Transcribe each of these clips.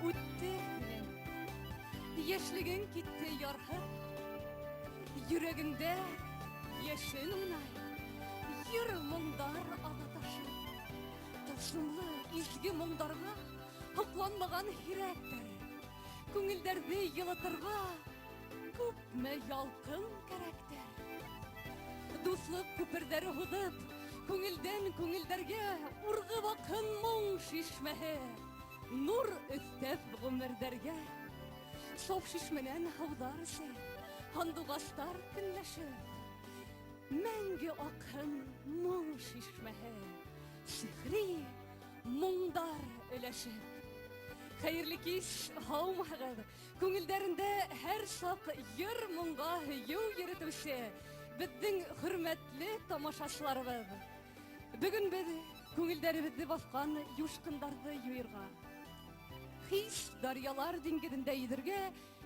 Үтте көнең, яшьлегең китте ярһып, Йөрәгеңдә яшен уйнай, Йыр моңдар ага ташып. Тылсымлы изге моңдарга Һокланмаган һирәктер. Күңелдәрне йылытырга Күпме ялкын кәрәктер. Дуслык күпердәре һуҙып, Күңелдән күңелдәргә Ургып акһын моң шишмәһе. Нур өстәп гомердәргә. Саф шишмәнән һаудар эчә, Һандугастар көнләшеп. Мәңге акһын моң шишмәһе, Сихри моңдар өләшеп. Хәерле кич, һаумыһыгыз! Күңелдәрендә һәр чак йыр моңга һөю йөретүче безнең хөрмәтле тамашачыларыбыз. Бүген без күңелдәребезне баскан юшкындарны юерга, хис дарьялар диңгезендә йөзергә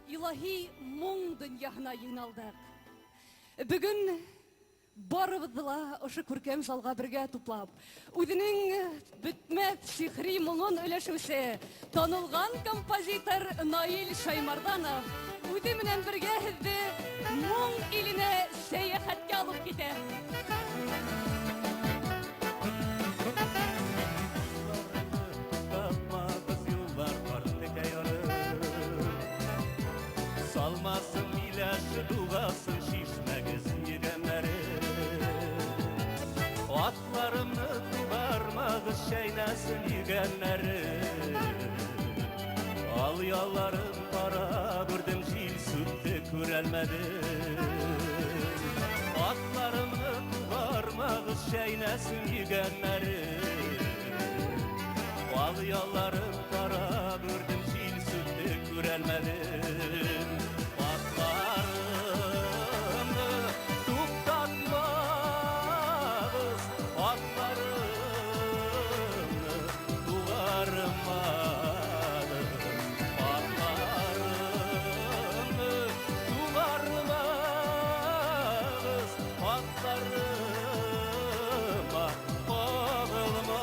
илаһи моң дөньяһына йыйналдык. Бүген барыбызны ла ошо күркәм залга бергә туплап, үзенең бетмәс сихри моңын өләшүче танылган композитор Наил Шаймарданов үзе менән бергә һеҙҙе моң иленә сәяхәткә алып китә. Тапмагыз юллар бар текә яры. Салмасын миләш дугасын шишмәгез йөгәннәре. Атларымны тугармагыз чәйнәсен йөгәннәре. Ал ялларын кара күрдем җил сүтте күрәлмәдем. Атларымны тугармагыз чәйнәсен йөгәннәре. Ал ялларын кара күрдем җил сүтте күрәлмәдем. Атларымны туктатмагыз, атларымны тугармагыз. Атларымны тугармагыз, атларыма кагылмагыз.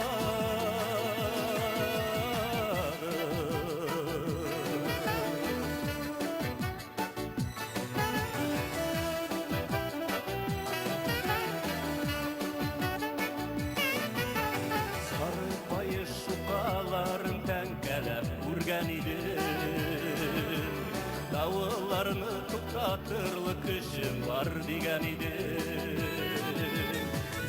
Сары каеш шукаларын тәңкәләп үргән идем. Давылларны туктатырлык көчем бар дигән идем.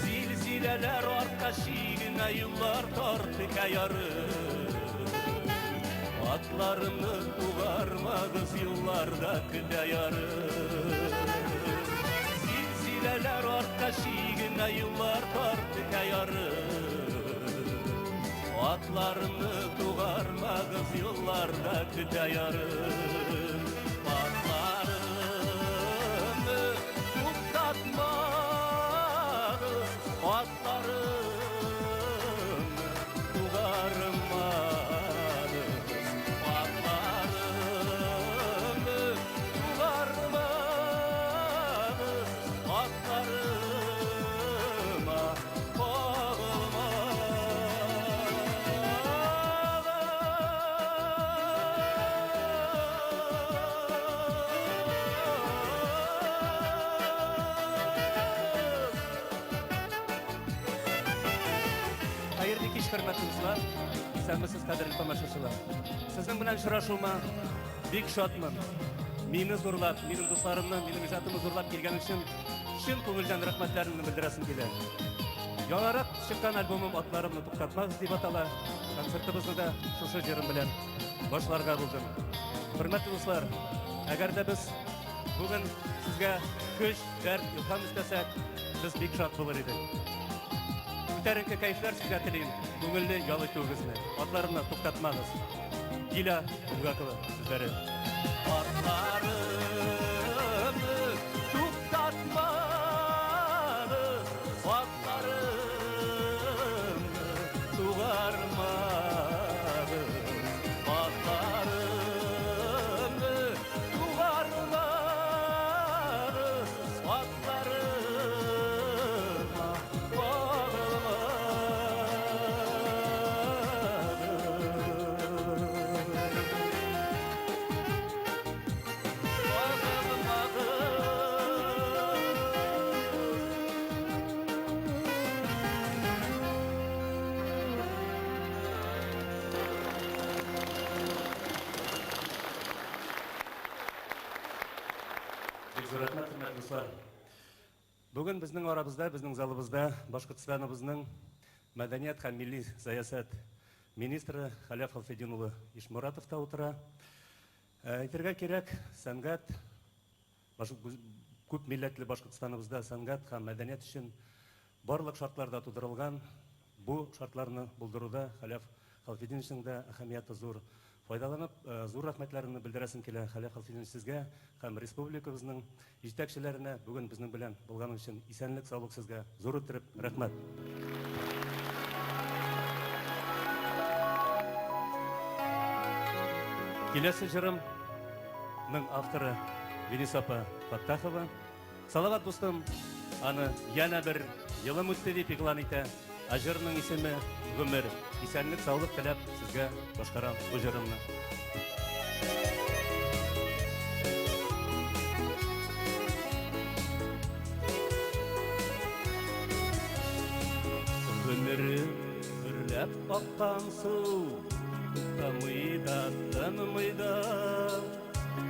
Зилзиләләр артка чигенә, юллар тар текә ярым. Атларымны тугармагыз, юлларда көтә ярым. Зилзиләләр артка чигенә, юллар тар текә ярым. Атларымны тугармагыз, юлларда көтә ярым. Атларымны туктатмагыз, атларымны тугармагыз. Атларымны тугармагыз, атларыма кагылмагыз. Хәерле кич, хөрмәтле дуслар. Исәнмесез, кадерле тамашачылар. Сезнең белән очрашуыма бик шатмын. Мине зурлап, минем дусларымны, минем иҗатымны зурлап килгән өчен чын күңелдән рәхмәтләремне белдерәсем килә. Яңарак чыккан альбомым Атларымны туктатмагыз дип атала. Концертыбызны да шушы җырым белән башларга булдым. Хөрмәтле дуслар, әгәр дә без бүген сезгә көч, дәрт, илһам өстәсәк, без бик шат булыр идек. Күтәренке кәефләр сезгә телим, күңелле ял итүегезне. Атларымны туктатмагыз. Диля Булгакова сүзләре. Атларымны туктатмагыз, атларымны тугармагыз. Атларымны тугармагыз, атларыма кагылмагыз. дуслар. Бүген безнең арабызда, безнең залыбызда Башкортстаныбызның мәдәният һәм милли сәясәт министры Халәф Халфетдин улы Ишморатов та утыра. Э, әйтергә кирәк, сәнгать күп милләтле Башкортстаныбызда сәнгать һәм мәдәният өчен барлык шартлар да тудырылган. Бу шартларны булдыруда Халәф Халфетдиновичның да әһәмияте зур. Файдаланып, зур рәхмәтләремне белдерәсем килә, Хәләф Халфетдинович, сезгә һәм республикабызның җитәкчеләренә бүген безнең белән булганыгыз өчен исәнлек-саулык сезгә, зур иттереп рәхмәт. Киләсе җырым ның авторы Венис апа Фаттахова. Салават дустым аны янә бер елым үтте дип игълан итә. Ә җырның исеме Гомер. Исәнлек, саулык теләп сезгә башкарам бу җырымны. Гомерем гөрләп аккан су, туктамый да, тынмый да.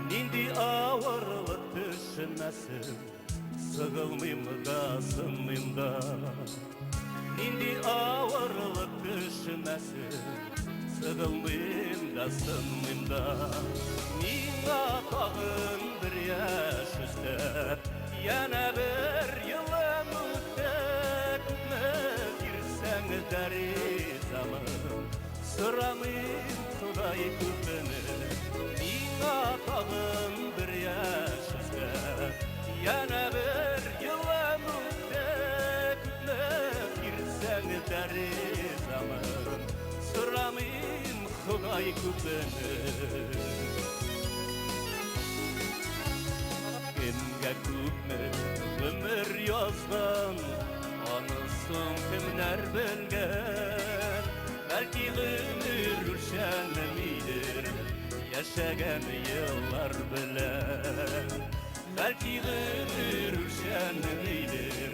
Нинди авырлык төшмәсен, Сыгылмыйм да, сынмыйм да. Нинди авырлык төшмәсен, Сыгылмыйм да, сынмыйм да. Миңа тагын бер яшь өстәп, Янә бер елым үтте, Күпме бирсәң дә ризамын. Сорамыйм Ходай күпне, Миңа тагын бер яшь өстәп, Янә бер елым үтте, Күпме бирсәң дә ризамын. Сорамыйм Ходай күпне. Кемгә күпме гомер язган, анысын кемнәр белгән? Бәлки гомер үлчәнмидер яшәгән еллар белән. Бәлки гомер үлчәнмидер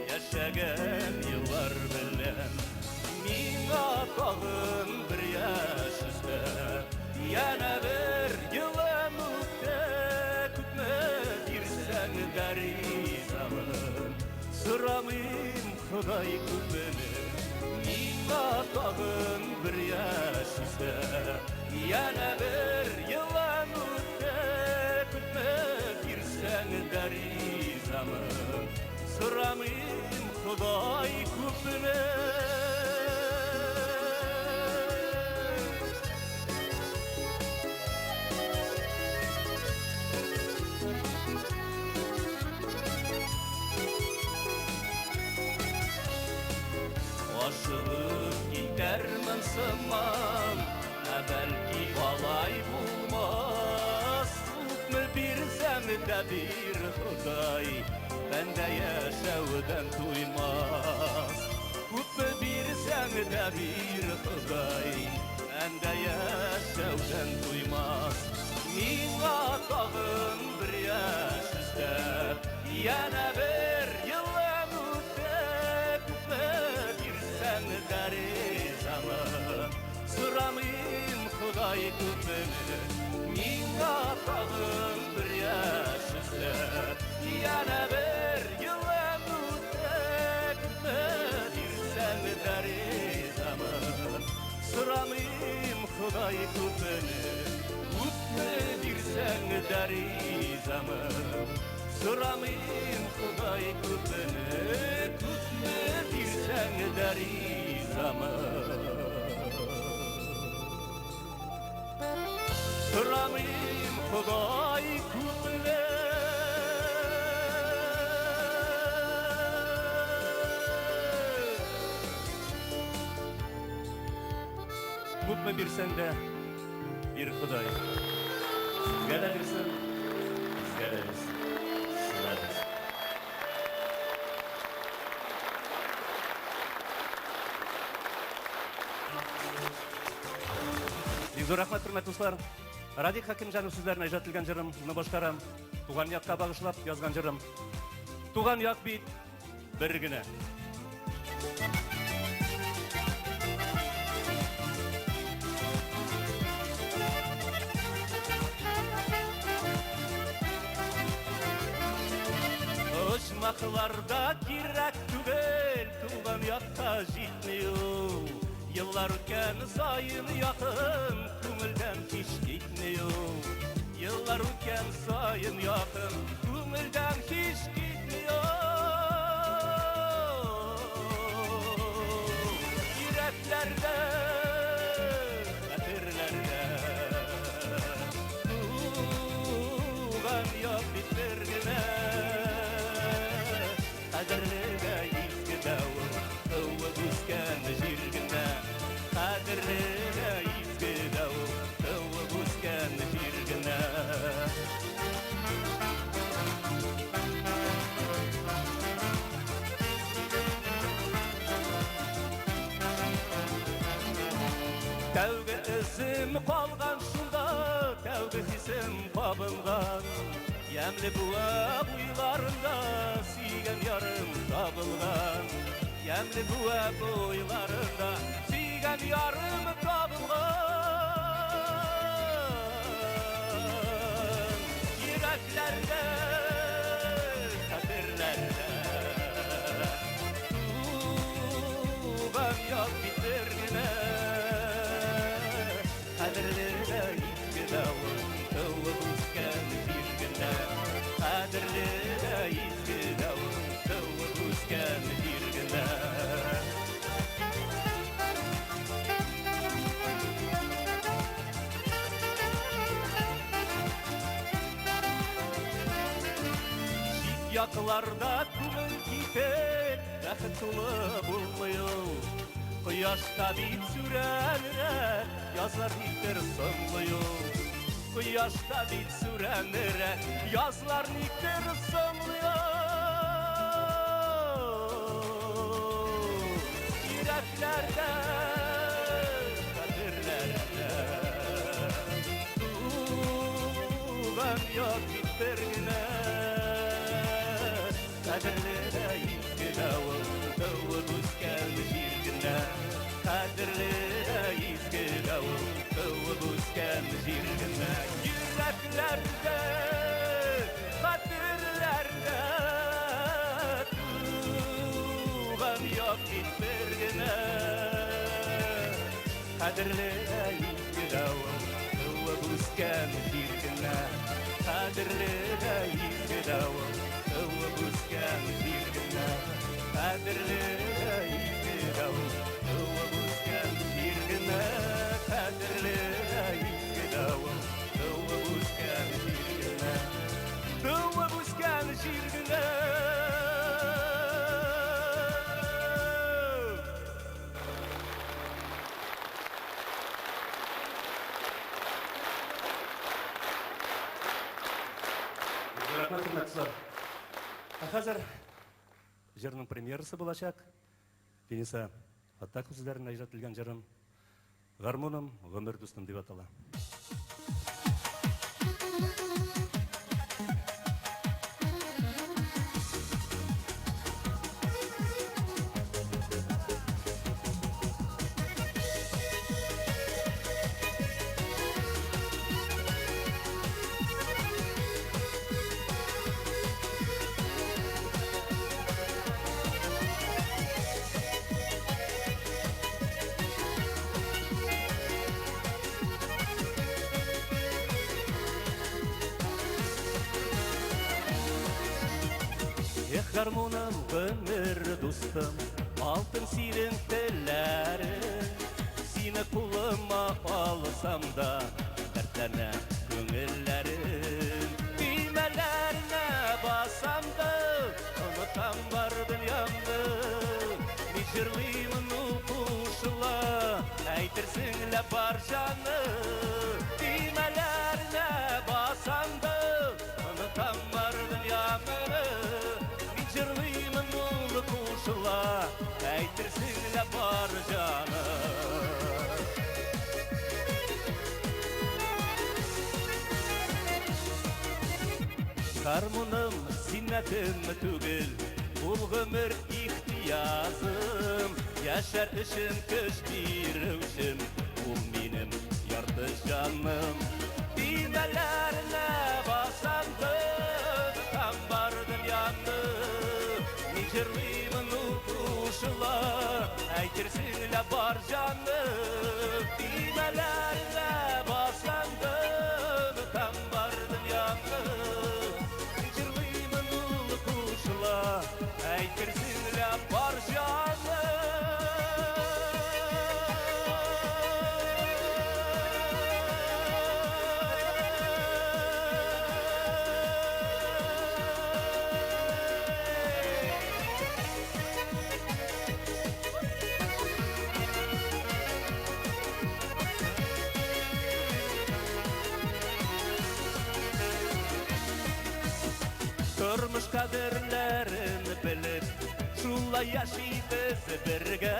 яшәгән еллар белән. Миңа тагын бер яшь өстәп, янә бер елым үтте, күпме бирсәң дә ризамын. Сорамыйм Ходай күпне, миңа тагын бер яшь өстәп, янә бер елым үтте, күпме бирсәң дә ризамын. Сорамыйм Ходай күпне. Ашыгып китәрмен сыман, ә бәлки алай булмас. Күпме бирсәң дә бир, Ходай, бәндә яшәүдән туймас. Күпме бирсәң дә бир, Ходай, бәндә яшәүдән туймас. Миңа тагын бер яшь өстәп, янә бер елым үтте, күпме бирсәң дә ризамын. Сорамыйм Ходай күпне, миңа тагын бер яшь өстәп, янә бер елым үтте, күпме бирсәң дә ризамын. Сорамыйм Ходай күпне, күпме бирсәң дә ризамын. Сорамыйм Ходай күпне, күпме бирсәң дә ризамын. Сорамыйм Ходай күпне. Күпме бирсәң дә, бир Ходай. Сезгә дә бирсен, безгә дә бирсен. Сезгә бирсен. Бик зур рәхмәт, хөрмәтле дуслар. Радик Хакимҗанов сүзләренә иҗат ителгән җырымны башкарам. Туган якка багышлап язган җырым. Туган як бит бер генә. Еракларда кирәк түгел, туган якка җитми ул. Еллар үткән саен якын, күңелдән һич китми ул. Еллар үткән саен якын, күңелдән һич китми ул. Йөрәкләрдә, хәтерләрдә туган як бит бер генә. Кадерле дә изге дә ул, туып үскән җир генә. Кадерле дә изге дә ул, туып үскән җир генә. Тәүге эзем калган шунда, тәүге хисем кабынган. Ямьле буа буйларында сөйгән ярым табылган. Ямьле буа буйларында сөйгән ярым табылган. Йөрәкләрдә, хәтерләрдә туган як бит бер генә. Кадерле дә изге дә ул, туып үскән җир генә. Кадерле дә изге дә ул, туып үскән җир генә. Чит якларда күңел китеп, бәхет тулы булмый ул. Кояшта бит сүрәнрәк, язлар никтер соңлый ул. Кояшта бит сүрәнрәк, язлар никтер соңлый ул. Йөрәкләрдә, хәтерләрдә туган як бит бер генә. Кадерле дә изге дә ул, туып үскән җир генә. Кадерле дә изге дә ул, туып үскән җир генә. Йөрәкләрдә, хәтерләрдә туган як бит бер генә. Кадерле дә изге дә ул, туып үскән җир генә. Кадерле дә изге дә ул, туып үскән җир генә. Кадерле дә изге дә ул, туып үскән җир генә. Кадерле дә изге дә ул, туып үскән җир генә. Туып үскән җир генә. Рәхмәт, хөрмәтле дуслар. Ә хәзер җырның премьерасы булачак. Финиса Фаттахов сүзләренә иҗат ителгән җырым Гармуным, гомер дустым дип атала. Эх, гармуным, гомер дустым, алтын синең телләрең. Сине кулыма алсам да, дәртләнә күңелләрем. Төймәләренә басам да, онытам бар дөньямны. Мин җырлыймын, ул кушыла, әйтерсең лә бар җаны. Төймәләренә басам да, онытам бар дөньямны. Мин җырлыймын, ул кушыла, әйтерсең лә бар җаны. Гармуным зиннәтем түгел, ул гомер ихтиязым. Яшәр өчен көч бирүчем, ул минем ярты җаным. Төймәләренә басам да, онытам бар дөньямны. лә бар җаны. Төймәләренә бассаң да, онытам бар дөньямны. Җырлыймын ул кушыла, әйтерсең лә бар җаны. Тормыш кадерләрен белеп, шулай яшибез бергә,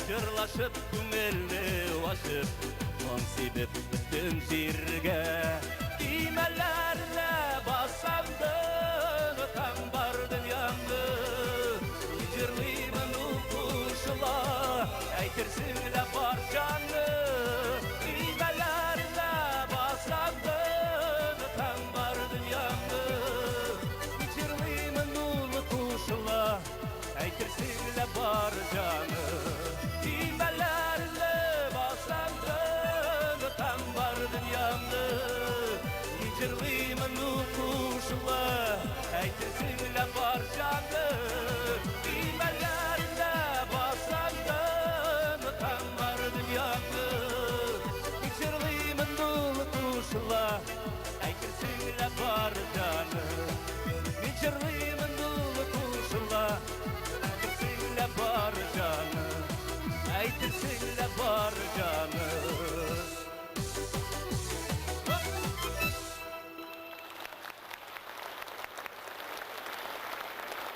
җырлашып күңелне ачып, моң сибеп бөтен җиргә. Төймәләренә басам да, онытам бар дөньямны. Җырлыймын ул кушыла, әйтерсең лә бар җаны. Төймәләренә басам да, онытам бар дөньямны. Җырлыймын ул кушыла, әйтерсең лә бар җаны. Төймәләренә басам да, онытам бар дөньямны. Җырлыймын ул кушыла, әйтерсең лә бар җаны. Төймәләренә басам да, онытам бар дөньямны. Җырлыймын ул кушыла, әйтерсең лә бар җаны. Мин җырлыймын ул кушыла, әйтерсең лә бар җаны. Әйтерсең лә бар җаны.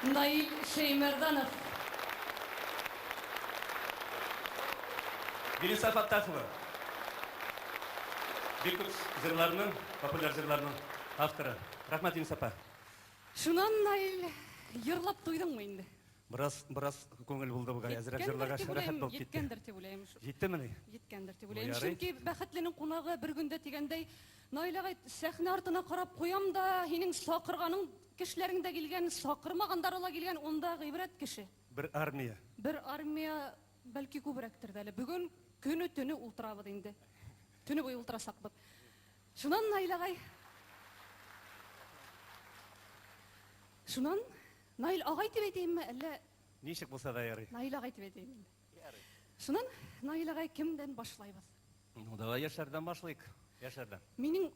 Наил Шәймәрданов. Дениса Фаттахова. Бик күп җырларның, популяр җырларның авторы. Рәхмәт, Дениса апа. Шуннан, Наил, йырлап туйдыңмы инде? Бераз, бераз күңел булды бугай, әзрәк җырлагач рәхәт булып китте. Җиткәндер дип уйлыйм. Җиттемени? Җиткәндер дип уйлыйм. Чөнки бәхетленең кунагы бер көндә дигәндәй, Наил агай, сәхнә артына карап куям да, һинең сакырганың кешеләрең дә килгән, сакырмагандары ла килгән, унда гыйбрәт кеше. Бер армия. Бер армия, бәлки күбрәктер дә әле. Бүген көне төне ултырабыз инде. Төне буе ултырасакбыз. Шуннан, Наил агай, Шуннан, Наил агай дип әйтәйемме, әллә Ничек булса да ярый. Наил агай дип әйтәйем инде. Ярый. Шуннан, Наил агай, кемдән башлайбыз? Ну, давай яшьләрдән башлыйк. Яшьләрдән. Минем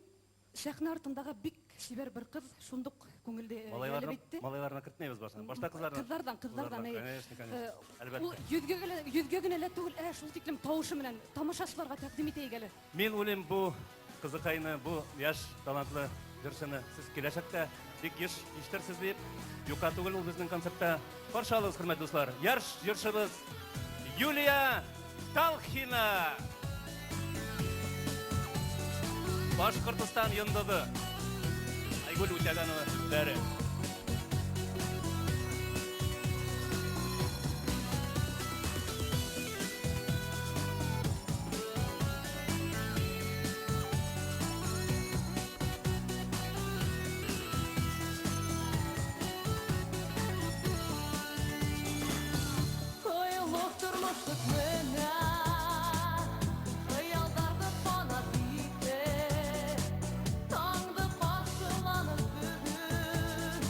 сәхнә артындагы бик чибәр бер кыз шундук күңелдә җәлеп Малайларны, итте. малайларны кертмәйбез башта. Башта кызларны. Кызлардан, кызлардан, әйе. Конечно, конечно. Ул Әлбәттә. йөзгә генә, йөзгә генә лә түгел, ә шул тиклем тавышы белән тамашачыларга тәкъдим итәйек әле. Мин уйлыйм, бу кызыкайны, бу яшь талантлы җырчыны сез киләчәктә бик еш ишетерсез дип, юкка түгел ул безнең концертта. Каршы алыгыз, хөрмәтле дуслар, яшь җырчыбыз Юлия Талхина! Башкортостан йондызы Айгөл Үтәгәнова бәре. Тойлык тормышлык менә Хыялларны фанат итеп Таңды каршыланып бүген.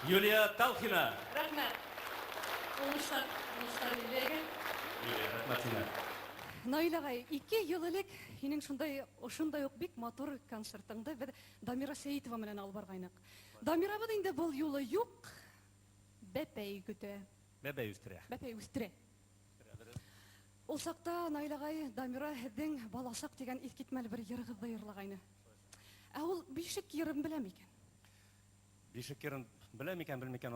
Юлия Талхина. Рәхмәт. Уңышлар, уңышлар Юлиягә. Юлия, рәхмәт сиңа. Наил агай, ике ел элек һинең шундай, ошындай ук бик матур концертыңды без Дамира Сәитова белән алып баргайнык. Дамирабыз инде был юлы юк, бәпәй көтә. Бәбәй үстерә. Бәпәй үстерә. Ул чакта Наил агай, Дамира һеҙҙең Баласаҡ дигән иҫкитмәле бер йырығыҙҙы йырлағайны. Ә ул бишек йырын белә микән? Бишек йырын белә микән, белми микән,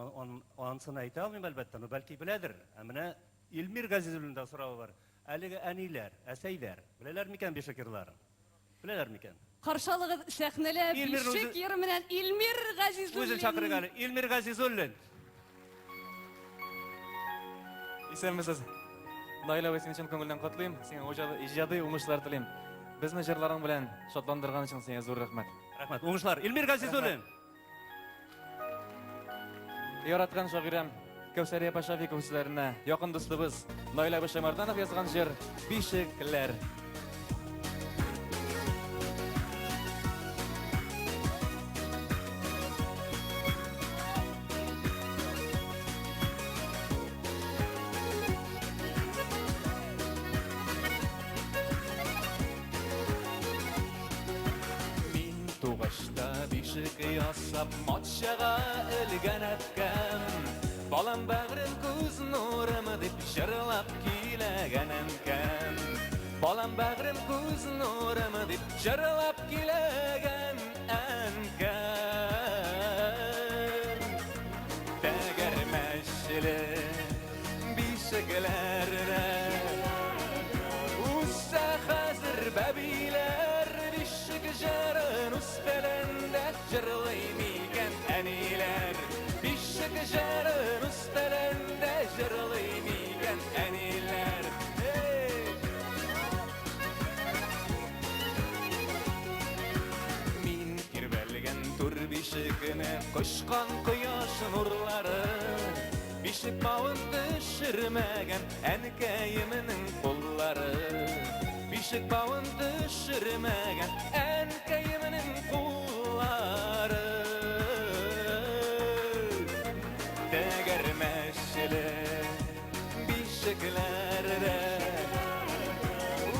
анысын әйтә алмыйм, әлбәттә, но бәлки беләдер. Ә менә Илмир Газизуллинда соравы бар. Әлеге әниләр, әсәйләр беләләр микән бишек йырларын? Беләләр микән? Каршы алыгыз сәхнәлә бишек йыры менән Илмир Газизуллин. Үзен чакырыйк әле. Илмир Газизуллин. Исәнмесез. Наилә абый, сине чын күңелдән котлыйм. Сиңа иҗади уңышлар телим. Безне җырларың белән шатландырган өчен сиңа зур рәхмәт. Рәхмәт. Уңышлар. Илмир Газизуллин. Яраткан шагыйрәм Кәүсәрия апа Шафикова сүзләренә якын дустыбыз Наилә абый Шәймәрданов язган җыр Бишекләр. Мин тугачта бишек ясап матчага элгән әткәм. Балам бәгърем күз нурым дип җырлап көйләгән әнкәм. Балам бәгърем күз нурым дип җырлап көйләгән әнкәм. Тәгәрмәчле бишекләрдә Үсә хәзер бәбиләр бишек җырын өстәлендә җырлый микән әниләр? Бишек җырын өстәлендә җырлый микән әниләр? Эй! Мин тирбәлгән түр бишекне кочкан кояш нурлары Бишек бавын төшермәгән әнкәемнең куллары. Бишек бавын төшермәгән әнкәемнең куллары. Тәгәрмәчле бишекләрдә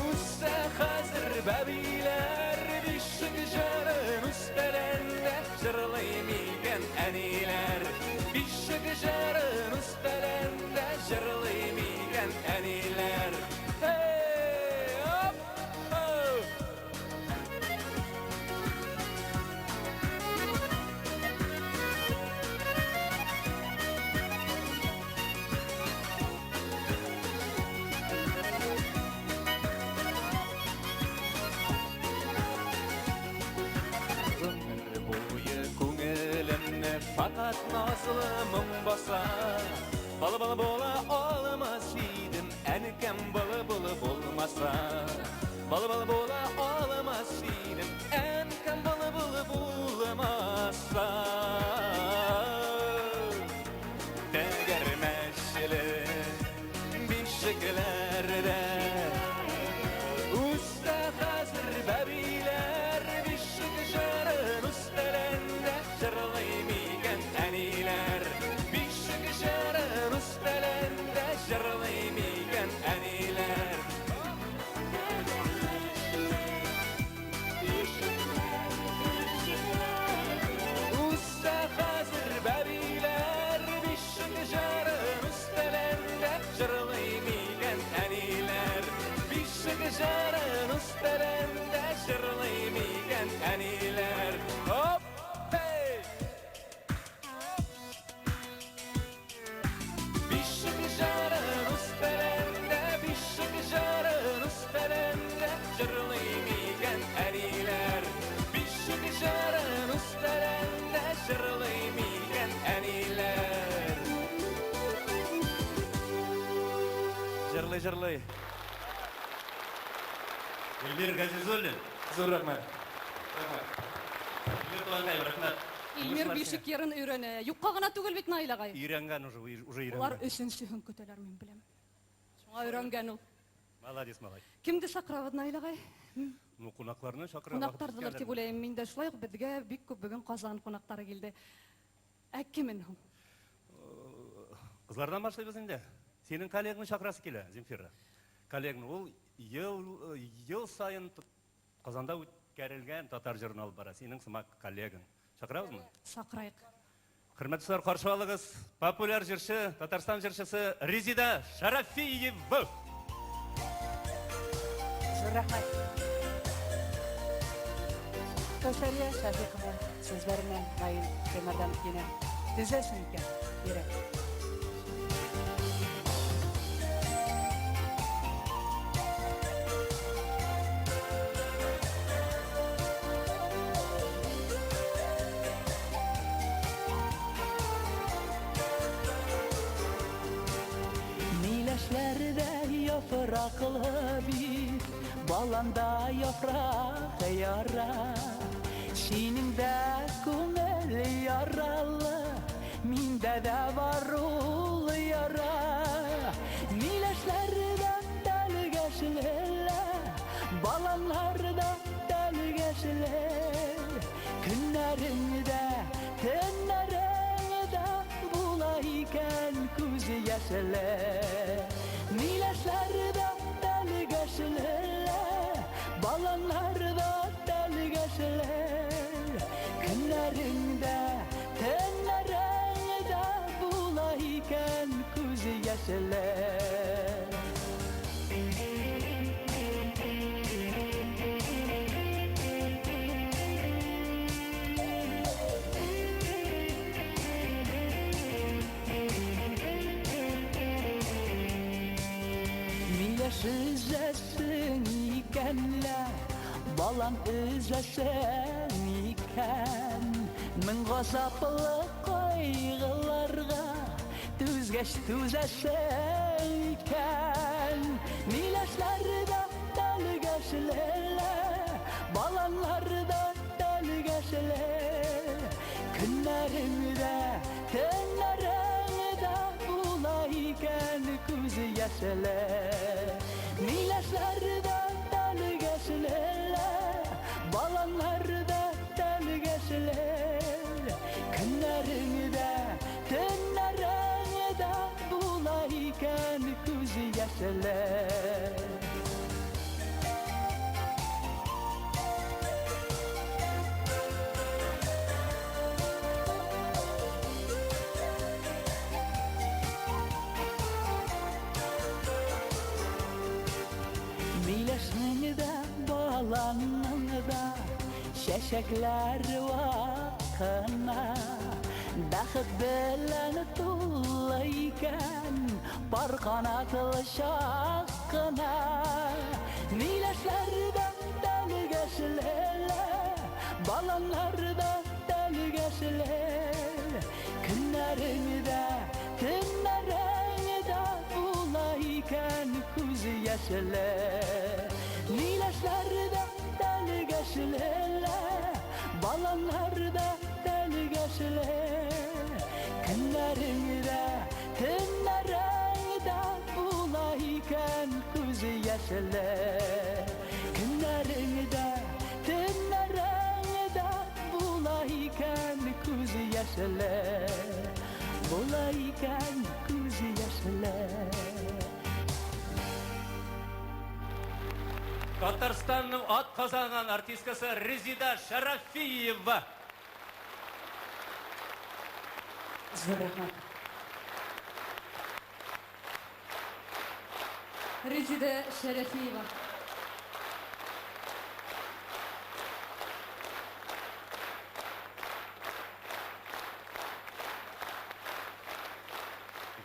үсә хәзер бәбиләр. Бишек җырын өстәлендә җырлый микән әниләр? Бишек җырын өстәлендә җырлый микән әниләр? Hey, оп, оп! Гомер буе күңелемне фәкать назлы моң баса. Бала-бала була алмас идем, әнкәм бала-бала булмаса. Бала-бала була алмас идем, әнкәм бала-бала булмаса. Тәгәрмәчле бишекләрдә үсә хәзер бәбиләр. Бишек җырын өстәлендә җырлый микән әниләр? Бишек җырын өстәлендә җырлый микән әниләр? Үсә хәзер бәбиләр. Бишек җырын өстәлендә җырлый микән әниләр? Бишек җырын өстәлендә җырлый микән әниләр? Оп! Hey! Бишек җырын өстәлендә, бишек җырын өстәлендә җырлый микән әниләр? Бишек җырын өстәлендә җырлый микән әниләр? Җырлый, җырлый. Эльмир Газизуллин. Зур рәхмәт. Рәхмәт. Эльмир туганкай, рәхмәт. Илмир бишек йырын өйрәнә. Юкка гына түгел бит, Наил агай. Өйрәнгән уже, уже Алар өйрәнгән. өченчеһен көтәләр, мин беләм. Шуңа өйрәнгән ул. Молодец, малай. Кемде чакырабыз, Наил агай? Ну, кунакларны чакырырга Кунактардылар дип уйлыйм. Мин дә шулай ук безгә бик күп бүген Казан кунаклары килде. Ә кемен һуң? Кызлардан башлыйбыз инде. Синең коллегаңны чакырасы килә, Земфира. Коллегаңны ул ел ел саен Казанда үткәрелгән татар җырын алып бара. Синең сымак коллегаң. Чакырабызмы? Чакырайык. Хөрмәтле дуслар, каршы алыгыз популяр җырчы, Татарстан җырчысы Резида Шарафиева. Зур рәхмәт. Кәүсәрия Шәфикова сүзләренә Наил Шәймәрданов янә төзәсең икән, йөрәк. Миләшләрдә яфраклы бит, баланда яфрак яра. Синең дә күңел яралы, миндә дә бар ул яра. Миләшләрдә тәлгәшле, баланнарда тәлгәшле. Көннәреңдә, төннәреңдә була икән күз яшьле. Миләшләрдә тәлгәшле, баланнарда тәлгәшле. Көннәреңдә, төннәреңдә була икән күз яшьле. Миләш өзәсең икән лә, балан өзәсең икән. Мең газаплы кайгыларга түзгәч түзәсең икән. Миләшләр дә тәлгәшле, баланнар да тәлгәшле. Көннәрең дә, төннәрең дә була икән күз яшьле. Миләшләр дә тәлгәшле, баланнар да тәлгәшле. Көннәрең дә, төннәрең дә була икән күз яшьле. Миләшнең дә, баланның да чәчәкләр вакына. Бәхет белән тулы икән пар канатлы чак кына. Миләшләр дә тәлгәшле, баланнар да тәлгәшле. Көннәрең дә, төннәрең дә була икән күз яшьле. Миләшләр дә тәлгәшле, баланнар да тәлгәшле. Көннәрең дә, төннәрең дә була икән күз яшьле. Көннәрең дә, төннәрең дә була икән күз яшьле. Була икән күз яшьле. Татарстанның ат казанган артисткасы Резида Шарафиева. Зур рәхмәт. Резида Шәрәфиева.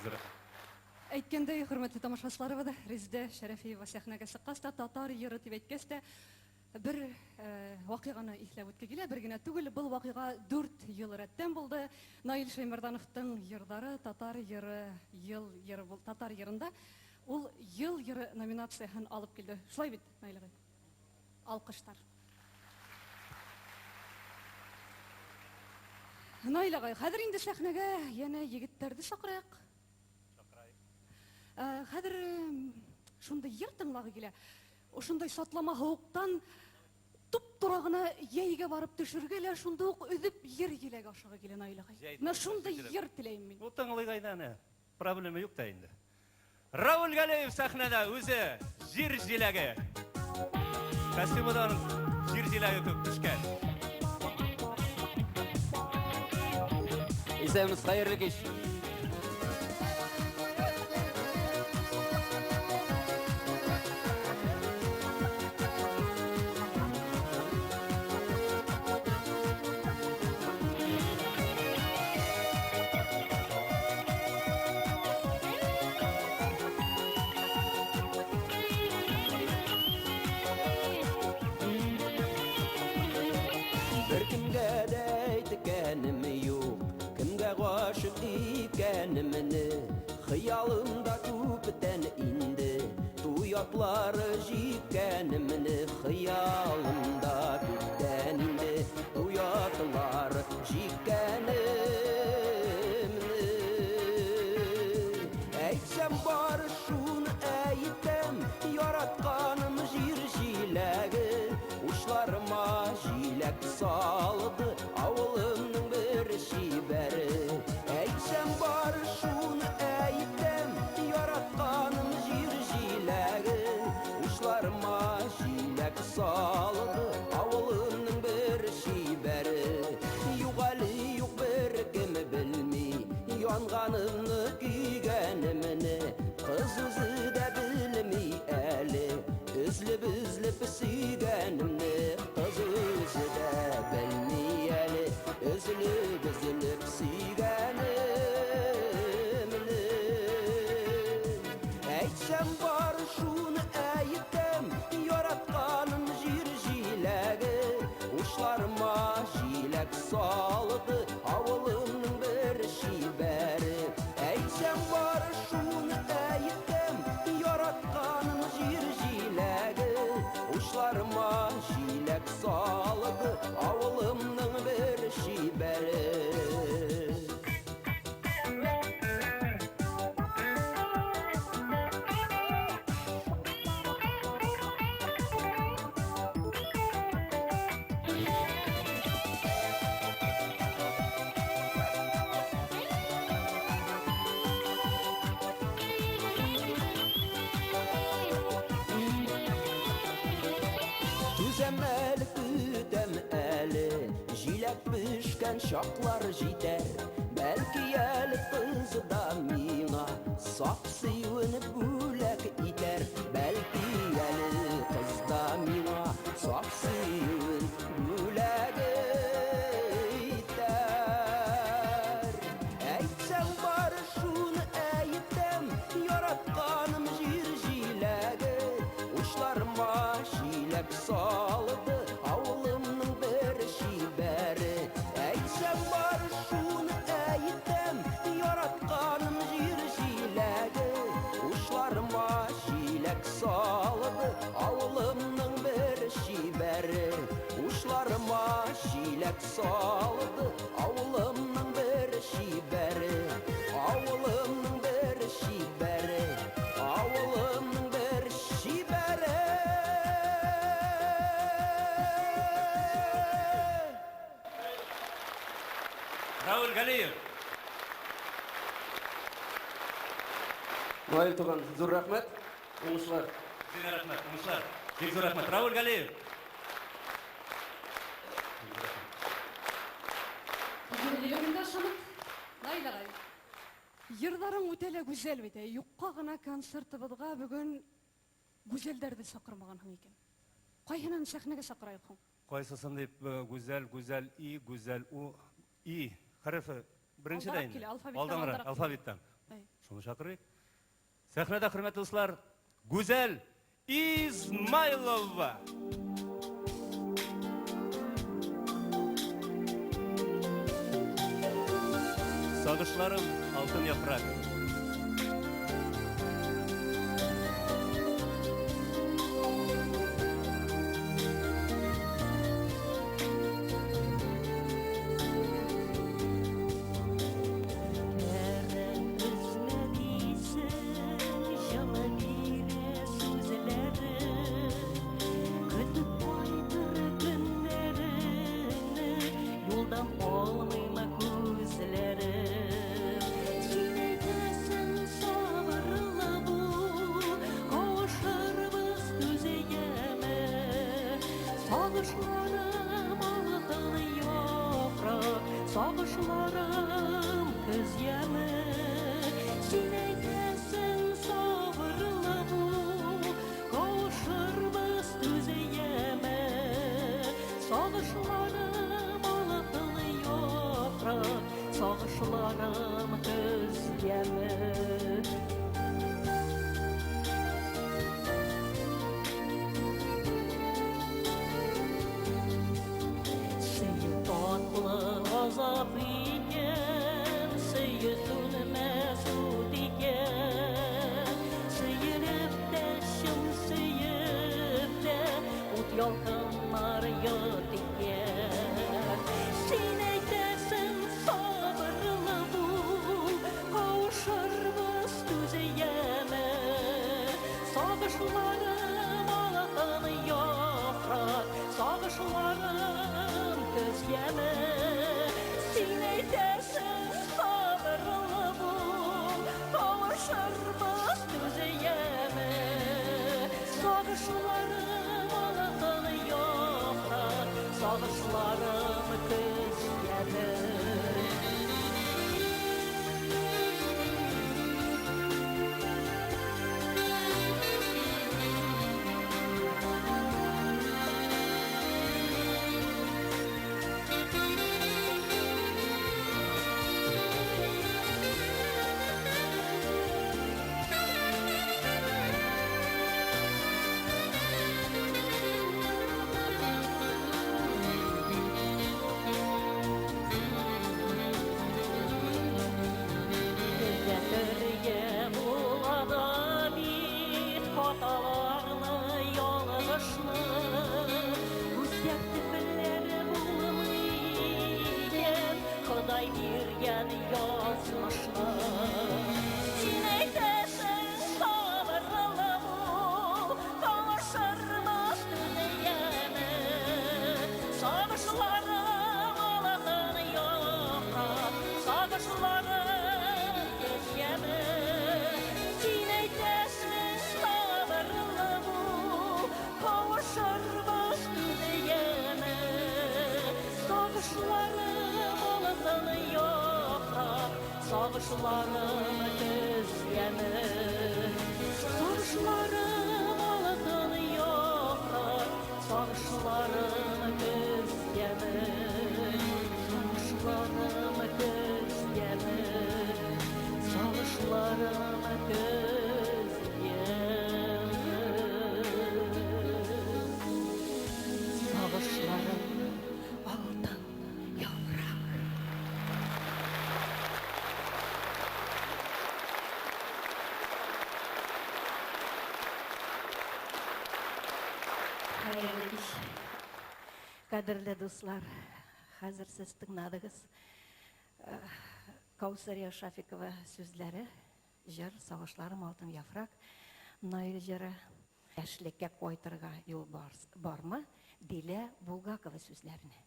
Зур рәхмәт. Әйткәндәй, хөрмәтле тамашачыларыбыз, Резидә Шәрәфиева сәхнәгә чыккач та, татар йыры дип әйткәч тә, бер вакыйганы исләп үтке килә, бер генә түгел, был вакыйга 4 ел рәттән булды. Наил Шәймәрдановтың йырдары татар йыры ел йыры бул, татар йырында ул ел йыры номинацияһен алып килде. Шулай бит, Наил агай? Алкыштар. Наил агай, хәзер инде сәхнәгә янә егетләрне чакырайык. Хәзер шундый йыр тыңлагы килә. Ошондай шатлама һавыктан Туп-туры гына Йәйгә барып төшергә лә шунда ук өзеп ер җиләге ашарга килә Наил агай. Менә шундый ер теләйм мин. Ну, тыңлыйк әйдә әнә. Проблема юк та инде. Рауль Галиев сәхнәдә үзе җир җиләге. Костюмы да аның җир җиләге күк төшкән. Исәнмесез, хәерле кич. Беркемгә дә әйткәнем юк, кемгә гашык икәнемне. Хыялымда күптән инде туй атлары җиккәнемне. Хыялымда күптән инде туй атлары җиккәнемне. Әйтсәм бары шуны әйтәм, яратканым җир җиләге. Учларыма җиләк салды авылымның бер чибәре. Әйтсәм бары шуны әйтәм, яратканым җир җиләге. Учларыма җиләк салды авылымның бер чибәре. Юк әле, юк беркем белми янганымны, көйгәнемне. Кыз үзе дә белми әле өзелеп-өзелеп сөйгәнемне. Кыз үзе дә белми әле өзелеп-өзелеп сөйгәнемне. Әйтсәм бары шуны әйтәм, яратканым җир җиләге. Учларыма җиләк салды авылымның бер чибәре. Әйтсәм бары шуны әйтәм, яратканым җир җиләге. Учларыма җиләк салды авылымның бер чибәре. Түзәм әле, көтәм әле, җиләк пешкән чаклар җитәр. Бәлки әле кыз да миңа саф сөюен бүләк итәр. Бәлки әле кыз да миңа саф сөюен бүләк итәр. Әйтсәң бары шуны әйтәм, яратканым җир җиләге. Учларыма җиләк салды авылымның бер чибәре. Әйтсәң бары шуны әйтәм, яратканым җир җиләге. Учларыма җиләк салды авылымның бер чибәре. Учларыма җиләк салды авылымның бер чибәре. Авылымның бер чибәре. Авылымның бер чибәре. Рауль Галиев. Наил туган, зур рәхмәт. Уңышлар. Сезгә рәхмәт, уңышлар. Бик зур рәхмәт. Рауль Галиев. Наил агай, йырларың үтә лә гүзәл бит. Юкка гына концертыбызга бүген гүзәлдәрне чакырмаганһың икән. Кайһынын сәхнәгә чакырайык һуң? Кайсысын дип, Гүзәл, Гүзәл И, Гүзәл У, И хәрефе беренче дә Алдарак инде. килә, алфавиттан Алданрак, алдарак килә. алфавиттан. Әй. Шуны чакырыйк. Сәхнәдә, хөрмәтле дуслар, Гүзәл Измайлова. Сагышларым алтын яфрак. Кәрәк өзмә дисең, җылы бирә сүзләре. Көтеп кайтыр Сагышларым алтын яфрак, сагышларым көз яме. Син әйтәсең, сабырлы бул, кавышырбыз түз яме. Сагышларым алтын яфрак, сагышларым көз яме. Сөю татлы газап икән, сөю сүнмәс ут икән. Сөелеп тә, чын сөеп тә, ут ялкыннар йот икән. Син әйтәсең, сабырлы бул, кавышырбыз түз яме. Сагышларым алтын яфрак, сагышларым көз яме. Син әйтәсең, сабырлы бул, кавышырбыз түз яме. Сагышларым алтын яфрак, сагышларым көз яме. Төзәтергә була да бит хаталарны, ялгышны. Үзгәртеп белер булмый икән Ходай биргән язмышны. Син әйтәсең, сабырлы бул, кавышырбыз түз яме. Сагышларым алтын яфрак, сагышларым көз яме. Син әйтәсең, сабырлы бул, кавышырбыз түз яме. Сагышларым алтын яфрак, сагышларым көз яме. Сагышларым алтын яфрак, сагышларым көз яме. Сагышларым көз яме. Сагышларым көз яме. Сагышларым алтын яфрак. Хәерле кич, кадерле дуслар. Хәзер сез тыңладыгыз. Каусария Шафикова сүзләре, җыр Сагышларым алтын яфрак, Наил җыры. Яшьлеккә кайтырга юл бармы? Дилә Булгакова сүзләренә.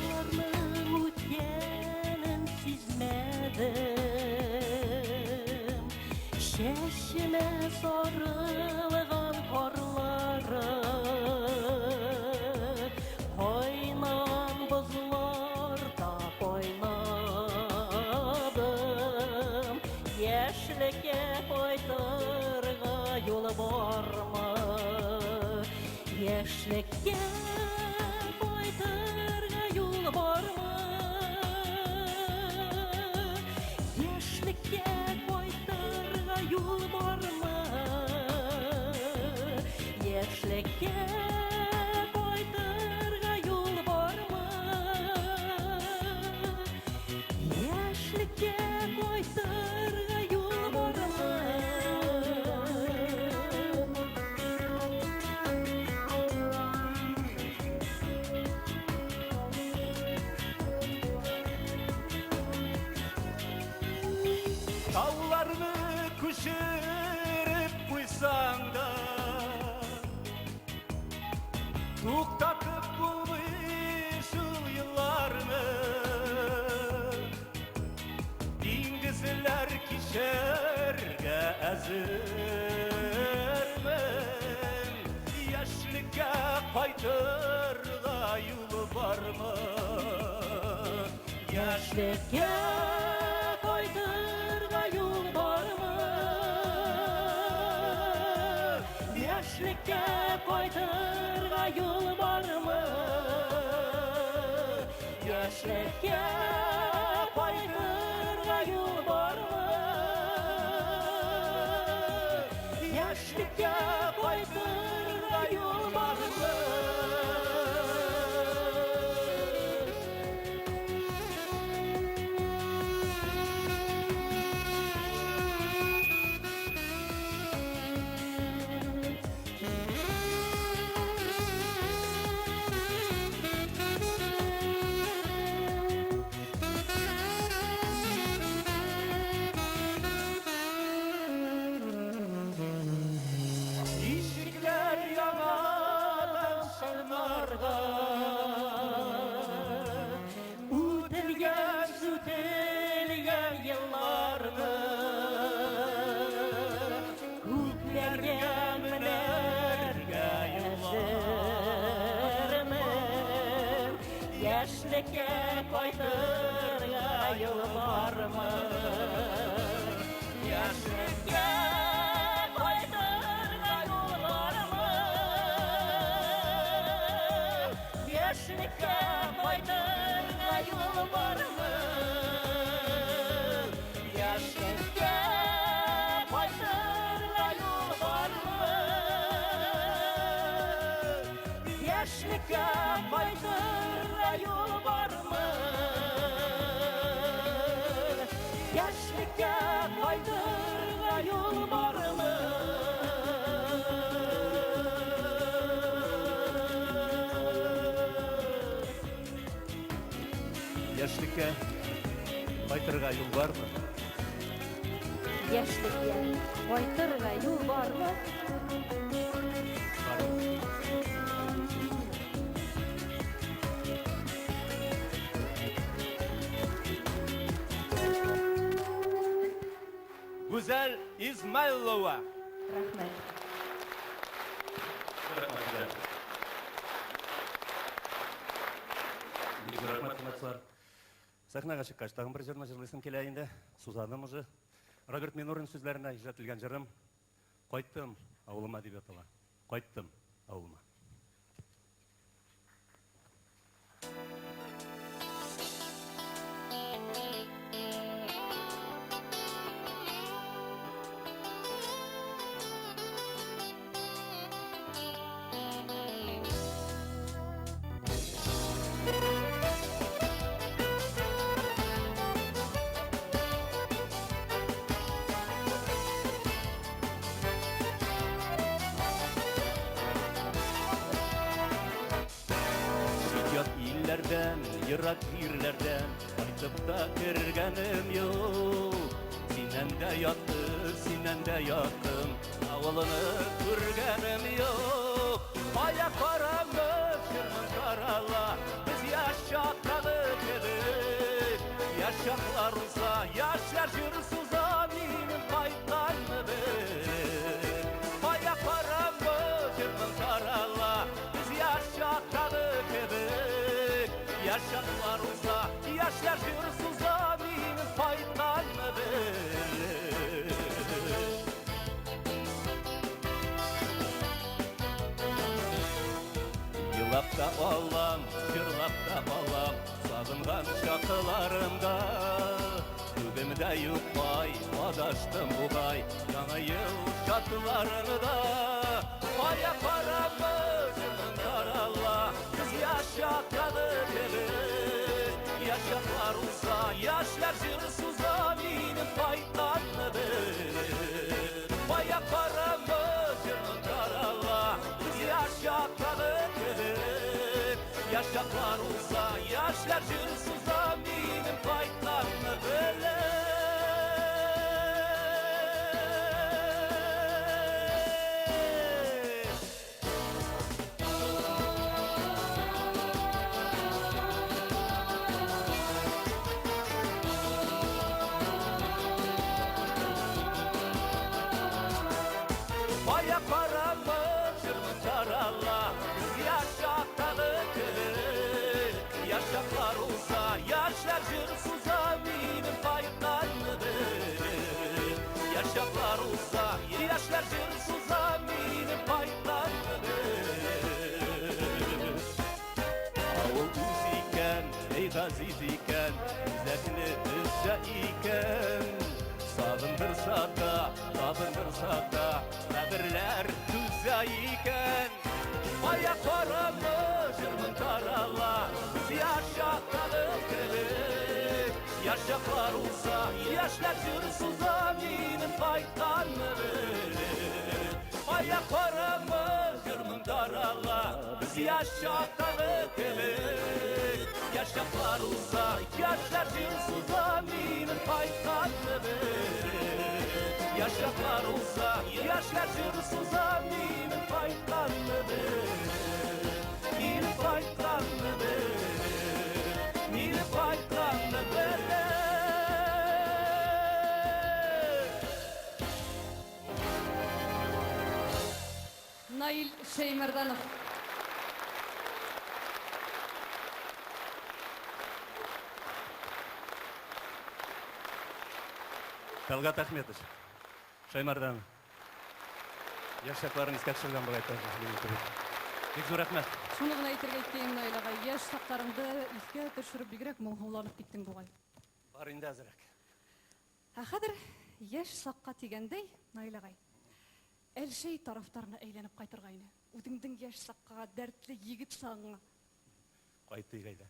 Елларның үткәнен сизмәдем. Чәчемә сарылган карлары кайнаган бозларда кайнадым. Яшьлеккә кайтырга юл бармы? Яшьлеккә кайтырга юл бармы? Яшьлеккә кайтырга юл бармы? Яшьлеккә кайтырга юл бармы? Яшьлеккә кайтырга юл бармы? Тауларны күчереп куйсаң да, туктатып булмый шул елларны. Диңгезләр кичәргә әзермен, яшьлеккә кайтырга юл бармы? Яшьлеккә кайтырга юл бармы? Яшьлеккә кайтырга юл бармы? Яшьлеккә кайтырга юл бармы? Яшьлеккә кайтырга юл бармы? Ишекләр яңадан шыңарга, Үтелгән, сүтелгән елларны күкләргә менәргә әзермен. Яшьлеккә кайтырга юл бармы? Яшьлеккә кайтырга юл бармы? Яшьлеккә кайтырга юл бармы? Яшьлеккә кайтырга юл бармы? Яшьлеккә кайтырга юл бармы? Яшьлеккә кайтырга юл бармы? Яшьлеккә кайтырга юл бармы? Яшьлеккә кайтырга юл бармы? Бармы. Гүзәл Измайлова. Рәхмәт. Рәхмәт, Гүзәл. Бик зур рәхмәт, хөрмәтле. Сәхнәгә чыккач, тагын бер җырны җырлыйсым килә инде. Сузадым уже. Роберт Минурин сүзләренә иҗат ителгән җырым «Кайттым авылыма» дип атала. «Кайттым авылыма». Чит-ят илләрдән, ерак җирләрдән кайтып та кергәнем юк. Синнән дә якты, синнән дә якын авылны күргәнем юк. Кая карама, җырмын тарала, без яшь чактагы кебек. Яшь чаклар уза, яшьләр җыр суза, минем кайтканны белеп. Кая карама, җырмын тарала, без яшь чактагы кебек. Яшь чаклар уза, яшьләр җыр суза, минем кайтканны белеп. Елап та алам, җырлап та алам, сагынган чакларымда. Төбемдә юк ай, адаштым бугай, яңа ел шатларында. Кая карама, җырым тарала, без яшь чактагы кебек. Яшь чаклар уза, яшьләр җыр суза, минем кайтканны белеп. Кая карама, җырым тарала, без яшь чактагы кебек. Яшь чаклар уза, яшьләр җыр суза, минем кайтканны белеп. чаклар уза, яшьләр җыр суза, минем кайтканны белеп. Яшь чаклар уза, яшьләр җыр суза, минем кайтканны белеп. Авыл үз икән, эй газиз икән, үзәкне өзә икән. Сагындырса да, табындырса да, каберләр түзә икән. Кая карама, җырмын тарала, без яшь чактагы кебек. Яшь чаклар уза, яшьләр җыр суза, минем кайтканны белеп. Кая карама, җырмын тарала, без яшь чактагы кебек. Яшь чаклар уза, яшьләр җыр суза, минем кайтканны белеп. Яшь чаклар уза, яшьләр җыр суза, минем кайтканны белеп. Минем кайтканны белеп, минем кайтканны белеп. Наил Шәймәрданов. Талгат Ахметович, Шаймардан. Яшь чакларын искә төшергән бугай тоже минем кебек. Бик зур рәхмәт. Шуны гына әйтергә иткәем, Наил агай, яшь чакларыңды искә төшереп бигрәк моңһуланып киттең бугай. Бар инде әзрәк. Ә хәзер яшь сакка дигәндәй, Наил агай, Әлшәй тарафтарына әйләнеп кайтырга ине. Үзеңнең яшь сакка, дәртле егет сагыңа. Кайтыйк әйдә.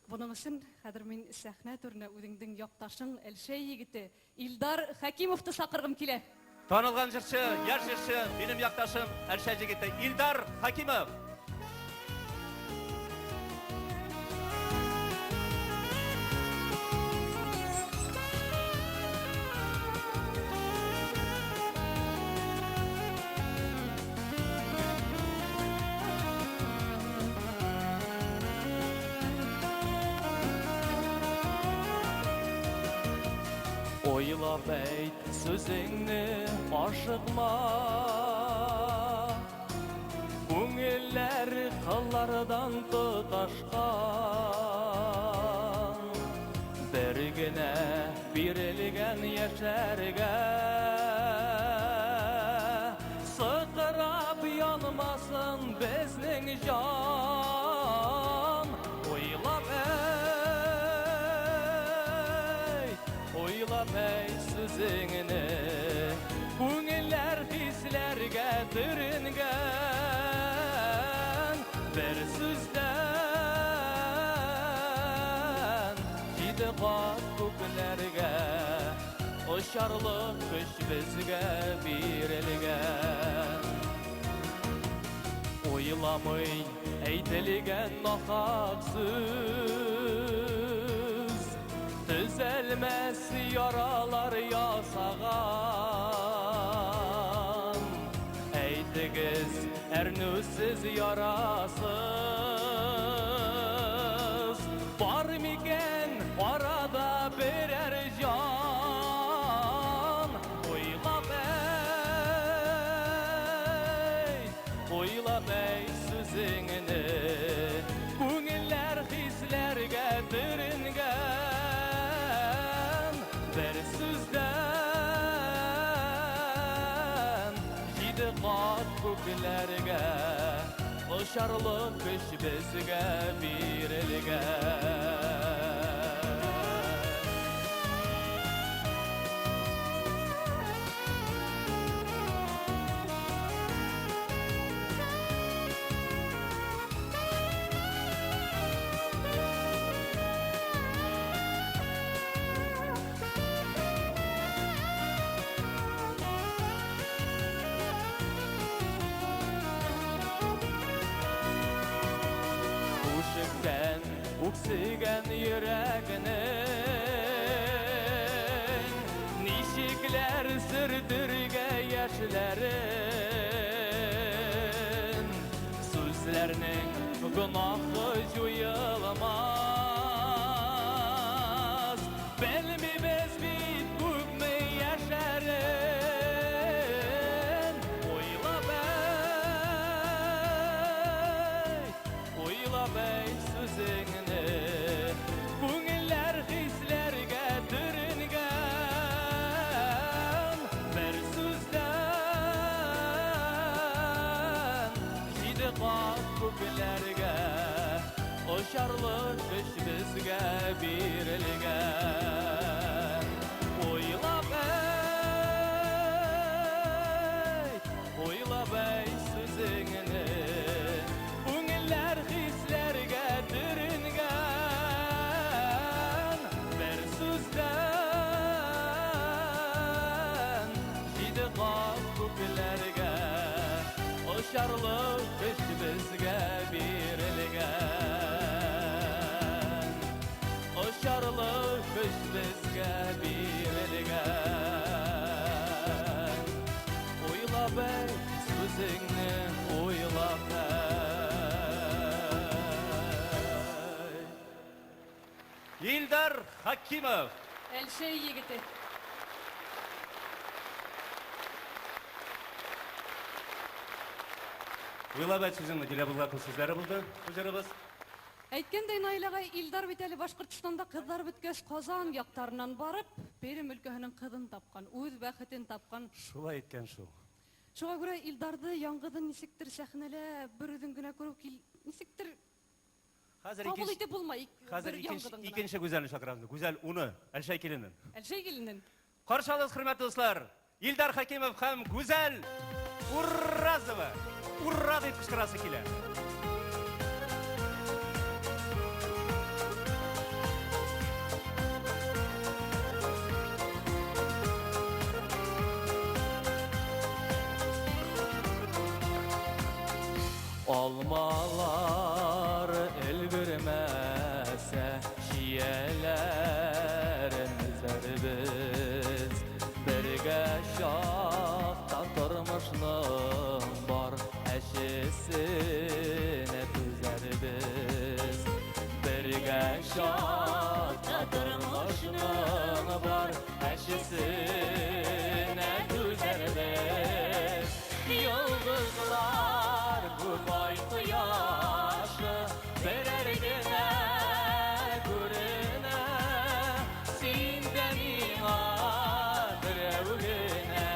Буның өчен хәзер мин сәхнә түренә үзеңнең якташың Әлшәй егете Илдар Хәкимовны чакыргым килә. Танылган җырчы, яшь җырчы, минем якташым Әлшәй егете Илдар Хәкимов. Ойлап әйт сүзеңне, ашыкма. Күңелләр кыллардан тоташкан. Бер генә бирелгән яшәргә. Сыкрап янмасын безнең җан. Уйлап әйт, уйлап әйт сүзеңне. Күңелләр хисләргә төренгән. Бер сүздән җиде кат күкләргә очарлык көч безгә бирелгән. Уйламый әйтелгән нахак сүз төзәлмәс яралар ясаган. Әйтегез, әрнүсез ярасыз бар микән арада берәр җан? Уйлап әйт, уйлап әйт сүзеңне. Күңелләр хисләргә төренгән. Бер сүздән җиде кат күкләргә очарлык көч безгә бирелгән. Үшектән үксегән йөрәгенең ничекләр сөртергә яшьләрен. Сүзләрнең гөнаһы җуелмас. Белмибез бит күпме яшәрен. Уйлап әйт, уйлап әйт сүзеңне. Очарлык көч безгә бирелгән. Уйлап әйт, уйлап әйт сүзеңне, Күңелләр хисләргә төренгән. Бер сүздән җиде кат күкләргә Очарлык көч безгә бирелгән. Очарлык көч безгә бирелгән. Уйлап әйт сүзеңне, уйлап әйт. Илдар Хакимов. Әлшәй егете. Уйлап әйт сүзеңне, Дилә Булгакова сүзләре булды бу җырыбыз. Әйткәндәй, Наил агай, Илдар бит әле Башкортстанда кызлар беткәч, Казан яктарыннан барып, Пермь өлкәһенең кызын тапкан, үз бәхетен тапкан. Шулай иткән шул. Шуңа күрә Илдарды яңгызын ничектер сәхнәлә бер үзен генә күрү кил, ничектер Хәзер кабул икенче, итеп булмай, хәзер бер икенче, яңгызын гына. икенче Гүзәлне чакырабыз. Гүзәл уны, Әлшәй киленен. Әлшәй киленен. Каршы алыгыз, хөрмәтле дуслар, Илдар Хәкимов һәм Гүзәл Уразова. Ура дип кычкырасы килә. Алмалар өлгермәсә, чияләрен өзәрбез. Бергә чакта тормышның бар әчесенә түзәрбез. Бергә чакта тормышның бар әчесенә түзәрбез. Йолдызлар күк ай кояшы берәр генә күренә. Син дә миңа берәү генә,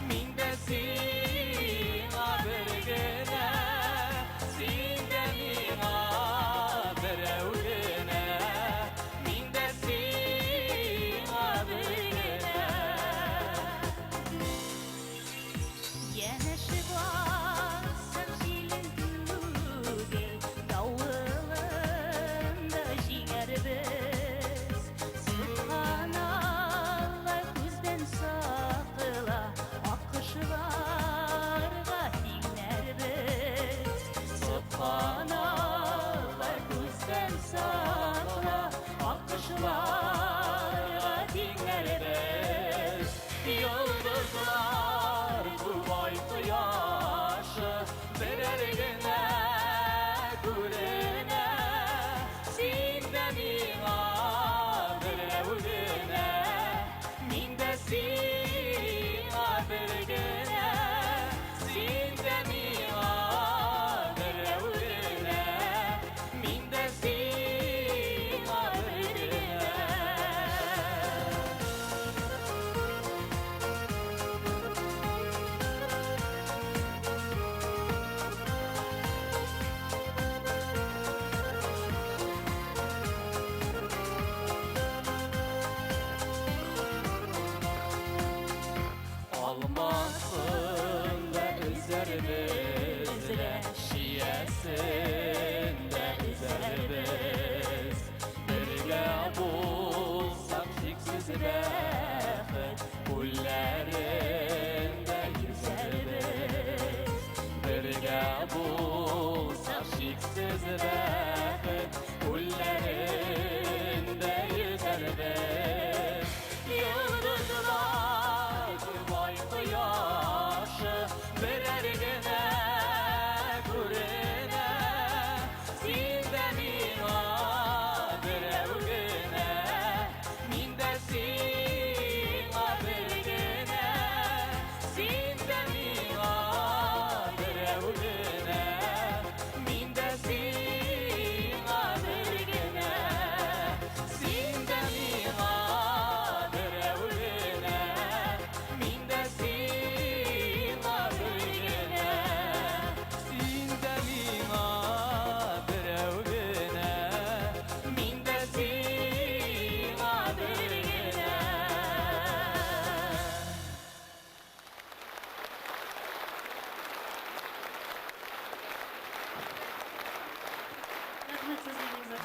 мин дә сиңа бер генә. Син дә миңа берәү генә, мин дә сиңа бер генә. Янәшә бассаң җилен түгел, давылын да җиңәрбез. Сөбханалла, күздән сакла, аккошларга тиңнәрбез. Сөбханалла, күздән сакла, аккошларга тиңнәрбез. Йолдызлар күк ай кояшы берәр генә күренә. Син дә миңа берәү генә, мин дә сиңа бер генә. Син дә миңа берәү генә, мин дә сиңа бер генә.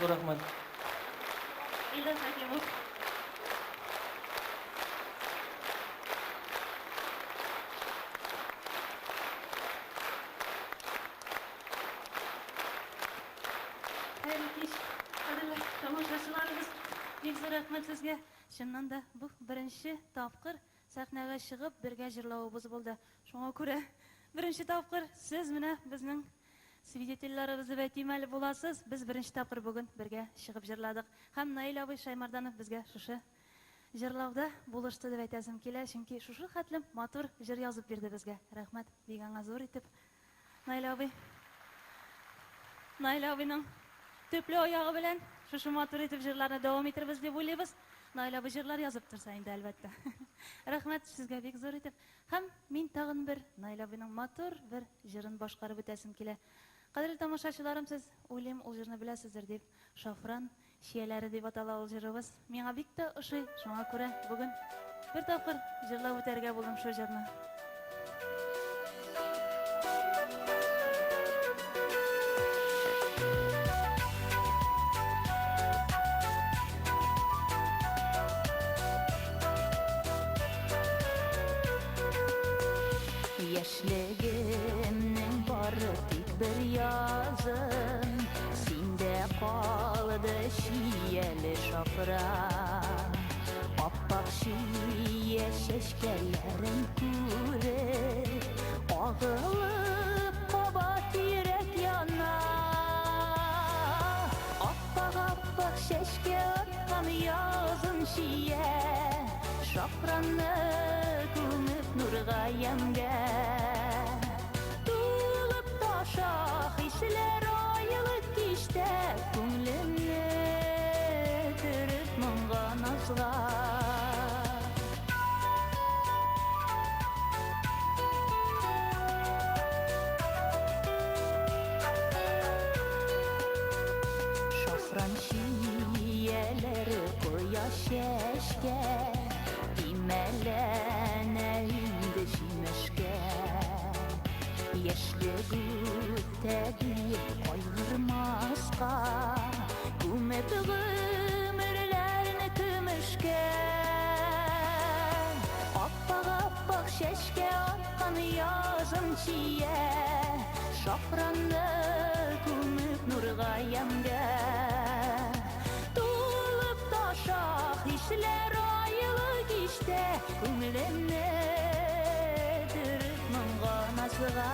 Зур рәхмәт. Илдар Хәкимов. Хәерле кич, кадерле тамашачыларыбыз. Бик зур рәхмәт сезгә. Чыннан да, бу беренче тапкыр сәхнәгә чыгып бергә җырлавыбыз булды. Шуңа күрә беренче тапкыр сез менә безнең свидетельләребез дип әйтим әле буласыз. Без беренче тапкыр бүген бергә чыгып җырладык. Һәм Наил абый Шаймарданов безгә шушы җырлауда булышты дип әйтәсем килә, чөнки шушы хәтлем матур җыр язып бирде безгә. Рәхмәт бик аңа зур итеп. Наил абый. Наил абыйның төпле аягы белән шушы матур итеп җырларны дәвам итербез дип уйлыйбыз. Наил абый җырлар язып торса инде, әлбәттә. Рәхмәт сезгә бик зур итеп. Һәм мин тагын бер Наил абыйның матур бер җырын башкарып үтәсем килә. Кадерле тамашачыларым, сез, уйлыйм, ул җырны беләсездер дип. Шафран чияләре дип атала ул җырыбыз. Миңа бик тә ошый, шуңа күрә бүген бер тапкыр җырлап үтәргә булдым шул җырны. Яшьлегемнең бары тик бер язын Синдә калды чияле шафран. Аппак чия чәчкәләрен күреп, Агылып кабат йөрәк яна. Аппак-аппак чәчкә аткан язын чия, Шафранны күмеп нурга ямьгә. Тулып таша хисләр айлы кичтә, Күңелемне төреп моңга назга. Шафран чияләре коя чәчкә, Имәләнә инде җимешкә. Яшьлек үтә диеп кайгырмаска, Күмеп гомерләрне көмешкә. Аппак-аппак чәчкә аткан язын чия, Шафранны күмеп нурга ямьгә. Тулып таша хисләр айлы кичтә, Күңелемне төреп моңга назга.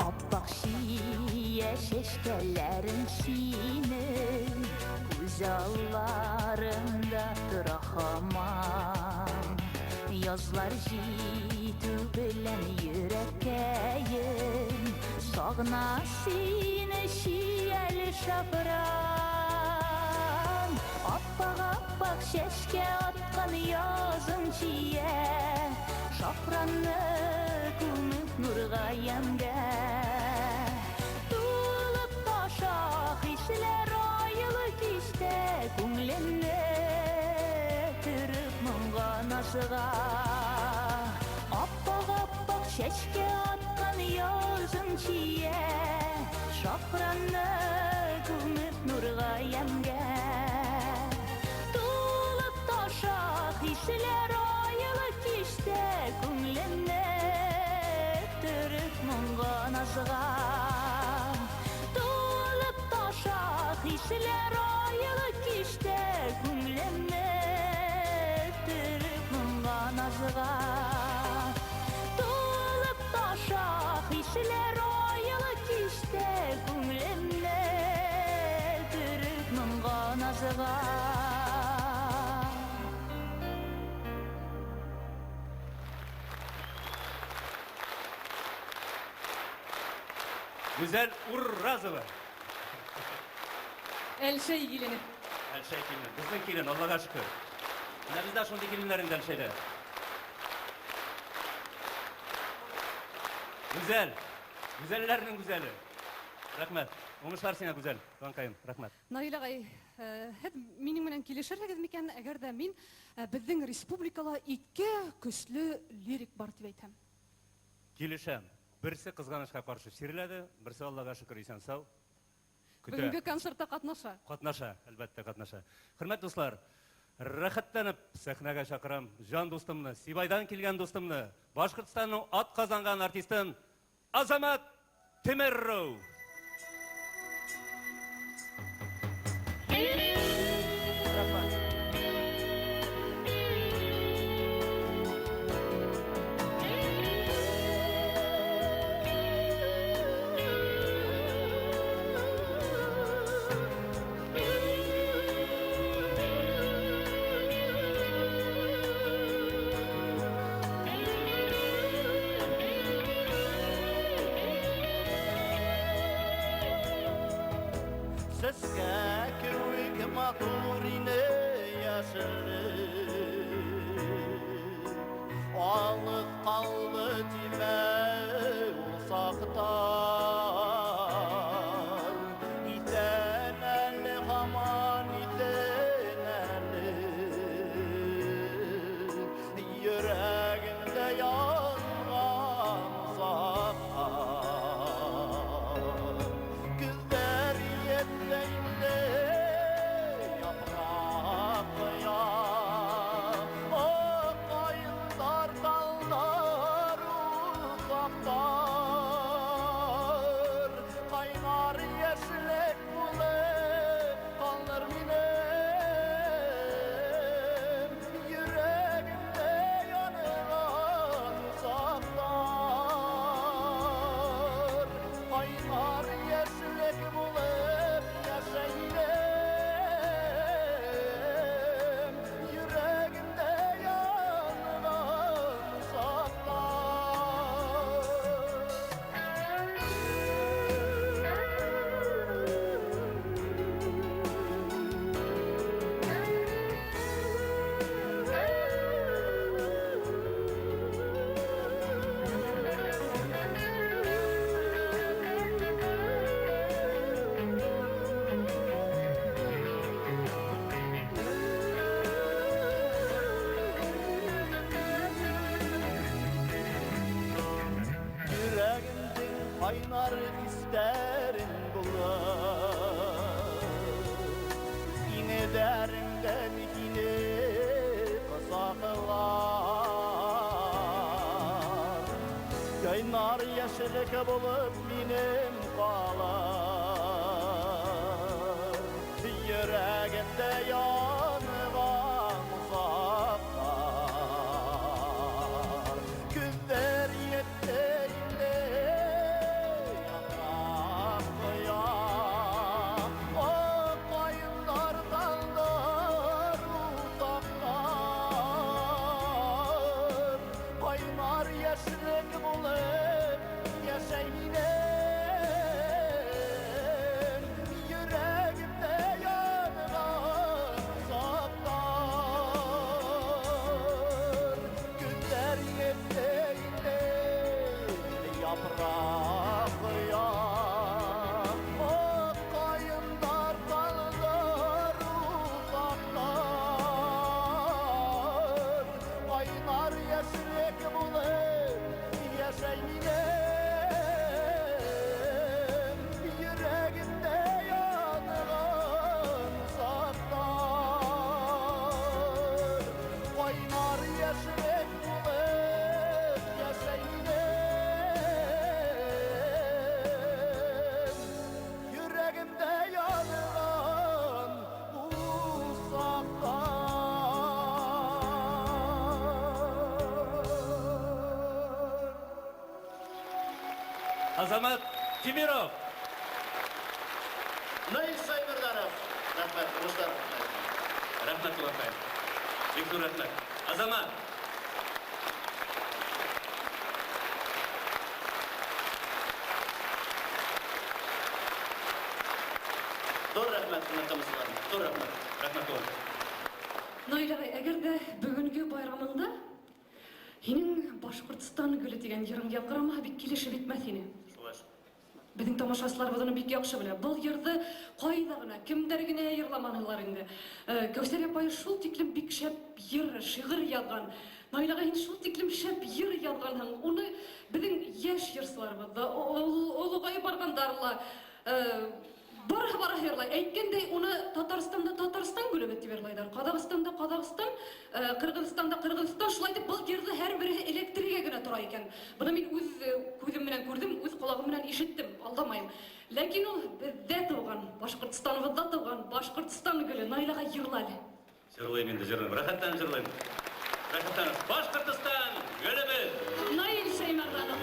Аппак чия чәчкәләрен синең Күз алларымда тора һаман. Язлар җитү белән йөрәккәем Сагына сине чияле шафран. Аппак-аппак чәчкә аткан язын чия, Шафранны күмеп нурга ямьгә. Тулып таша хисләр айлы кичтә, Күңелемне төреп моңга назга. Аппак-аппак чәчкә аткан язын чия, Шафранны күмеп нурга ямьгә. Тулып таша хисләр айлы кичтә, Күңелемне төреп моңга назга. Тулып таша хисләр айлы кичтә, Күңелемне төреп моңга назга. Тулып таша хисләр айлы кичтә, Күңелемне төреп моңга назга. Гүзәл Уразова. Әлшәй килене. Әлшәй килене. Безнең килен, Аллага шөкер. Менә бездә шундый киленнәр инде Әлшәйдә. Гүзәл! Гүзәлләрнең гүзәле! Рәхмәт. Уңышлар сиңа, Гүзәл, туганкаем. Рәхмәт. Наил агай, һез минем белән килешерһегез микән, әгәр дә мин безнең республикала ике көчле лирик бар дип әйтәм? Килешәм. Берсе, кызганычка каршы, чирләде, берсе, Аллага шөкер, исән-сау. Көтә. Бүгенге концертта катнаша. Катнаша, әлбәттә, катнаша. Хөрмәтле дуслар, рәхәтләнеп сәхнәгә чакырам җан дустымны, Сибайдан килгән дустымны, Башкортстанның атказанган артистын Азамат Тимеров. Рәхмәт. Сезгә кебек матур иде яшеллек, Алып калды тимә ул сакта. Исән әле һаман исән әле, Йөрәгемдә янган сакта. Көзләр җитте инде, яфрак коя. Ак каеннар, таллар усакта. Кайнар яшьлек булып калыр минем йөрәгемдә янган усаклар. Кайнар яшьлек булып яшәйм йөрәгемдә янган усаклар. Йөрәгемнең кайнар хисләрен булып, Сине дәремдән һине косаклар. Кайнар яшьлек булып минем калыр, Йөрәгемдә янган усаклар. Көзләр җитте инде, яфрак коя. Ак каеннар, таллар, усаклар. Кайнар яшьлек булып яшәй минем йөрәгемдә янган усаклар. Көзләр җитте инде, яфрак коя. Ак каеннар, таллар, усаклар. Кайнар яшьлек булып яшәй минем йөрәгемдә янган усаклар. Кайнар яшьлек булып яшәй минем йөрәгемдә янган усаклар. Азамат Тимиров. Наил Шаймарданов. Рәхмәт, уңышлар. Рәхмәт, туганкаем. Бик зур рәхмәт. Азамат. Зур рәхмәт, хөрмәтле тамашачылар. Зур рәхмәт. Рәхмәт, туганкаем. Наил агай, әгәр дә бүгенге байрамыңда һинең Башкортстан Башкортстан гөле дигән йырың яңгырамаһа бик килешеп бетмәс ине. Шулай шул. Безнең тамашачыларыбыз аны бик яхшы белә. Был йырды кайда гына, кемдәр генә йырламадылар инде. Э, Кәүсәр апай шул тиклем бик шәп йыр, шигырь язган. Наил агай һин шул тиклем шәп йыр язганһың. Уны безнең яшь йырчыларыбыз да, олыгаеп баргандар ла, э, барыһы барыһы йырлай. Әйткәндәй, уны Татарстанда Татарстан гөле дип йырлайлар. Казахстанда Казахстан, э, Кыргызстанда Кыргызстан. Шулай итеп был йырны һәрбере эләктерергә генә тора икән. Моны мин үз күзем белән күрдем, үз колагым белән ишеттем, алдамайым. Ләкин ул бездә туган, Башкортстаныбызда туган Башкортстан гөле. Наил агай йырла әле. Җырлыйм инде, җырлыйм. Рәхәтләнеп җырлыйм. Рәхәтләнеп. Башкортстан гөлебез! Наил Шәймәрданов.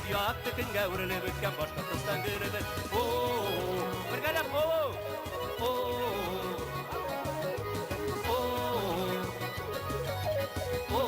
Якты көнгә үрелеп үткән Башкортстан гөлебез. О, бергәләп, о, о, о, о.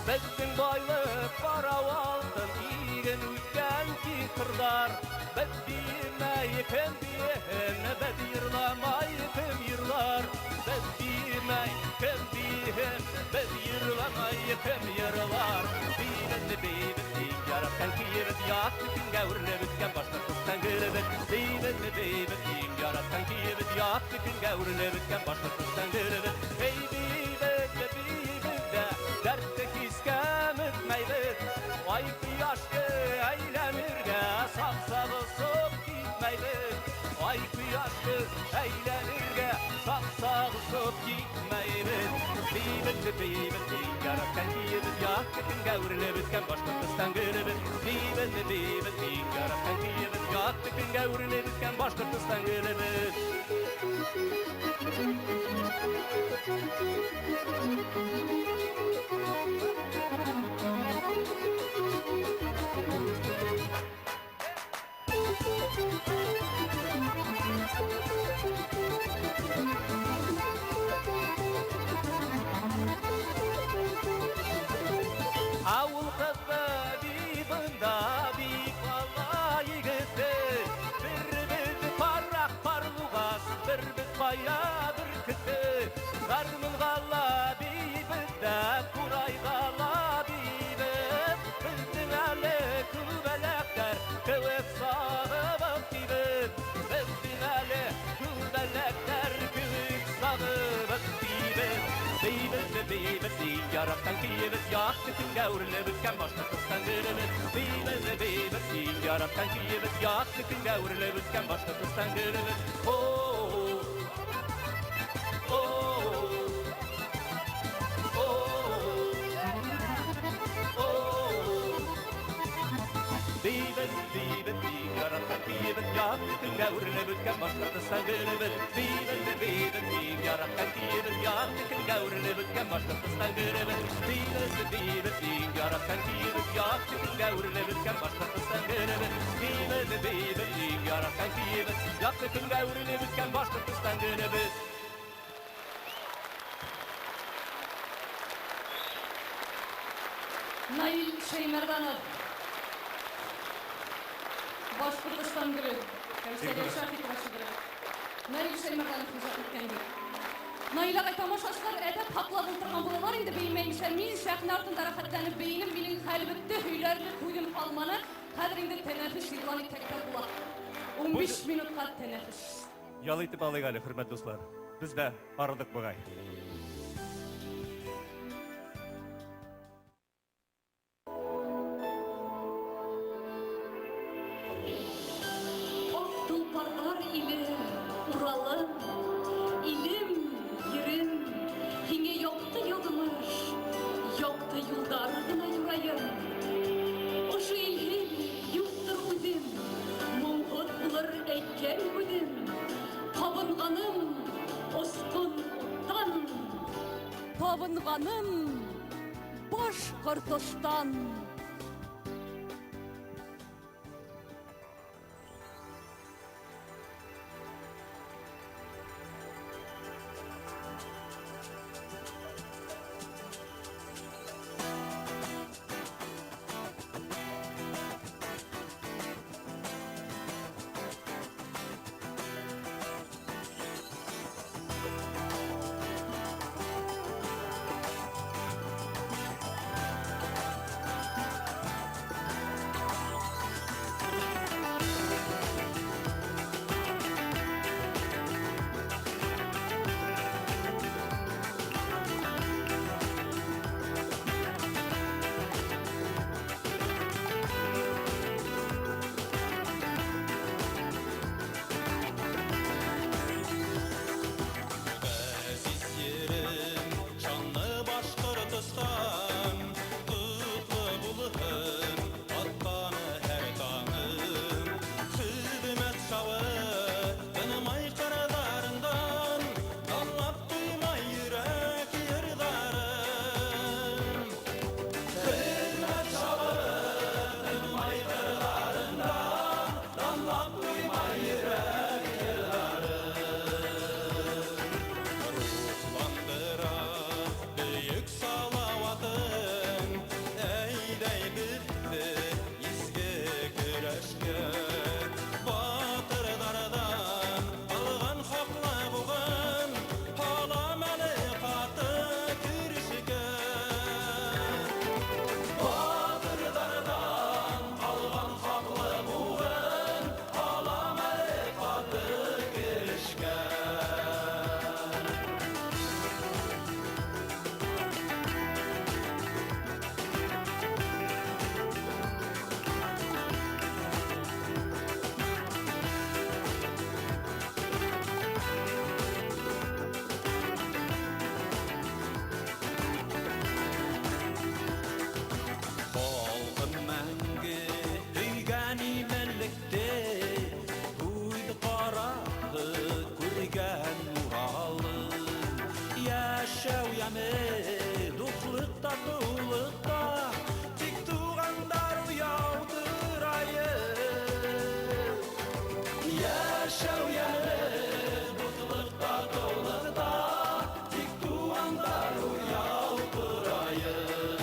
Безнең байлык кара алтын иген үткән киң кырлар. Без биемәй кем биеһен, без йырламай кем йырлар. Без биемәй кем биеһен, без йырламай кем йырлар. Бибез, бибез, иң яраткан көебез, якты көнгә үрелеп үткән Башкортстан гөлебез. Бибез, бибез, иң яраткан көебез, якты көнгә үрелеп үткән Башкортстан гөлебез. Эй, бибез, бибез дә, дәртте хискә үтмәйбез. Ай кояшка әйләнергә сак-сагысып китмәйбез. Ай кояшка әйләнергә сак-сагысып китмәйбез. Бибез, бибез, иң яраткан көебез, якты көнгә үрелеп үткән Башкортстан гөлебез. Бибез, бибез, иң яраткан көебез, якты көнгә үрелеп үткән Башкортстан гөлебез. Авыл кызы бибында бик бала егете. Бер без парак парлугас, бер без кая бөркете. Гармунга бибездә, курайга бибез. Безнең әле күбәләкләр кебек сагып тибез. Безнең әле күбәләкләр кебек сагып тибез. Бибез, бибез, иң яраткан көебез, якты көнгә үрелеп үткән Башкортстан гөлебез. Бибез, бибез, иң яраткан көебез, якты көнгә үрелеп үткән Башкортстан гөлебез. О, о, о, о. Бибез, бибез, иң яраткан көебез, якты көнгә үрелеп үткән Башкортстан гөлебез. Бибез, бибез, иң яраткан көебез, якты көнгә үрелеп үткән Башкортстан гөлебез. Бибез, бибез, иң яраткан көебез, якты көнгә үрелеп үткән Башкортстан гөлебез. Бибез, бибез, иң яраткан көебез, якты көнгә үрелеп үткән Башкортстан гөлебез. Наил Шәймәрданов. Башкортстан гөле. Кәүсәрия Шафикова шигыре. Наил Шәймәрданов иҗат иткән гөл. Наил агай, тамашачылар әдәп һаклап утырган булалар инде беймәенчә. Мин сәхнә артында рәхәтләнеп бейинем, минем хәл бетте, һөйләрлек һүзем калманы. Хәзер инде тәнәфес игълан итсәк тә була. 15 минутка тәнәфес. Ял итеп алыйк әле, хөрмәтле дуслар. Без дә арыдык бугай. Ак тулпарлар иле, Уралым, илем, ерем, һиңә якты язмыш, якты юлдар гына юраем. Ошо илһеҙ юҡтыр үҙем, моңһоҙ булыр әйткән һүҙем, ҡабынғаным осҡон уттан, табынғаным Башҡортостан. Газиз ерем, шанлы Башкортостан, Котлы булһын атканы һәр таңың. Хеҙмәт шавы тынмай ҡырҙарыңдан, Данлап туймай йөрәк йырҙарым. Хеҙмәт шавы тынмай ҡырҙарыңдан, Данлап туймай йөрәк йырҙарым. Рухландыра бөйөк Салауатың, Әйҙәй беҙҙе изге көрәшкә. Батырҙарҙан алған хаҡлы буғын, Һалам әле ҡаты көрәшкә. Батырҙарҙан алған хаҡлы буғын, Һалам әле ҡаты көрәшкә. Халҡым мәңге һөйгән именлекте, Күҙ ҡараһы күргән Уралым. Йәшәү йәме дуҫлыҡ, татыулыҡта, Тик туғандар уяу торайыҡ. Йәшәү йәме дуҫлыҡ, татыулыҡта, Тик туғандар уяу торайыҡ.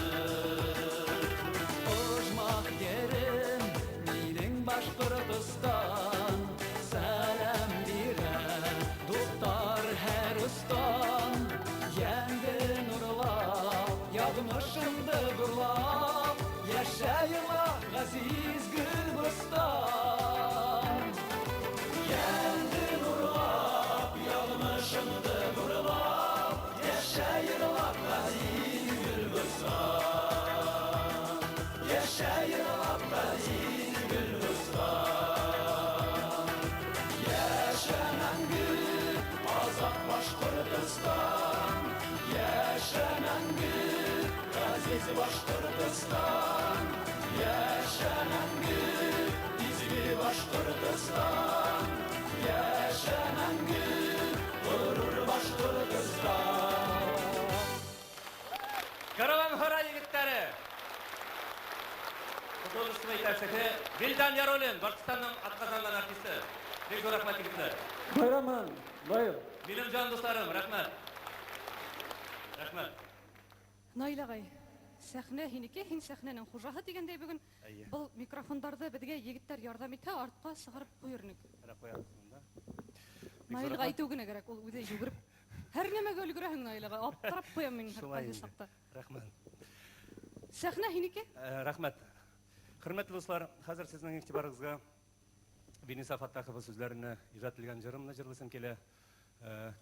Ожмах ерем, минең Башҡортостан, Сәләм бирә дуҫтар һәр остан. Йәнде нурлап, яҙмышымды ҙурлап, Йәшә йырла, ғәзиз Гөлбостан. Йәнде нурлап, яҙмышымды ҙурлап, Йәшә йырлап, ғәзиз Гөлбостан. Йәшә йырлап, ғәзиз Гөлбостан. Йәшә мәңге, азат Башҡортостан. Йәшә мәңге, ғәзиз Башҡортостан. Йәшә мәңге, изге Башҡортостан. Йәшә мәңге, ғорур Башҡортостан. Караван Һарай егетләре! Художественный итәкчесе Вилдан Яруллин, Башҡортостандың атҡаҙанған артисты. Бик ҙур рәхмәт, егетләр. Байрам менән, Наил. Минең җан дуҫларым, рәхмәт. Рәхмәт. Наил ағай, сәхнә һинеке, һин сәхнәнең хужаһы тигәндәй бөгөн Әйе. был микрофондарҙы беҙгә егеттәр ярҙам итһә, артҡа сығарып ҡуйыр инек. Менә ҡуябыҙ монда. Бик зур Наилгә рәхмәт. әйтеү генә кәрәк, ул үҙе йүгереп. Һәр нәмәгә өлгөрәһең, Наил ағай, аптырап ҡуям мин һәр Шулай ҡайһы инде. саҡта. Рәхмәт. Сәхнә һинеке? Рәхмәт. Хөрмәтле дуслар, хәзер сезнең игътибарыгызга Вениса Фаттахова сүзләренә иҗат ителгән җырымны җырлыйсым килә.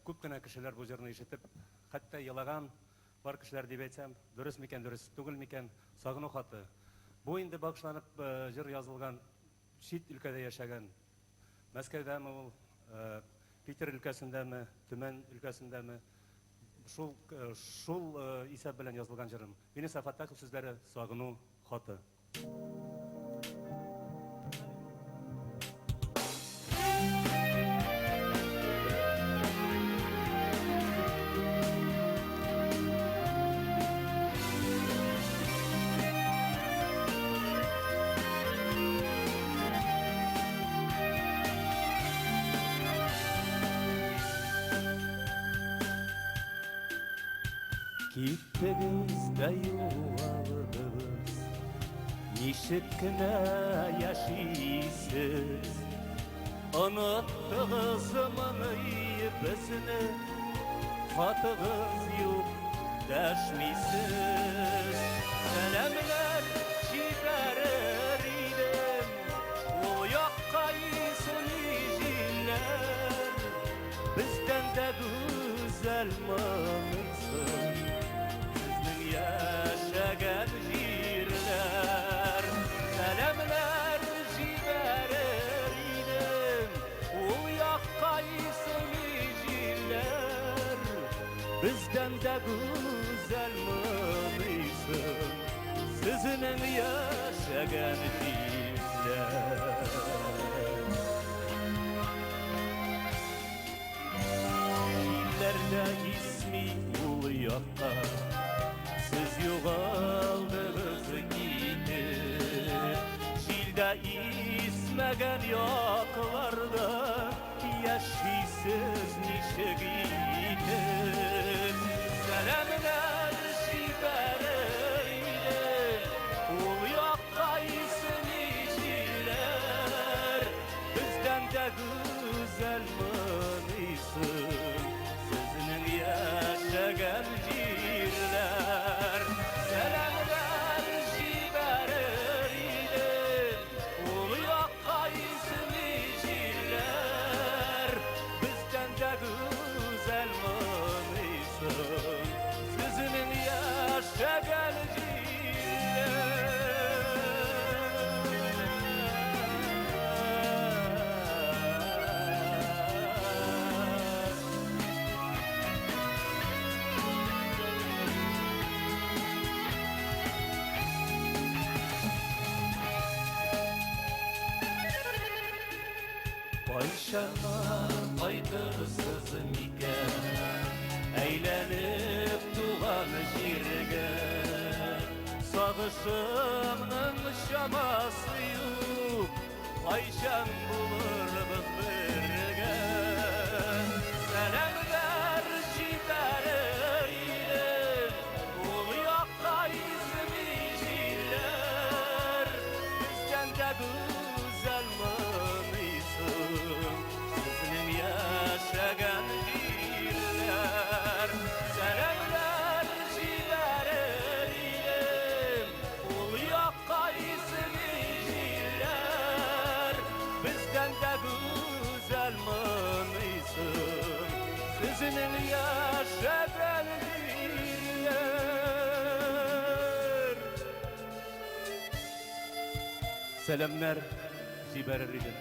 Күп кенә кешеләр бу җырны ишетеп, хәтта елаган бар кешеләр дип әйтсәм, дөрес микән, дөрес түгел микән, сагыну хаты. Бу инде багышланып җыр язылган чит өлкәдә яшәгән, Мәскәүдәме ул, Питер өлкәсендәме, Төмән өлкәсендәме, шул шул исәп белән язылган җырым. Вениса Фаттахов сүзләре сагыну хаты. Киттегез дә югалдыгыз, Ничек кенә яшисез? Оныттыгыз моны безне, Хатыгыз юк, дәшмисез. Сәламләр җибәрер идем, Ул якка исми җилләр. Бездән дә гүзәл мыныйсың, Сезнең яшәгән җирләр. Сәламләр җибәрер идем, Ул якка исми җилләр. Бездән дә гүзәл мыныйсың, Сезнең яшәгән җирләр. Җилләр дә исми ул якка, Сез югалдыгыз китеп. Җил дә исмәгән якларда Яшисез ничек итеп. Сәламнәр җибәрер идем, Ул якка исми җилләр. Бездән дә гүзәл мыныйсың, Сезнең яшәгән җирләр. Сәламнәр җибәрер идем, Ул якка исми җилләр. Бездән дә гүзәл мыныйсың, Сезнең яшәгән Кайчаннар кайтырсыз микән, Әйләнеп туган җиргә? Сагышымның чамасы юк, Кайчан булырбыз бергә? Сәламнәр җибәрер идем, Ул якка изми җилләр. Бездән дә гүзәл мыныйсың, Сезнең яшәгән җирләр. Сәламнәр җибәрер идем, Ул якка изми җилләр. Бездән дә гүзәл мыныйсың, Сезнең яшәгән җирләр. Сәламнәр җибәрер идем.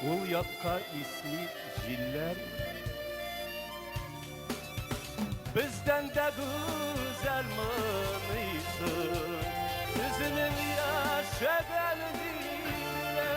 Ул якка исми җилләр. Бездән дә гүзәл мыныйсың, Сезнең яшәгән җирләр.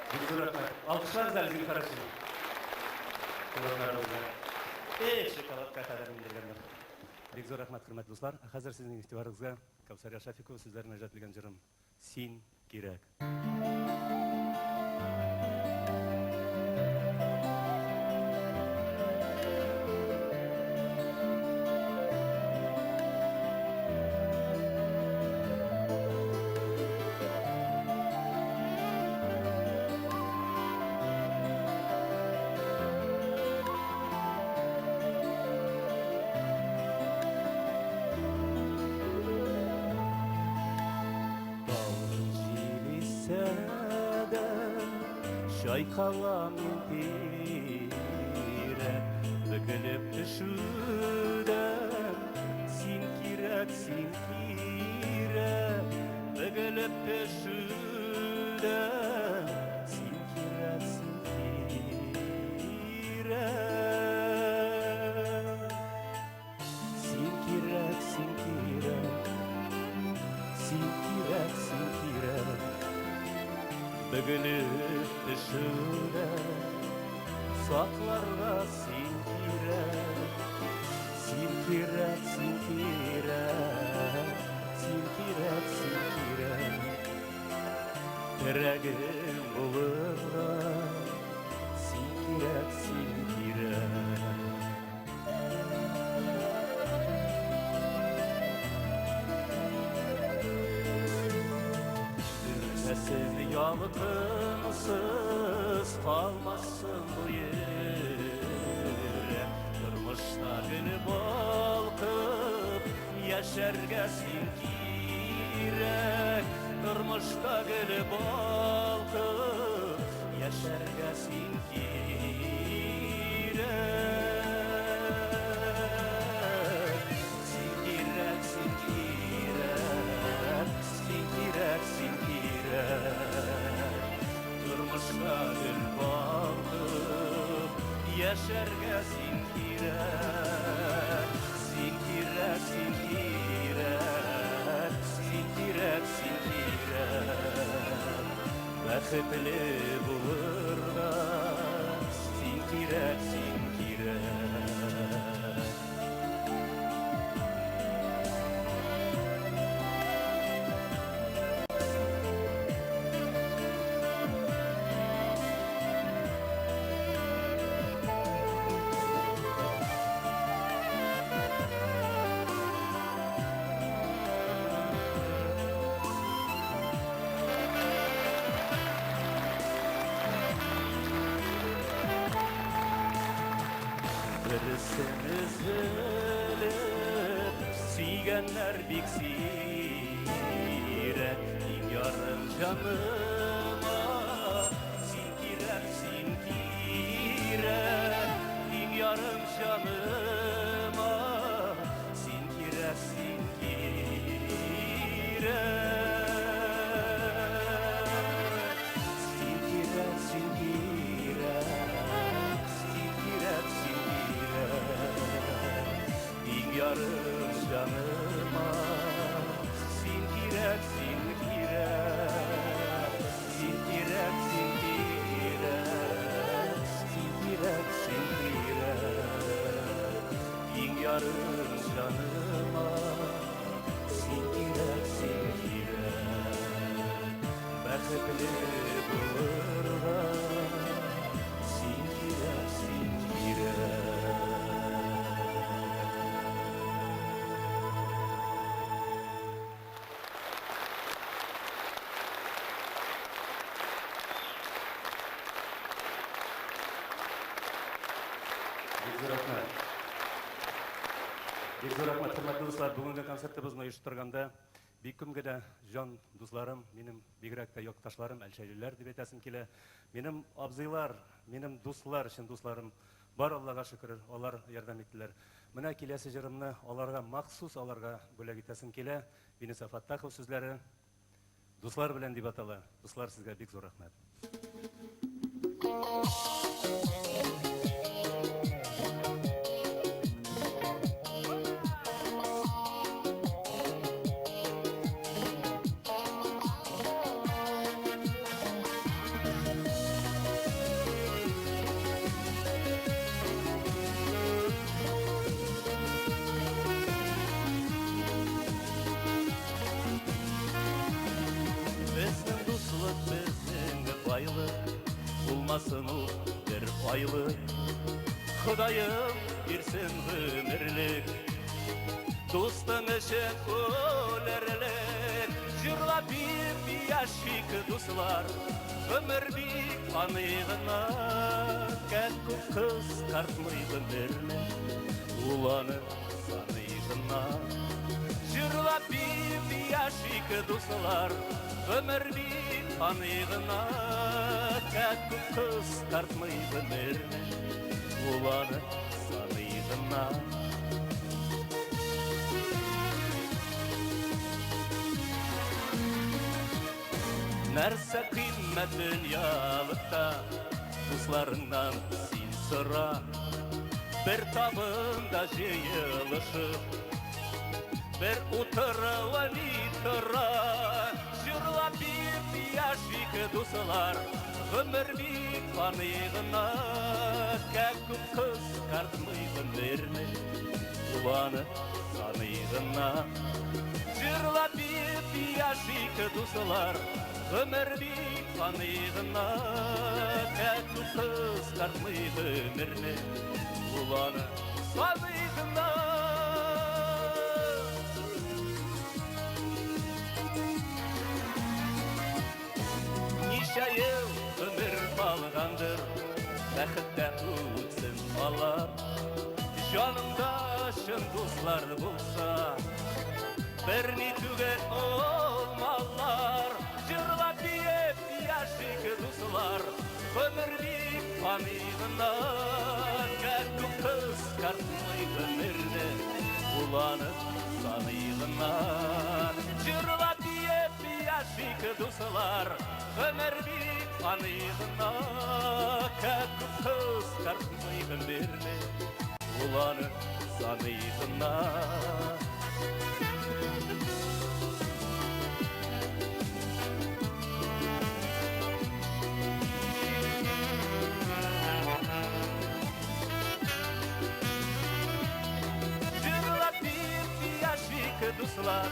Бик зур рәхмәт. Алкышларыгыз әле зинһар өчен. Туганнарыбызга. Эх, шоколадка кадәр мендергәннәр. Бик зур рәхмәт, хөрмәтле дуслар. Ә хәзер сезнең игътибарыгызга Кәүсәрия Шафикова сүзләренә иҗат ителгән җырым Син кирәк. Чайкалам мин тирән, бөгелеп төшүдән. Син кирәк, син кирәк, бөгелеп төшүдән. Син кирәк, син кирәк. Син кирәк, син кирәк, син кирәк, син кирәк. Бөгелеп төшүдән сакларга син кирәк. Син кирәк, син кирәк, син кирәк, син кирәк. Терәгем булырга син кирәк, син кирәк. Өрмәсен ялкынсыз, калмасын бу йөрәк. Тормышта гөл балкып, яшәргә син кирәк. Тормышта гөл балкып, яшәргә син кирәк. Син кирәк, син кирәк, син кирәк, син кирәк. Тормышта гөл балкып, яшәргә син кирәк. Син кирәк, син кирәк, син кирәк, син кирәк. Бәхетле булырга син кирәк, син кирәк. Берсен өзелеп, сөйгәннәр бик сирәк. Иң ярым җаныма, син кирәк, син кирәк. Иң ярым җаныма, син кирәк, син кирәк. Син кирәк, син кирәк, син кирәк, син кирәк. Иң ярым җаныма, син кирәк, син кирәк. Син кирәк, син кирәк, син кирәк, син кирәк. Иң ярым җаныма, син кирәк, син кирәк. Бәхетле булырга син кирәк, син кирәк. Бик зур рәхмәт. Бик зур рәхмәт, хөрмәтле дуслар. Бүгенге концертыбызны оештырганда бик күп генә җан дусларым, минем бигрәк тә якташларым, әлшәйлеләр дип әйтәсем килә. Минем абзыйлар, минем дуслар, чын дусларым бар, Аллага шөкер, алар ярдәм иттеләр. Менә киләсе җырымны аларга махсус аларга бүләк итәсем килә. Винеса Фаттахов сүзләре Дуслар белән дип атала. Дуслар, сезгә бик зур рәхмәт. Безнең дуслык, безнең байлык, булмасын ул бер айлык. Ходаем бирсен гомерлек, дустың өчен үләрлек. Җырлап биеп яшик, дуслар, гомер бик фани гына. Кәккүк кыскартмый гомерне, ул аны саный гына. Җырлап биеп яшик, дуслар, Гомер бит фани гына, кәккүк кыскартмый гомерне, ул аны саный гына. Нәрсә кыйммәт дөньялыкта, дусларыңнан син сора. Бер табында җыелышып, бер утырып ни тора. Җырлап биеп яшик дуслар, гомер бик фани гына. Кәккүк кыскартмый гомерне, ул аны саный гына. Җырлап биеп яшик дуслар, гомер бик фани гына. Кәккүк кыскартмый гомерне, ул аны саный гына. Ничә ел гомер калгандыр, бәхеттә үтсен алар. Җаныңда чын дуслар булса, берни түгел ул маллар. Җырлап биеп яшик дуслар, гомер бик фани гына. Кәккүк кыскартмый гомерне, ул аны саный гына. Җырлап биеп яшик дуслар, гомер бик фани гына. Кәккүк кыскартмый гомерне, ул аны саный гына. Җырлап биеп яшик дуслар,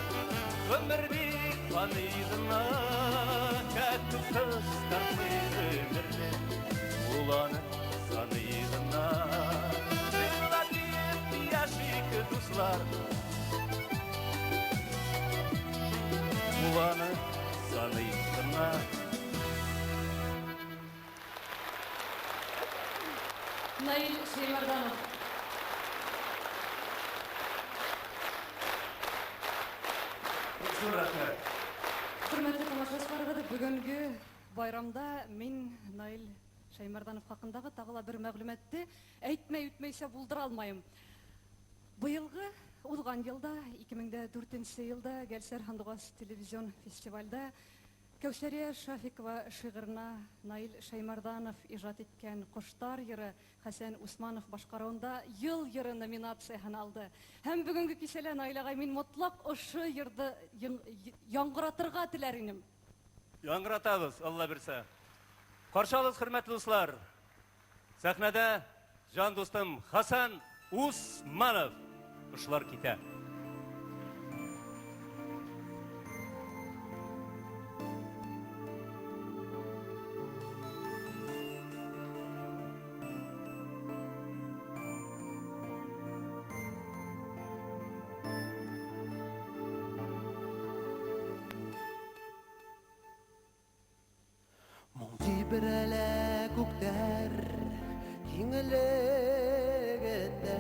гомер бик фани гына. Кәккүк кыскартмый гомерне, ул аны саный гына. Җырлап биеп яшик дуслар, ул аны саный гына. Наил Шәймәрданов. Зур рәхмәт. Хөрмәтле тамашачыларыбыз, бүгенге байрамда мин Наил Шәймәрданов хакындагы тагы ла бер мәгълүматны әйтмәй үтмәйчә булдыра алмыйм. Быелгы узган елда, 2004 елда Гәлсәр Һандугас телевизион фестивальдә Кәүсәрия Шафикова шигыренә Наил Шәймәрданов иҗат иткән Коштар йыры Хәсән Усманов башкаруында Ел йыры номинацияһен алды. Һәм бүгенге кичәлә Наил агай мин мотлак ошо йырды яңгыратырга теләр инем. Яңгыратабыз, Алла бирсә. Каршы алыгыз, хөрмәтле дуслар. Сәхнәдә җан дустым Хәсән Усманов. Кошлар китә. Моң тибрәлә күктәр киңлегендә,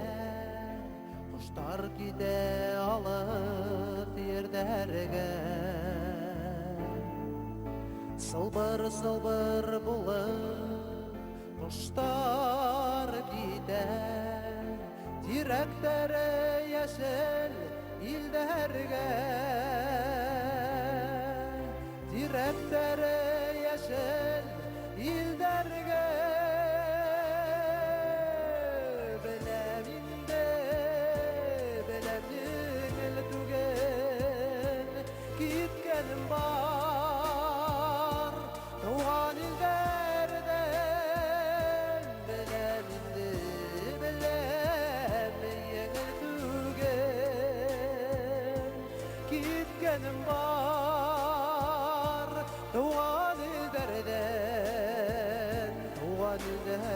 Коштар китә алып ерләргә. Сылбыр-сылбыр булып коштар китә, Тирәктәре яшел илләргә. Тирәктәре яшел илләргә. Беләм инде, беләм җиңел түгел, Киткәнем бар туган илләрдән. Беләм инде, беләм җиңел түгел, Киткәнем бар туган илләрдән, туган илләрдән.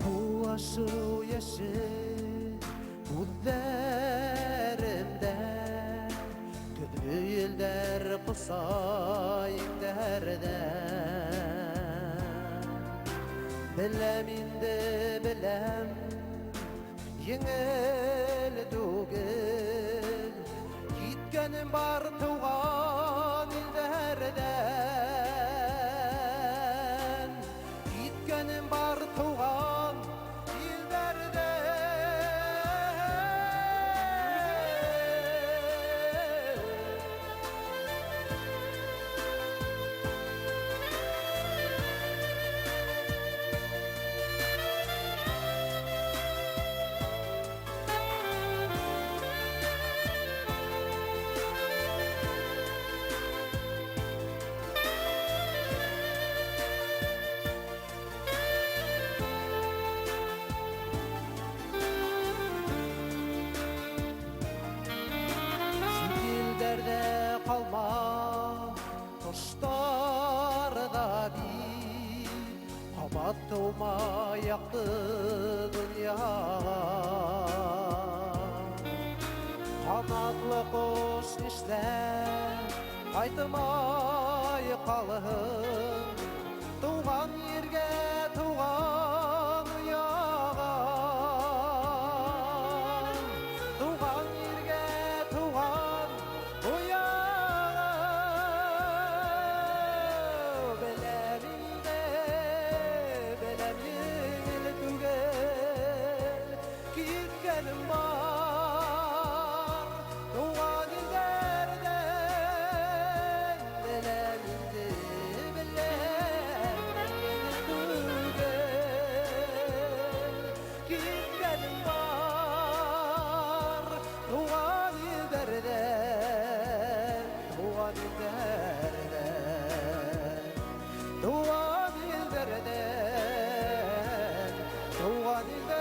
Бу яше күзләремдә, Көзге еллар кыса иңнәрдә. Беләм инде, беләм, җиңел түгел, Киткәнем Киткәнем бар туган илләрдән, Киткәнем бар туган илләрдән. Чит илләрдә калма, кошлар да бит, Кабат тума якты дөньяга. Канатлы кош нишләп кайтмай калын Туган җиргә, туган ояга. Туган җиргә, туган ояга. Беләм инде, беләм җиңел түгел, Киткәнем бар туган илләрдән. Беләм инде, беләм җиңел түгел, Киткәнем бар туган илләрдән, Туган илләрдән, туган илләрдән, туган илләрдән.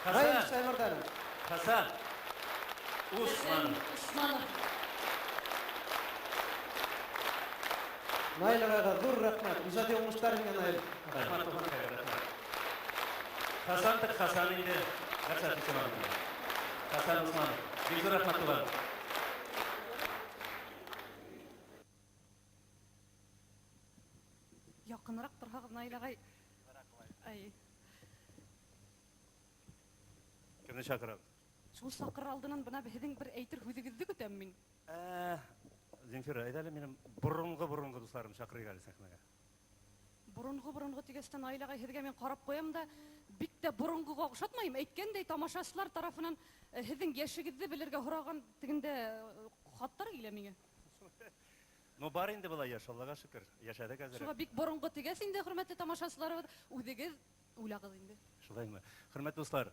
Наил Хасан, Шаймарданов. Хасан Усманов. Усманов. Наил агайга зур рәхмәт. Иҗади уңышлар миңа, Наил. Рәхмәт, туганкай, рәхмәт. Хасан так Хасан инде. Нәрсә әйтәсең? Хасан Усманов. Бик зур рәхмәт, туган. Якынрак торһагыз, Наил агай. Ай. Кемне чакырам? Шул чакырыр алдыннан менә һеҙҙең бер әйтер һүҙегеҙҙе көтәм мин. Земфира, әйҙә әле минең боронғо-боронғо дуҫларым чаҡырыйыҡ әле сәхнәгә. Боронғо-боронғо тигәстән, Наил агай, һеҙгә мин ҡарап ҡуям да, бик тә боронғоға оҡшатмайым. Әйткәндәй, тамашасылар тарафынан һеҙҙең йәшегеҙҙе белергә һораған тегендә хаттар килә миңә. Ну, бар инде былай йәш, Аллаға шөкөр. Йәшәҙек әҙерәк. Шуға бик боронғо тигәс инде, хөрмәтле тамашасыларыбыҙ, үҙегеҙ уйлағыҙ инде. Шулаймы? Хөрмәтле дуҫлар,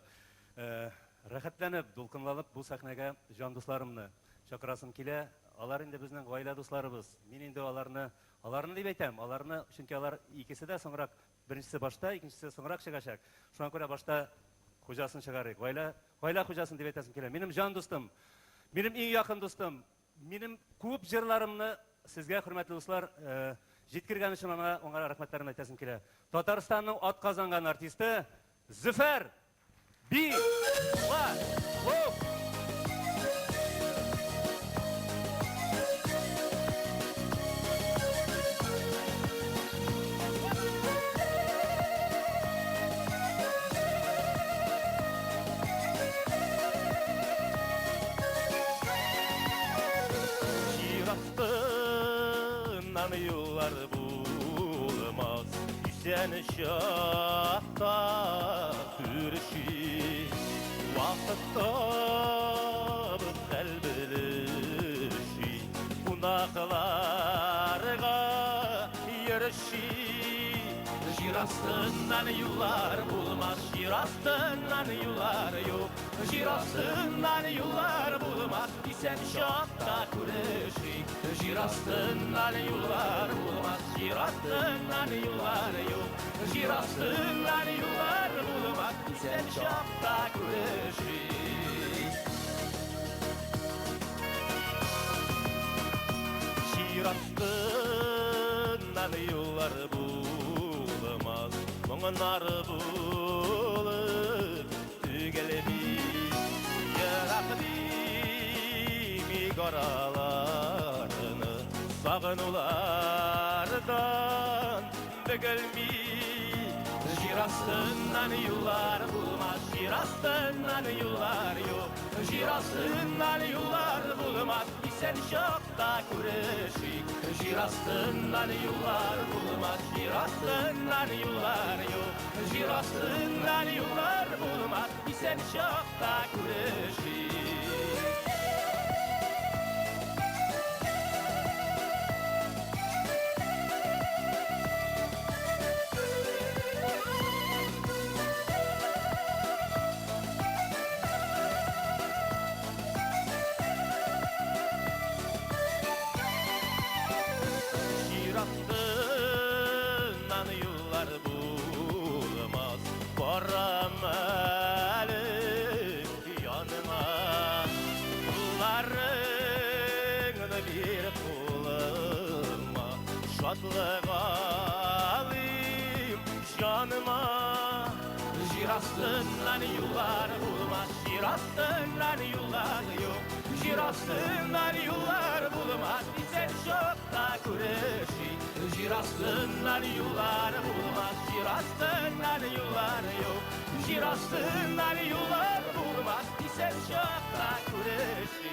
рәхәтләнеп, дулҡынланып был сәхнәгә жан дуҫларымны чаҡырасым килә. Алар инде беҙҙең ғаилә дуҫларыбыҙ. Мин инде аларны, аларны дип әйтәм, аларны, чөнки алар икесе дә соңрак, беренсеһе башта, икенсеһе соңрак сығасаҡ. Шуңа күрә башта хужасын сығарыйыҡ. Ғаилә, ғаилә хужасын дип әйтәсем килә. Минең жан дустым, минең иң яҡын дустым, минең күп йырларымны сезгә, хөрмәтле дуҫлар, еткергән өсөн аңа, уңа рәхмәтләрен әйтәсем килә. Татарстанның атҡаҙанған артисты Зөфәр Билалов. Җир астыннан юллар булмас, Исән чакта күрешик. Вакыт табып хәл белешик, Кунакларга йөрешик. Җир астыннан юллар булмас, Җир астыннан юллар юк. Җир астыннан юллар булмас, Исән чакта күрешик. Җир астыннан юллар булмас, Җир астыннан юллар юк. Җир астыннан юллар булмас, Исән чакта күрешик. Җир астыннан юллар булмас, Моңнар булып төгәл бит. Ерак димик Тик араларны сагынулардан бөгелми. Җир астыннан юллар булмас, җир астыннан юллар юк. Җир астыннан юллар булмас, исән чакта күрешик. Җир астыннан юллар булмас, җир астыннан юллар юк. Җир астыннан юллар булмас, исән чакта күрешик. Җир астыннан юллар булмас, барам әле яныңа. Кулларыңны бир кулыма, шатлык алыйм җаныма. Җир астыннан юллар булмас, җир астыннан юллар юк. Җир астыннан юллар булмас, исән чакта күрешик. Җир астыннан юллар булмас, җир астыннан юллар юк. Җир астыннан юллар булмас, исән чакта күрешик.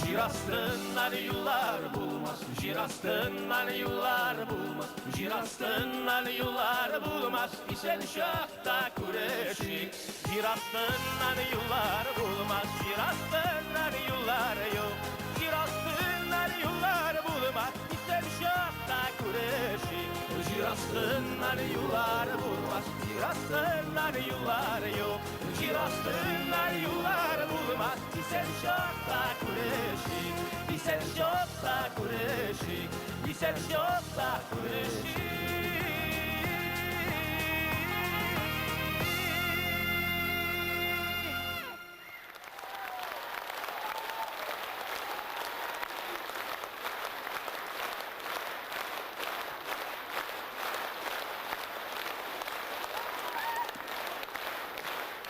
Җир астыннан юллар булмас, җир астыннан юллар булмас, җир астыннан юллар булмас, исән чакта күрешик. Җир астыннан юллар булмас, җир астыннан юллар юк. Җир астыннан юллар булмас, исән чакта күрешик. Җир астыннан юллар булмас, җир астыннан юллар юк. Җир астыннан юллар булмас, исән чакта күрешик. Исән чакта күрешик, исән чакта күрешик.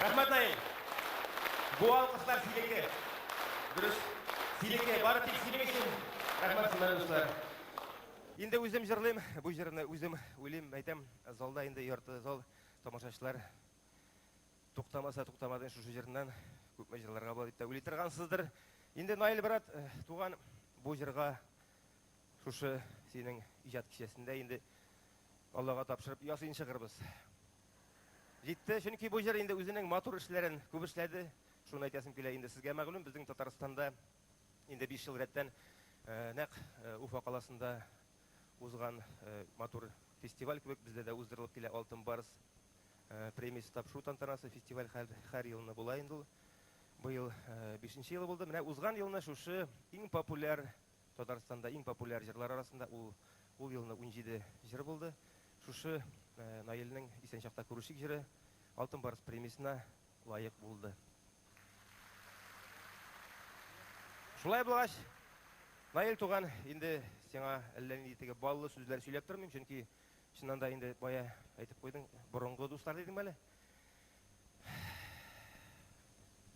Рәхмәт, Наил. Бу алкышлар синеке. Дөрес, синеке, бары тик синең өчен. Рәхмәт, хөрмәтле дуслар. Инде үзем җырлыйм, бу җырны үзем уйлыйм, әйтәм, залда инде ярты зал тамашачылар туктамаса туктамады шушы җырыннан күпме җырларга була дип тә уйлый торгансыздыр. Инде Наил брат, туган, бу җырга шушы синең иҗат кичәсендә инде Аллага тапшырып ясин чыгырбыз. Җитте, чөнки бу җыр инде үзенең матур эшләрен күп эшләде. Шуны әйтәсем килә, инде сезгә мәгълүм, безнең Татарстанда инде 5 ел рәттән нәкъ Уфа каласында узган матур фестиваль кебек бездә дә уздырылып килә Алтын барс премиясе тапшыру тантанасы. Фестиваль һәр елны була инде ул. Быел 5 елы булды. Менә узган елны шушы иң популяр Татарстанда иң популяр җырлар арасында ул ул елны 17 җыр булды. Шушы Наилнең Исән чакта күрешик җыры Алтын барс премиясенә лаек булды. Шулай булгач, Наил туган, инде сиңа әллә нинди теге баллы сүзләр сөйләп тормыйм, чөнки чыннан да инде бая әйтеп куйдың, борынгы дуслар дидеңме әле?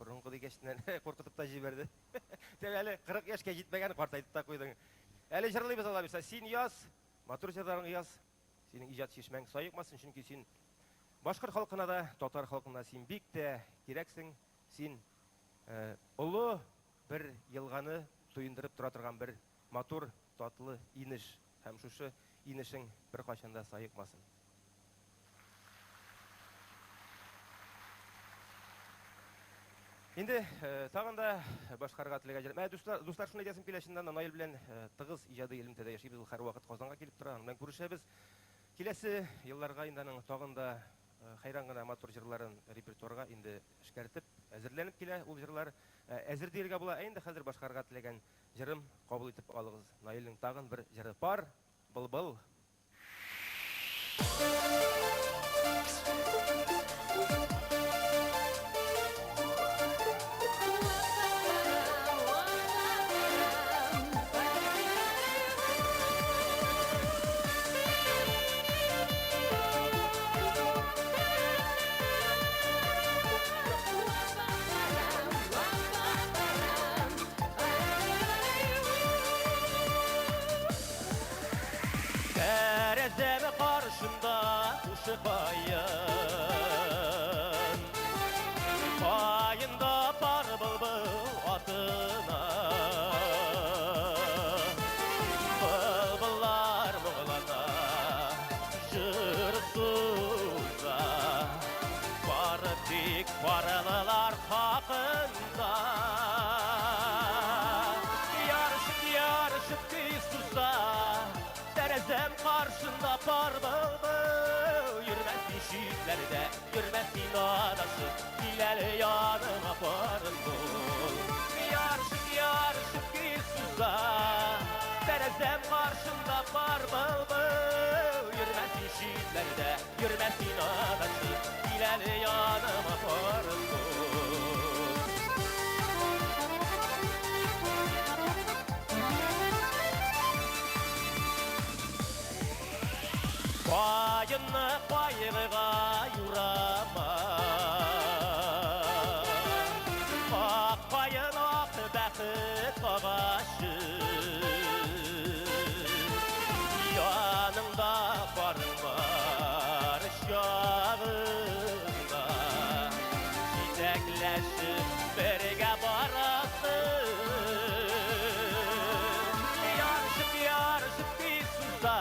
Борынгы дигәчтеннән куркытып та җибәрде. Сен әле 40 яшькә җитмәгән, картайтып та куйдың. Әле җырлыйбыз алла бирса. Син яз, матур җырларыңны яз. Синең иҗат чишмәң саекмасын, чөнки син башкорт халкына да, татар халкына син бик тә кирәксең. Син олы бер елганы туендырып тора торган бер матур, татлы инеш. Һәм шушы инешең беркайчан да саекмасын. Инде тагын да башкарырга теләгән җыр. Ә дуслар, дуслар шуны әйтәсем килә, чыннан да Наил белән тыгыз иҗади элемтәдә яшибез, ул һәрвакыт Казанга килеп тора, аның белән күрешәбез. Киләсе елларга инде аның тагын да хәйран гына матур җырларын репертуарга инде эшкәртеп, әзерләнеп килә ул җырлар. Әзер дияргә була. Ә инде хәзер башкарырга теләгән җырым кабул итеп алыгыз. Наилнең тагын бер җыры Пар былбыл. Ярышып көй суза, тәрәзәм каршында пар былбыл. Йөрмә син читләрдә, йөрмә син адашып, кил әле яныма парым бул. Ярышып, ярышып көй суза, тәрәзәм каршында пар былбыл. Йөрмә син читләрдә, йөрмә син адашып, кил әле яныма парым бул. Каенны кайгыга юрама. Ак каен ак бәхет агачы. Яныңда барың бар чагында. Җитәкләшеп бергә барасың. Ярышып, ярышып көй суза,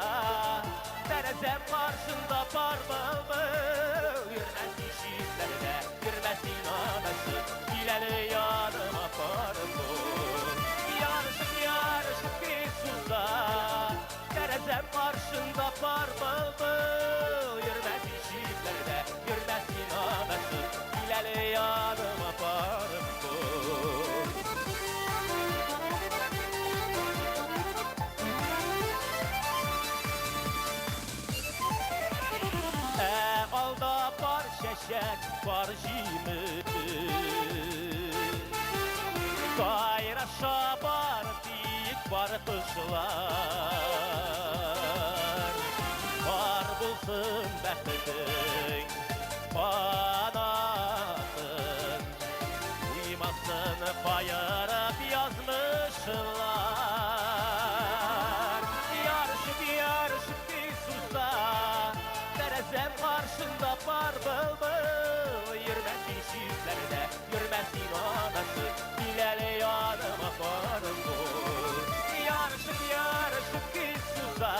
тәрәзәм каршында пар былбыл. Йөрмә син читләрдә, йөрмә син адашып, кил әле яныма парым бул. Ярышып, ярышып көй суза, тәрәзәм каршында пар былбыл. Йөрмә син читләрдә, йөрмә син адашып, кил әле яныма парым бул. Ә алда бар чәчәк, бар җимеш. Сайраша бар тик бар кошлар. Бар булсын бәхетең, канатың. Уймасын каерып язмышлар. Ярышып, ярышып көй суза, тәрәзәм каршында пар былбыл. Йөрмә син читләрдә, йөрмә син адашып, кил әле яныма парым бул. Ярышып, ярышып көй суза,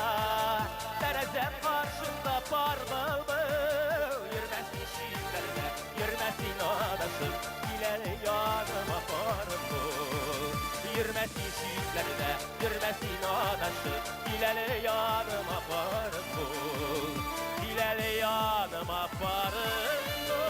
тәрәзәм каршында пар былбыл. Йөрмә син читләрдә, йөрмә син адашып, кил әле яныма парым бул. Йөрмә син читләрдә, йөрмә син адашып, кил әле яныма парым бул. Кил әле яныма парым бул.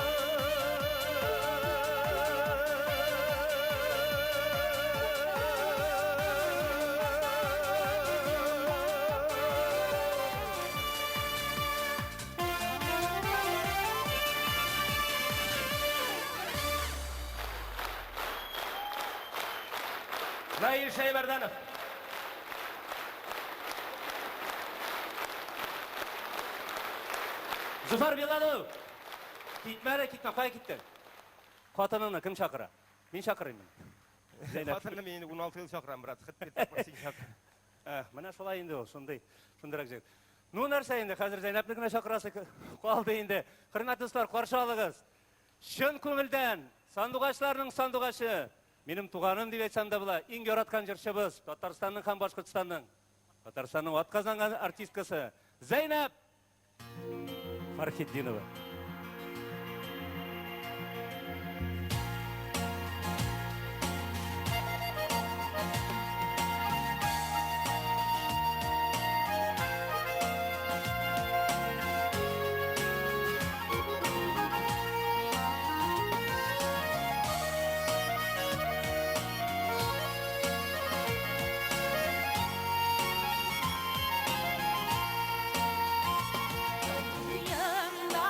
Наил Шәймәрданов. Зуфар Билалов! Китмә әле, китмә, кая киттең? Хатыныңны кем чакыра? Мин чакырыйм. Зәйнәп. Хатынны мин инде 16 ел чакырам, брат. Хет бер тапкыр син чакыр. Менә шулай инде ул, шундый, шундыйрак җегет. Ну, нәрсә инде, хәзер Зәйнәпне генә чакырасы калды инде. Хөрмәтле дуслар, каршы алыгыз. Чын күңелдән, сандугачларның сандугачы, минем туганым дип әйтсәм дә була, иң яраткан җырчыбыз, Татарстанның һәм Башкортстанның, Татарстанның атказанган артисткасы Зәйнәп Фархетдинова. Уенда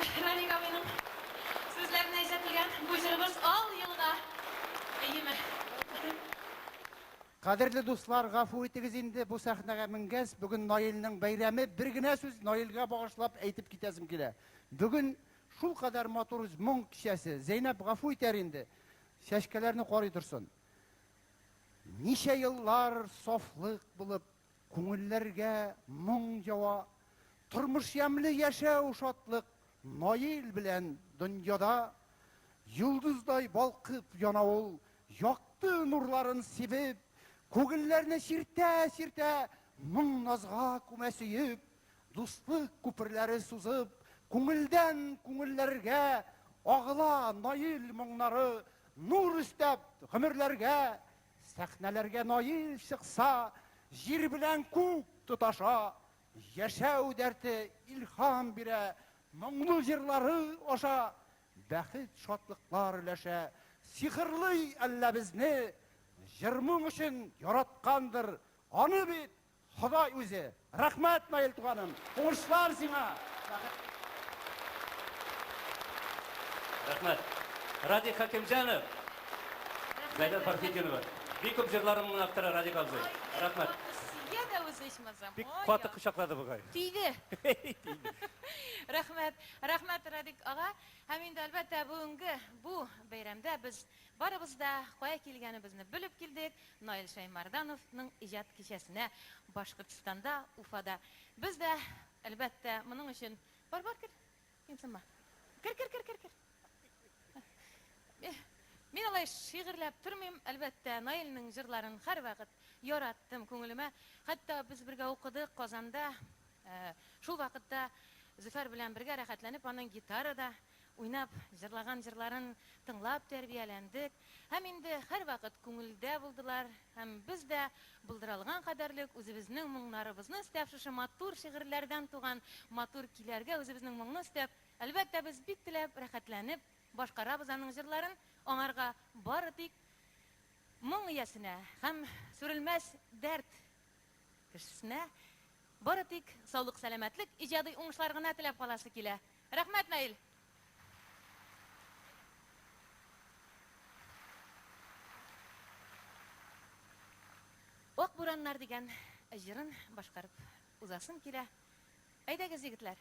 Радик абыйның сүзләренә иҗат бу җырыбыз Ал елга. Әйеме? Кадерле дуслар, гафу итегез инде бу сәхнәгә менгәс, бүген Наилнең бәйрәме, бер генә сүз Наилгә багышлап әйтеп китәсем килә. Бүген шул кадәр матур моң кичәсе. Зәйнәп гафу итәр инде. Чәчкәләрне карый торсын. Ничә еллар сафлык булып, күңелләргә моң ява. Тормыш ямьле яшәү шатлык Наил белән дөньяда йолдыздай балкып яна ул, якты нурларын сибеп, күңелләрне чиртә-чиртә, моң назга күмә сөеп, дуслык күперләре сузып, күңелдән күңелләргә агыла Наил моңнары, нур өстәп гомерләргә, сәхнәләргә Наил чыкса, җир белән күк тоташа, яшәү дәрте илһам бирә, моңлы җырлары аша бәхет шатлыклар өләшә, сихерлый әллә безне, җыр-моң өчен яраткандыр, аны бит Ходай үзе. Рәхмәт, Наил туганым, уңышлар сиңа! Рәхмәт. Радик Хакимҗанов. Зәйнәб Фәрхетдинова. Бик күп җырларымның авторы Радик абзый. Рәхмәт. Сөя дә үзе ичмасам. Бик каты кочаклады бугай. Тиде. Рәхмәт. Рәхмәт, Радик ага. Һәм инде, әлбәттә, бүгенге бу бәйрәмдә без барыбыз да кая килгәнебезне белеп килдек. Наил Шәймәрдановның иҗат кичәсенә Башкортстанда, Уфада. Без дә, әлбәттә, моның өчен Бар, бар, кер. Кыенсынма. Кер, кер, кер, кер, кер. Мин алай шигырьләп тормыйм, әлбәттә, Наилнең җырларын һәрвакыт яраттым, күңелемә. Хәтта без бергә укыдык Казанда. Шул вакытта Зөфәр белән бергә рәхәтләнеп аның гитарада уйнап җырлаган җырларын тыңлап тәрбияләндек. Һәм инде һәрвакыт күңелдә булдылар. Һәм без дә булдыралган кадәрлек үзебезнең моңнарыбызны өстәп, шушы матур шигырьләрдән туган матур көйләргә үзебезнең моңны өстәп, әлбәттә, без бик теләп, рәхәтләнеп башкарабыз аның җырларын. Аңарга бары тик моң иясенә һәм сүрелмәс дәрт кешесенә бары тик саулык-сәламәтлек, иҗади уңышлар гына теләп каласы килә. Рәхмәт, Наил! Ак бураннар дигән җырын башкарып узасым килә. Әйдәгез, егетләр!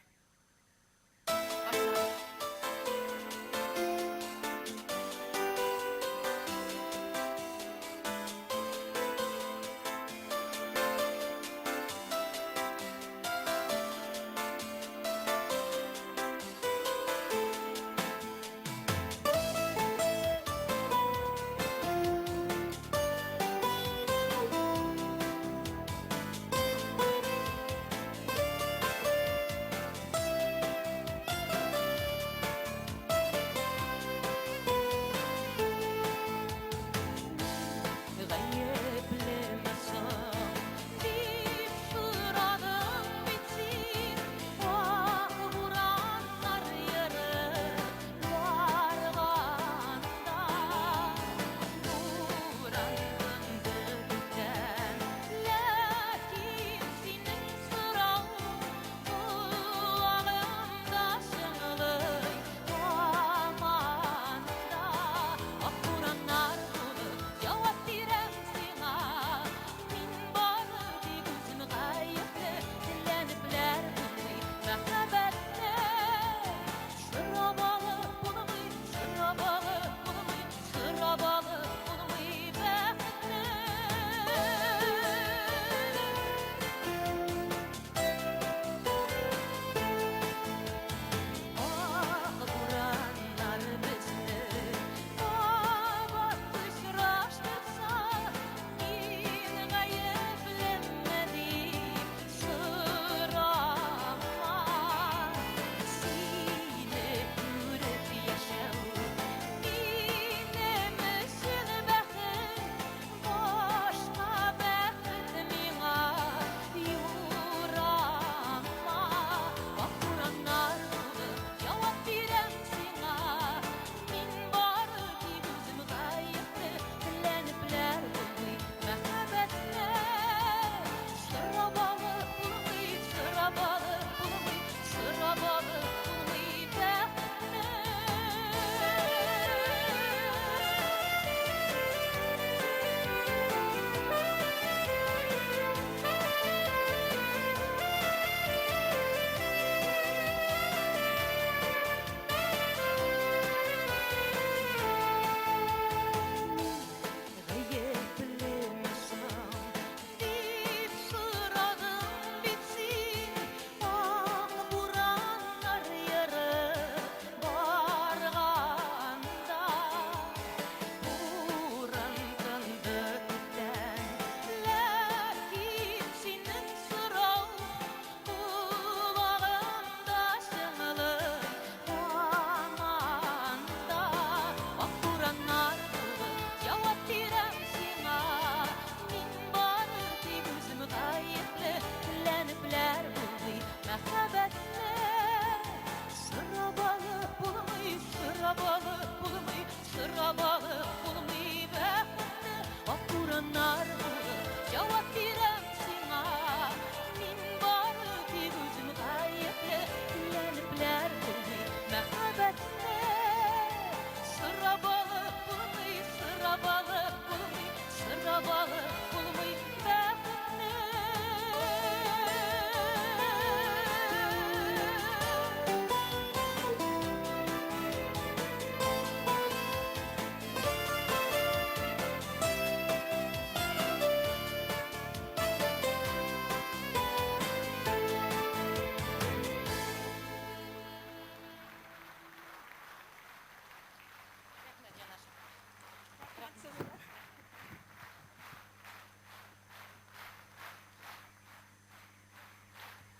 Сорап алып булмый, сорап алып булмый бәхетне. Ак бураннар булып җавап бирәм сиңа. Мин бары тик үзем гаепле, теләнепләр булмый мәхәббәтне. Сорап алып булмый, сорап алып булмый, сорап алып булмый бәхетне. Рәхмәт, җанашым.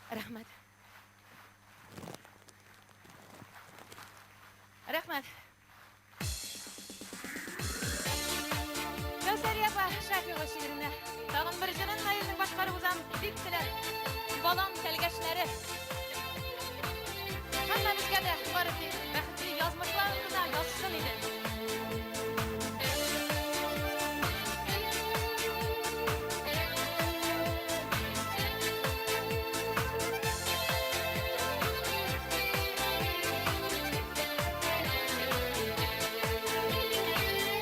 Рәхмәт. Рәхмәт. Кәүсәрия апа Шафигова шигыренә тагын бер җырын Наилнең башкарып узам бик теләп. Балан тәлгәшләре. Һәммәбезгә дә бары тик бәхетле язмышлар гына язсын иде.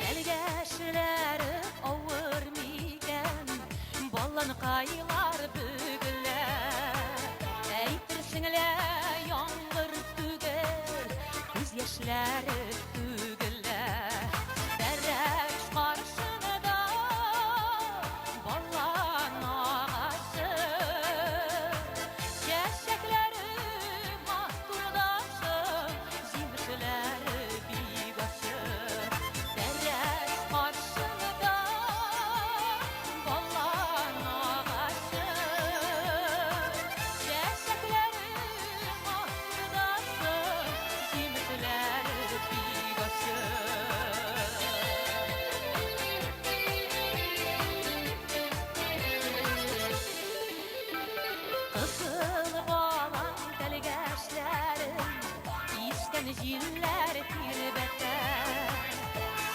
Тәлгәшләре авыр микән, баланкайлар бөгелә. Әйтерсең лә яңгыр түгел, күз яшьләре түгелә. Тәрәз каршында балан агачы, чәчәкләре матурдашы, җимешләре бик ачы. Тәрәз каршында балан агачы, чәчәкләре матурдашы, җимешләре бик ачы. Кызыл балан тәлгәшләрен искән җилләр тирбәтә.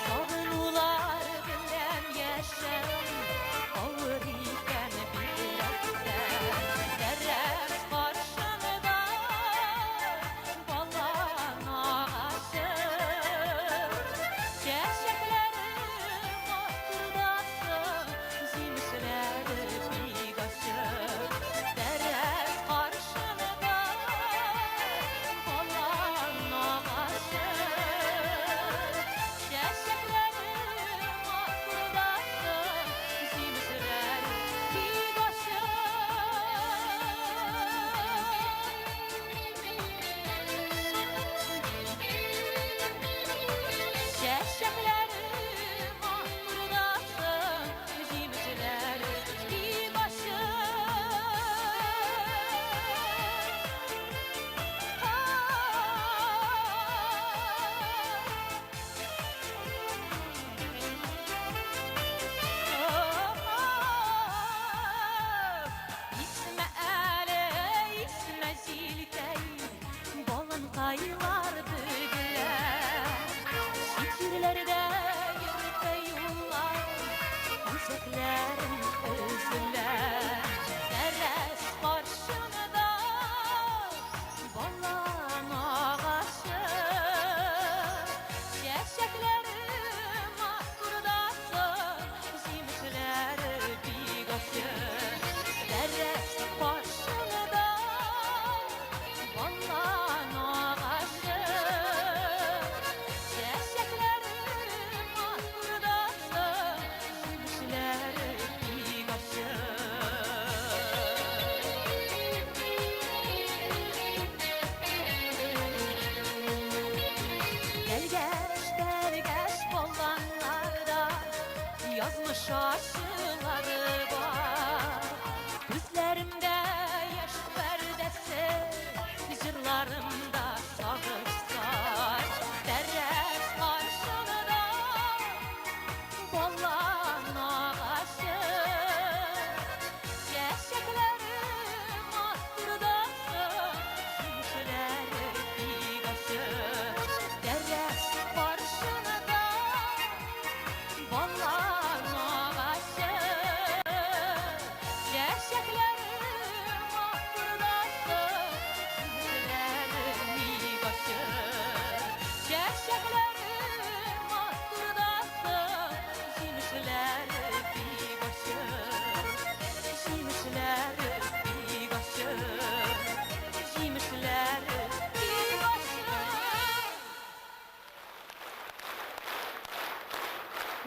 Сагынулар белән яшәү авыр икән бигрәк тә. Тәрәз каршында балан агачы, чәчәкләре матурдасы, җимешләре бик ачы. Тәрәз каршында балан агачы,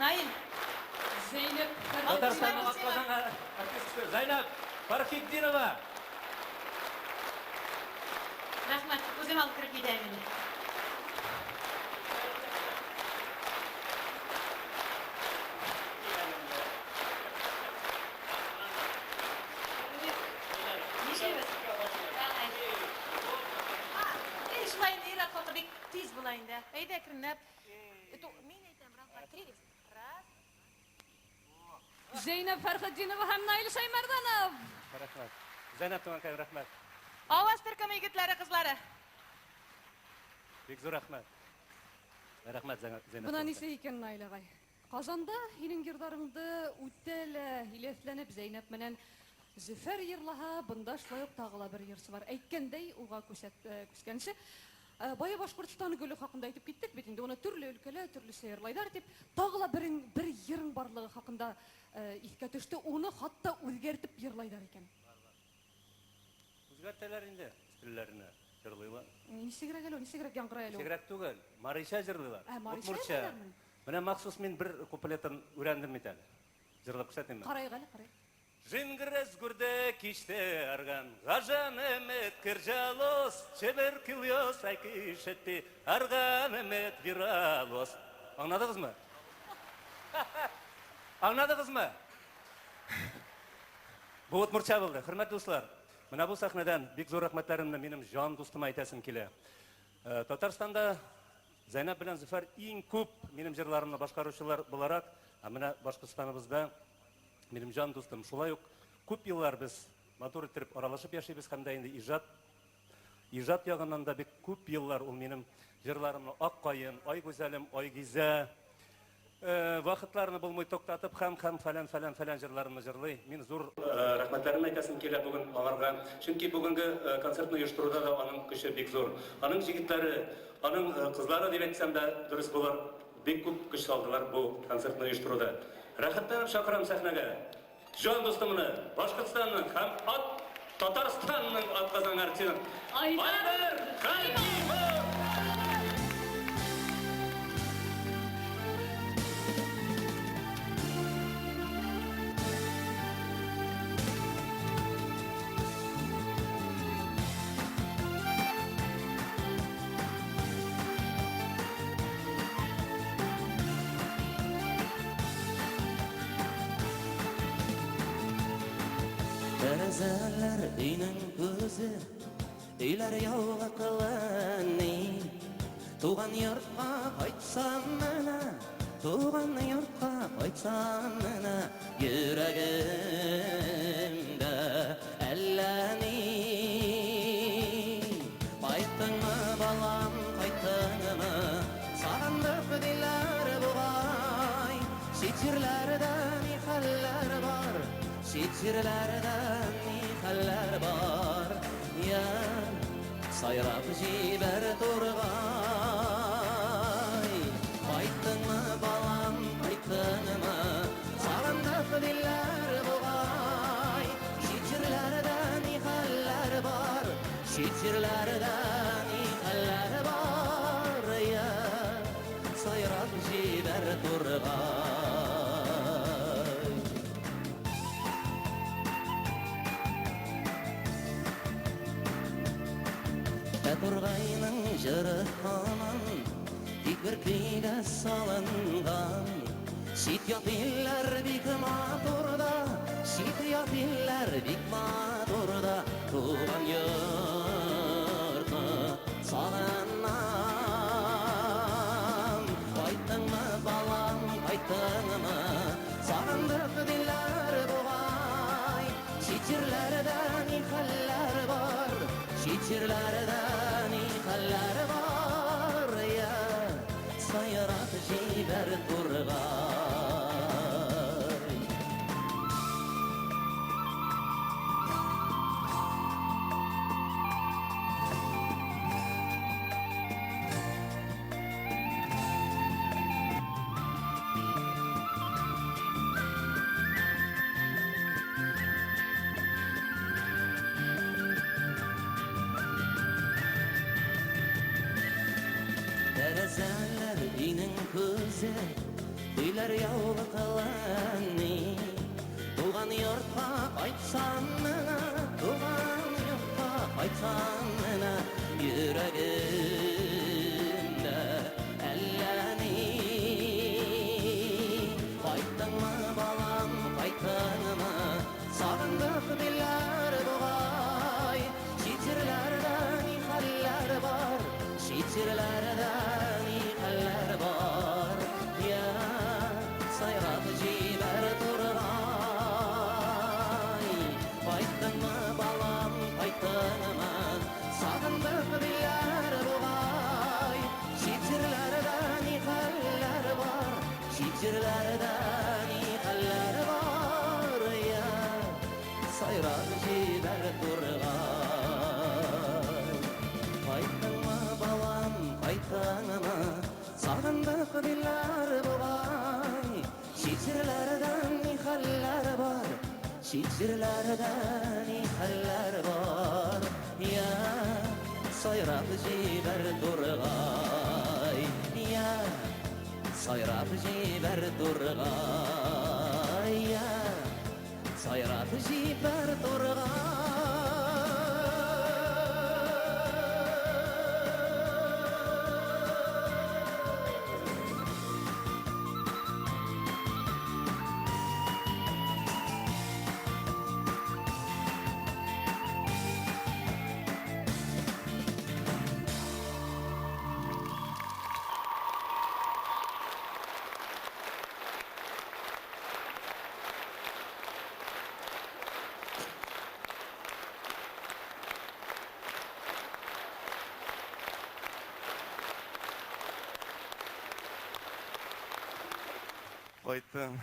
Наил. Зәйнәп Татарстанның атказанган артисткасы Зәйнәп Фархетдинова. Рәхмәт, үзем алып кереп китәм инде. Нишлибез? Эй, шулай инде ир-ат хакы бик тиз була инде. Әйдә, әкренләп. Мин әйтәм, раз, два, три. Раз. Зәйнәп Фәрхетдинова һәм Наил Шәймәрданов. Рәхмәт. Зәйнәп туганкай, рәхмәт. Аваз төркеме егетләре, кызлары. Бик зур рәхмәт. Рәхмәт, Зәйнәп. Бына туганкай. нисә икән, Наил агай. Казанда һинең йырдарыңды үтә лә иләҫләнеп Зәйнәп менән Зөфәр йырлаһа, бында шулай ук тагы ла бер йырсы бар. Әйткәндәй, уға күскәнсе, бая Башкортстан гөле хакында әйтеп киттек бит инде, уны төрле өлкәлә, төрлесе йырлайлар дип, тагы ла бер йырың барлыгы хакында иҫкә төштө, уны хатта үҙгәртеп йырлайҙар икән. Үзгәртәләр инде стильләренә йырлыйлар. Нисегерәк әле ул, нисегерәк яңгырай әле ул? Нисегерәк түгел, марийча йырлыйлар. Ә, марийча Удмуртча. йырлыйлармы? Менә махсус мин бер куплетын өйрәндем бит әле. Җырлап күрсәтимме? Карайык әле, карайык. Жингрес гүрде кичте арган, гажан эмет киржалос, чебер килйос айкишетти, арган эмет виралос. Аңладыгызмы? Аңладыгызмы? Бу удмуртча булды. Хөрмәтле дуслар, менә бу сәхнәдән бик зур рәхмәтләремне минем җан дустыма әйтәсем килә. Татарстанда Зәйнәп белән Зөфәр иң күп минем җырларымны башкаручылар буларак, ә менә Башкортстаныбызда минем җан дустым. Шулай ук күп еллар без матур иттереп аралашып яшибез һәм дә инде иҗат ягыннан да бик күп еллар ул минем җырларымны Ак каен, Ай гүзәлем, Ай гизә, вакытларны булмый туктатып һәм һәм фәлән фәлән фәлән җырларымны җырлый. Мин зур рәхмәтләремне әйтәсем килә бүген аларга. Чөнки бүгенге концертны оештыруда да аның көче бик зур. Аның җегетләре, аның кызлары дип әйтсәм дә дөрес булыр, бик күп көч салдылар бу концертны оештыруда. Рәхәтләнеп чакырам сәхнәгә. Җан дустымны, Башкортстанның һәм ат Татарстанның атказанган артистын Айдар Хакимов! Тәрәзәләр өйнең күзе, өйләр яуга кылыни. Туган йортка кайтсам менә, туган йортка кайтсам менә, йөрәгемдә әллә ни. Кайттыңмы, балам, кайттыңмы? Сагындык диләр бугай. Чит җирләрдә ни хәлләр бар? Чит җирләрдә ни хәлләр бар? Я, сайрап җибәр тургай. Кайттыңмы, балам, кайттыңмы? Сагындык диләр бугай. Чит җирләрдә ни хәлләр бар? Чит җирләрдә ни хәлләр бар? Я, сайрап җибәр тургай. Ә тургайның җыры һаман тик бер көйгә салынган. Чит ят илләр бик матур да, чит ят илләр бик матур да, туган йортны сагынам. Кайттыңмы, балам, кайттыңмы? Сагындык диләр бугай. Чит җирләрдә ни хәлләр бар? Чит җирләрдә ни хәлләр бар? Я, сайрап җибәр тургай. Тәрәзәләр өйнең күзе, Өйләр яулыклы әни. Туган йортка кайтсам менә, туган йортка кайтсам менә, йөрәгемдә әллә ни. Кайттыңмы, балам, кайттыңмы? Сагындык диләр бугай. Чит җирләрдә ни хәлләр бар? Чит җирләрдә ни хәлләр бар? Я, сайрап җибәр тургай. Кайттыңмы, балам, кайттыңмы? Сагындык диләр бугай. Чит җирләрдә ни хәлләр бар? Чит җирләрдә ни хәлләр бар? Я, сайрап җибәр тургай. Кайттыңмы, балам, кайттыңмы? Сагындык диләр бугай. Чит җирләрдә ни хәлләр бар? Чит җирләрдә ни хәлләр бар? Я, сайрап җибәр тургай. Я, сайрап җибәр тургай. Я, сайрап җибәр тургай. Кайттым.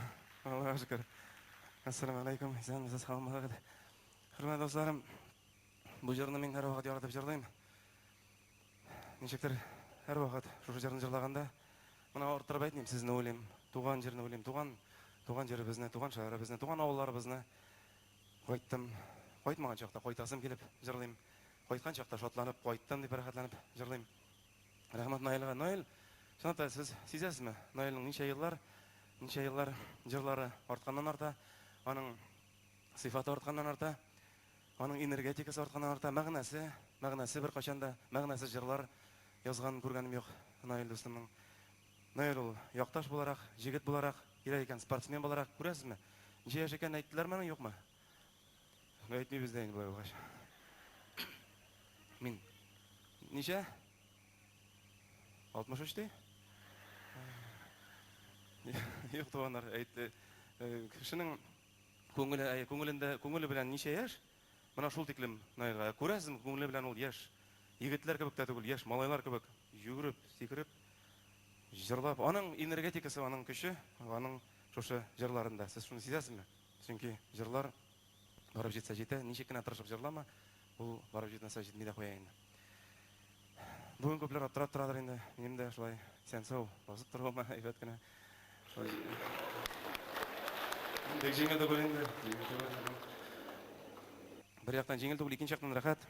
Аллага шөкер. Ассаламу алейкум. Исәнмесез, һаумысыз. Хөрмәтле дусларым, бу җырны мин һәрвакыт яратып җырлыйм. Ничектер һәрвакыт шушы җырны җырлаганда, моны арттырып әйтмим, сезне уйлыйм, туган җирне уйлыйм, туган туган җиребезне, туган шәһәребезне, туган авылларыбызны. Кайттым. Кайтмаган чакта кайтасым килеп җырлыйм. Кайткан чакта шатланып кайттым дип рәхәтләнеп җырлыйм. Рәхмәт Наилгә. Наил, чынлап та сез сизәсезме? Наилнең ничә еллар, ничә еллар җырлары артканнан арта, аның сыйфаты артканнан арта, аның энергетикасы артканнан арта, мәгънәсе, мәгънәсе беркайчан да мәгънәсез җырлар язганын күргәнем юк Наил дустымның. Наил ул якташ буларак, җегет буларак, кирәк икән спортсмен буларак, күрәсезме? Ничә яшь икәнен әйттеләрме аның, юкмы? Ну, әйтмибез дә инде болай булгач. Мин ничә? 63 ди? Юк, туганнар, әйтте. Э, кешенең күңеле, әй, күңелендә, күңеле белән ничә яшь? Менә шул тиклем Наилгә. Күрәсезме, күңеле белән ул яшь. Егетләр кебек тә түгел, яшь малайлар кебек йөгереп, сикереп, җырлап. Аның энергетикасы, аның көче, аның шушы җырларында. Сез шуны сизәсезме? Чөнки җырлар барып җитсә җитә, ничек кенә тырышып җырлама, ул барып җитмәсә җитми дә куя инде. Бүген күпләр аптырап торадыр инде, минем дә шулай исән-сау басып торуыма әйбәт кенә. Шулай. Бик җиңел түгел инде, җиңел түгел. Бер яктан җиңел түгел, икенче яктан рәхәт.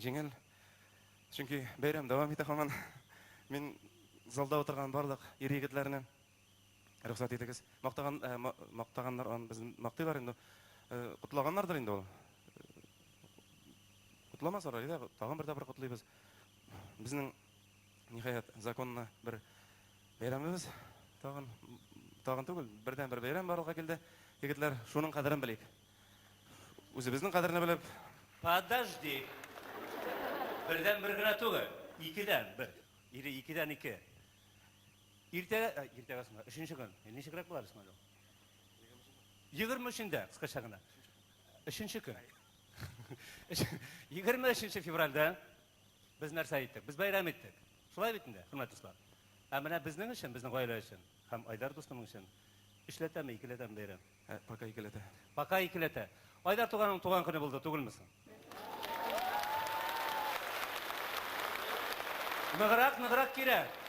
Җиңел. Чөнки бәйрәм дәвам итә һаман. Мин залда утырган барлык ир-егетләрне Рөхсәт итегез. Мактаган, э, мактаганнар аны безне мактыйлар инде. Э, котлаганнардыр инде ул. Котламасалар, әйдә, тагын бер тапкыр котлыйбыз. Безнең ниһаять законны бер бәйрәмебез тагын тагын түгел, бердән бер бәйрәм барлыкка килде. Егетләр, шуның кадерен белик. Үзебезнең кадерне белеп. Подожди. Бердән бер генә түгел, икедән бер. Или икедән ике. Иртәгә, ә, иртәгә соң, өченче көн. Э, ничегрәк була Исмаил? 23-ндә, кыскача гына. Өченче көн. 23 февральдә без нәрсә иттек? Без бәйрәм иттек. Шулай бит инде, хөрмәтле дуслар. Ә менә безнең өчен, безнең гаилә өчен һәм Айдар дустымның өчен өчләтәме, икеләтәме бәйрәм? Ә, пока икеләтә. Пока икеләтә. Айдар туганның туган көне булды, түгелме соң? Ныграк, ныграк кирәк.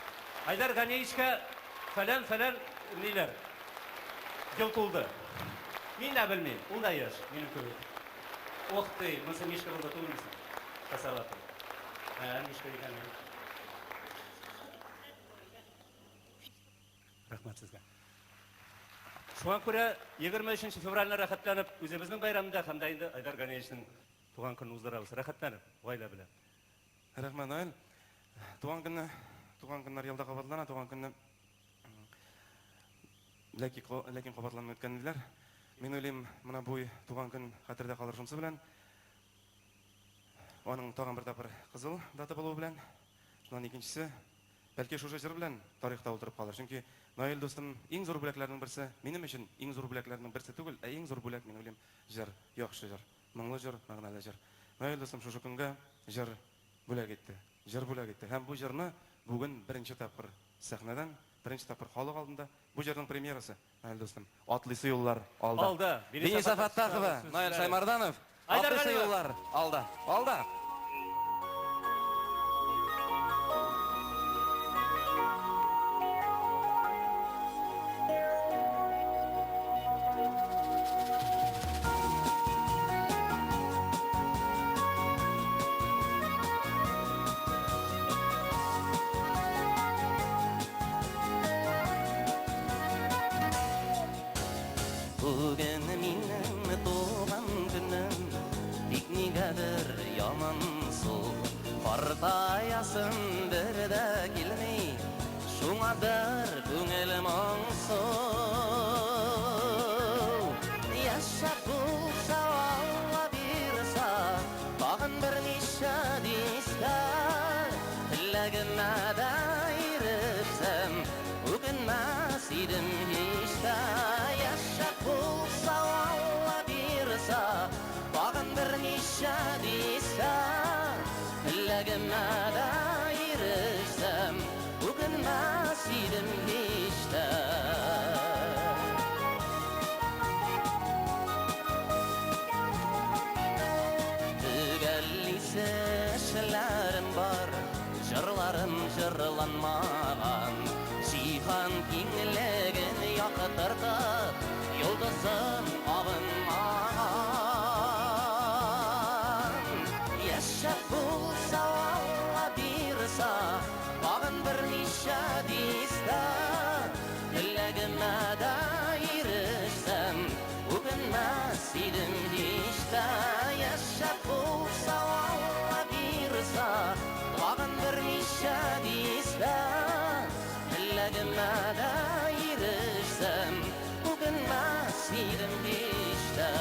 Айдар Ганеевичка фәлән, фәлән ниләр. Ел тулды. Мин дә белмим, ул да яшь, минем кебек. Ох ты, монысы Мишка булды түгелме соң? Косолапый. Ә, Мишка икән. Рәхмәт сезгә. Шуңа күрә 23 февральне рәхәтләнеп үзебезнең бәйрәмдә һәм дә инде Айдар Ганиевичның туган көнен уздырабыз. Рәхәтләнеп, гаилә белән. Рәхмәт, Наил. Туган көнне, туган көннәр елда кабатлана, туган көнне ләкин, ләкин кабатланмый үткән диләр. Мин уйлыйм, менә бу туган көн хәтердә калыр шунысы белән. Аның тагын бер тапкыр кызыл дата булуы белән. Шуннан икенчесе, бәлки шушы җыр белән тарихта утырып калыр. Чөнки Наил дустым иң зур бүләкләрнең берсе, минем өчен иң зур бүләкләрнең берсе түгел, ә иң зур бүләк, мин уйлыйм, җыр, яхшы җыр, моңлы җыр, мәгънәле җыр. Наил дустым шушы көнгә җыр бүләк итте. Җыр бүләк итте. Һәм бу җырны бүген беренче тапкыр сәхнәдән, беренче тапкыр халык алдында, бу җырның премьерасы, Наил дустым. Атлыйсы юллар алда. Алда. Дениса Фаттахова, Наил Шаймарданов. Атлыйсы юллар алда. Алда. Бүген минем туган көнем, тик нигәдер ямансу. Картаясым бер дә килми, шуңадыр күңел моңсу. Яшәп булса, Алла бирса, тагын берничә дистә теләгемә дә ирешсәм, үкенмәс идем һич тә. Яшәп булса, Алла бирса, тагын берничә дистә теләгемә дә ирешсәм, үкенмәс идем һич тә. Төгәллисе эшләрем бар, җырларым җырланмаган. Җиһан киңлеген яктыртып, йолдызым абынмаган. Яшәп булса, Алла бирса, тагын берничә дистә теләгемә дә ирешсәм, үкенмәс идем һич тә. Яшәп булса, Алла бирса, тагын берничә дистә теләгемә дә ирешсәм, үкенмәс идем һич тә.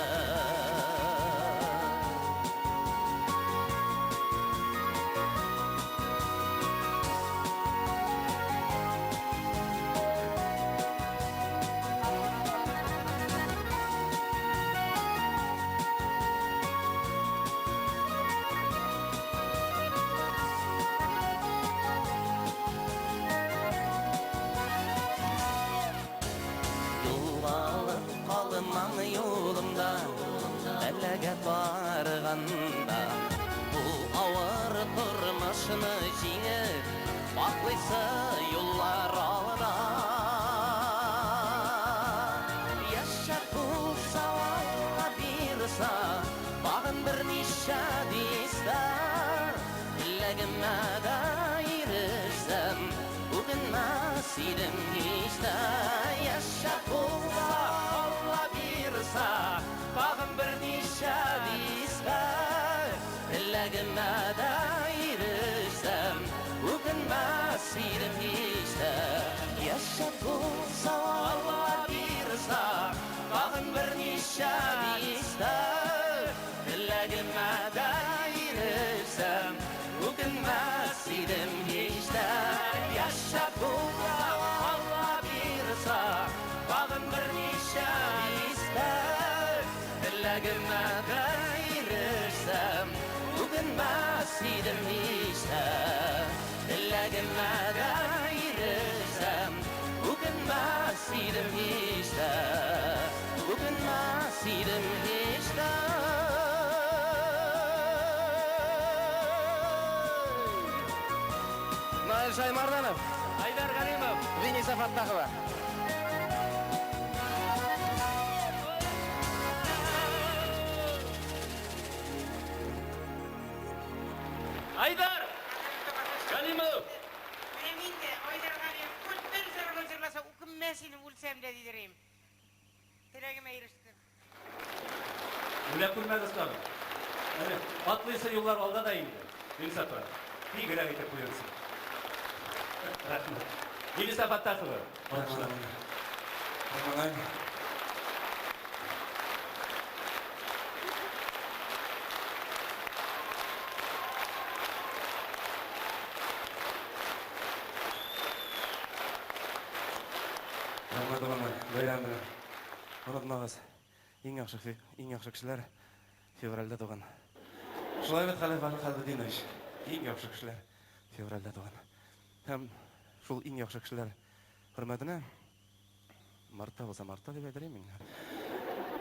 Югалып калмам юлымда, бәлагә барганда. Бу авыр тормышны җиңеп, атлыйсы юллар алда. Яшәп булса, Алла бирса, тагын берничә дистә теләгемә дә ирешсәм, үкенмәс идем һич тә. Яшәп булса, Алла бирса, тагын берничә дистә теләгемә дә ирешсәм, үкенмәс идем һич тә. Яшәп булса, Алла бирса, тагын берничә дистә теләгемә дә ирешсәм, үкенмәс идем һич тә. Яшәп булса, Алла бирса, тагын берничә дистә теләгемә дә ирешсәм, үкенмәс идем һич тә. Теләгемә дә ирешсәм, үкенмәс идем һич тә. Үкенмәс идем һич тә. Наил Шаймарданов, Айдар Галимов, Вениса Фаттахова. Айдар Галимов. Менә мин дә Айдар Галимов бер җырны җырласа үкенмәс. Үлмәс идем, үлсәм дә дидерим. Теләгемә ирештем. Үлә күрмәгез тагын. Әле атлыйсы юллар алда да инде. Милиса апа, бигрәк итеп куярсың. Рәхмәт. Милиса Фаттахова. Алкышлар. Рәхмәт. Рәхмәт, туганнар. Бәйрәм белән. Онытмагыз, иң яхшы, иң яхшы кешеләр февральдә туган. Шулай бит, Хәлиф Хәлбетдинович? Иң яхшы кешеләр февральдә туган. Һәм шул иң яхшы кешеләр хөрмәтенә мартта булса мартта дип әйтер идем инде.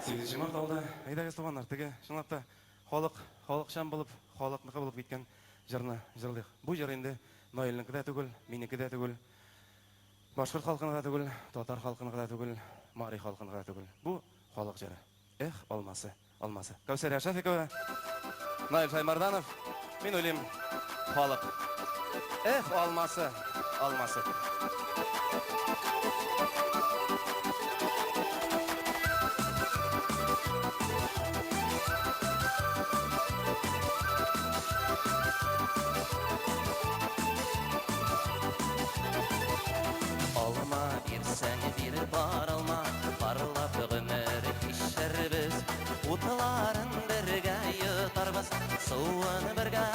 8 март алды. Әйдәгез, туганнар, теге чынлап та халык, халыкчан булып, халыкныкы булып киткән җырны җырлыйк. Бу җыр инде Наилнеке дә түгел, минеке дә түгел. Башкорт халкыныкы да түгел, татар халкыныкы да түгел, мари халкыныкы да түгел. Бу халык җыры. Эх, алмасы, алмасы. Кәүсәрия Шәфикова, Наил Шаймарданов, мин уйлыйм, халык. Эх, алмасы, алмасы. Алма бирсәң бир бар алма, парлап гомер кичербез. Утларын бергә йотарбыз, суын бергә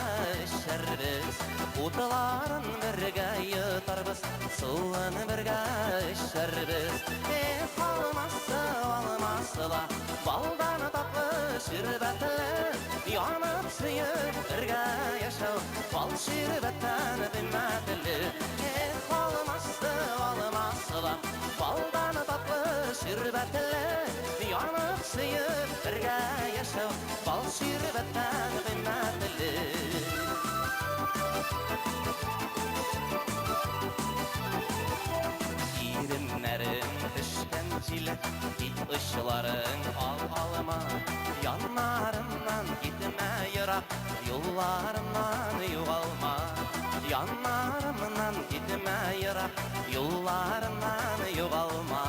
эчәрбез. Утларын бергә йотарбыз, суын бергә эчәрбез. Эх, алмасы, алмасы ла, балдан татлы ширбәтле, янып сөеп бергә яшәү, бал ширбәттән кыйммәтле. Эх, алмасы, алмасы ла, балдан татлы ширбәтле, янып сөеп бергә яшәү, бал ширбәттән кыйммәтле. Иреннәрең пешкән җиләк, бит очларың ал алма, яннарымнан китмә ерак, юлларымнан югалма. Яннарымнан китмә ерак, юлларымнан югалма.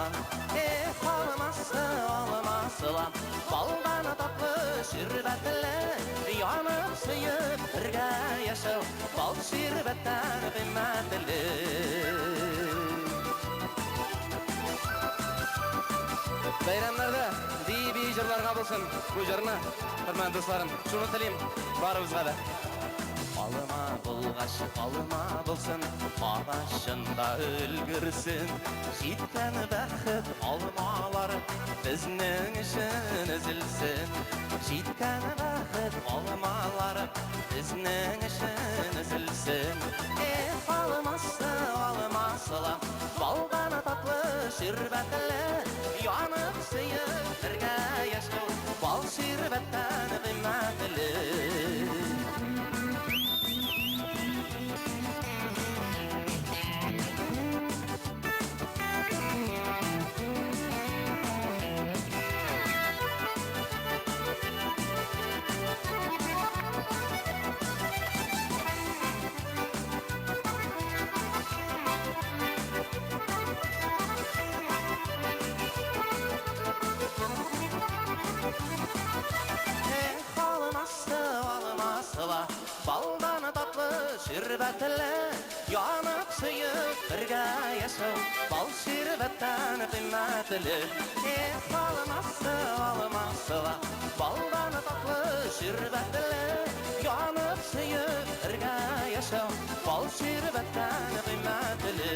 Эх, алмасы, алмасы ла, балдан татлы ширбәтле, янып сөеп бергә яшәү, бал ширбәттән кыйммәтле. Бәйрәмнәрдә бии-бии җырларга булсын бу җырны, хөрмәтле дусларым. Шуны телим барыбызга да. Алма булгач, алма булсын, агачында өлгерсен. Җиткән бәхет алмалары безнең өчен өзелсен. Җиткән бәхет алмалары безнең өчен өзелсен. Эх, алмасы, алмасы ла, балдан татлы ширбәтле, янып сөеп бергә яшәү, бал ширбәттән кыйммәтле. Эх, алмасы, алмасы ла, балдан татлы ширбәтле, янып сөеп бергә яшәү, бал ширбәттән кыйммәтле. Эх, алмасы, алмасы ла, балдан татлы ширбәтле, янып сөеп бергә яшәү, бал ширбәттән кыйммәтле.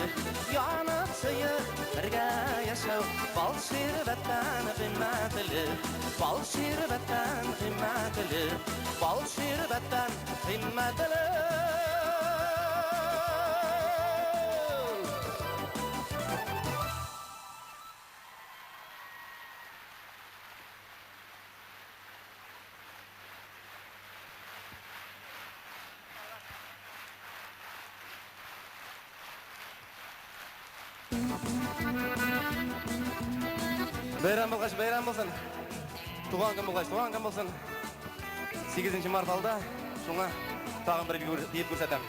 Янып сөеп бергә яшәү, бал ширбәттән кыйммәтле. Бал ширбәттән кыйммәтле, бал ширбәттән кыйммәтле. Бәйрәм булгач, бәйрәм булсын. Туган көн булгач, туган көн булсын. 8 март алда, шуңа тагын бер биеп күрсәтәм.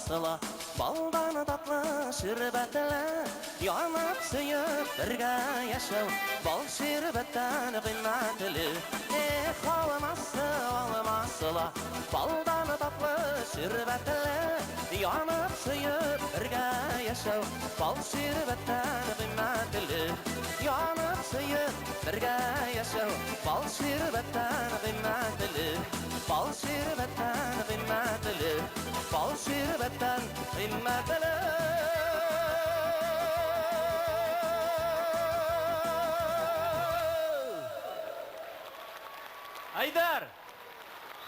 алмасы ла, балдан татлы ширбәтле, янып сөеп бергә яшәү, бал ширбәттән кыйммәтле. Эх, алмасы, алмасы ла, балдан татлы ширбәтле, янып сөеп бергә яшәү, бал ширбәттән кыйммәтле. Янып сөеп бергә яшәү, бал ширбәттән кыйммәтле. Бал ширбәттән кыйммәтле, бал ширбәттән кыйммәтле. Айдар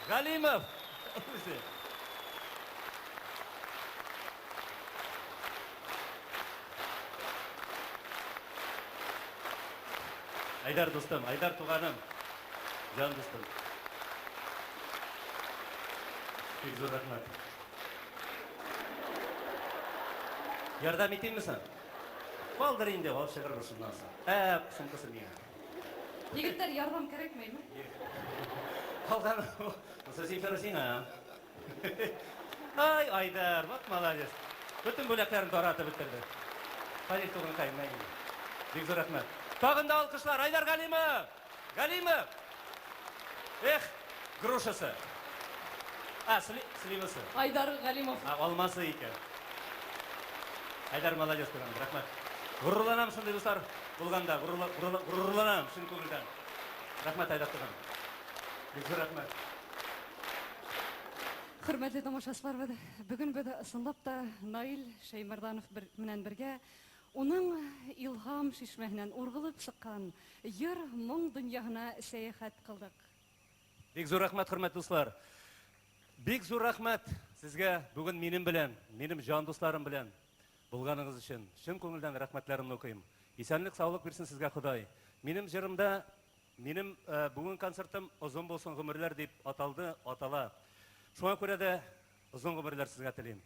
Галимов. Үзе. Айдар дустым, Айдар туганым, җан дустым. Бик зур рәхмәт. Ярдәм итимме соң? Калдыр инде, алып чыгарбыз шуннан соң. Ә, сумкасы миңа. Егетләр, ярдәм кирәкмиме? Калган, монысы Земфира сиңа. Ай, Айдар, вот молодец. Бөтен бүләкләрен таратып бетерде. Халил туганкай, менә инде. Бик зур рәхмәт. Тагын да алкышлар, Айдар Галимов! Галимов! Эх, грушасы. А, сливасы. Айдар Галимов. А, алмасы икән. Айдар молодец, туганым, рәхмәт. Горурланам шундый дуслар булганда, горурланам чын күңелдән. Рәхмәт, Айдар туганым. Бик зур рәхмәт. Хөрмәтле тамашачылар, бүген без ысынлап та Наил Шәймәрданов белән бергә уның илһам чишмәһеннән ургылып чыккан йыр моң дөньяһына сәяхәт кылдык. Бик зур рәхмәт, хөрмәтле дуслар. Бик зур рәхмәт сезгә бүген минем белән, минем җан дусларым белән булганыгыз өчен. Чын күңелдән рәхмәтләремне укыйм. Исәнлек, саулык бирсен сезгә Ходай. Минем җырымда, минем бүген концертым озын булсын гомерләр дип аталды, атала. Шуңа күрә дә озын гомерләр сезгә телим.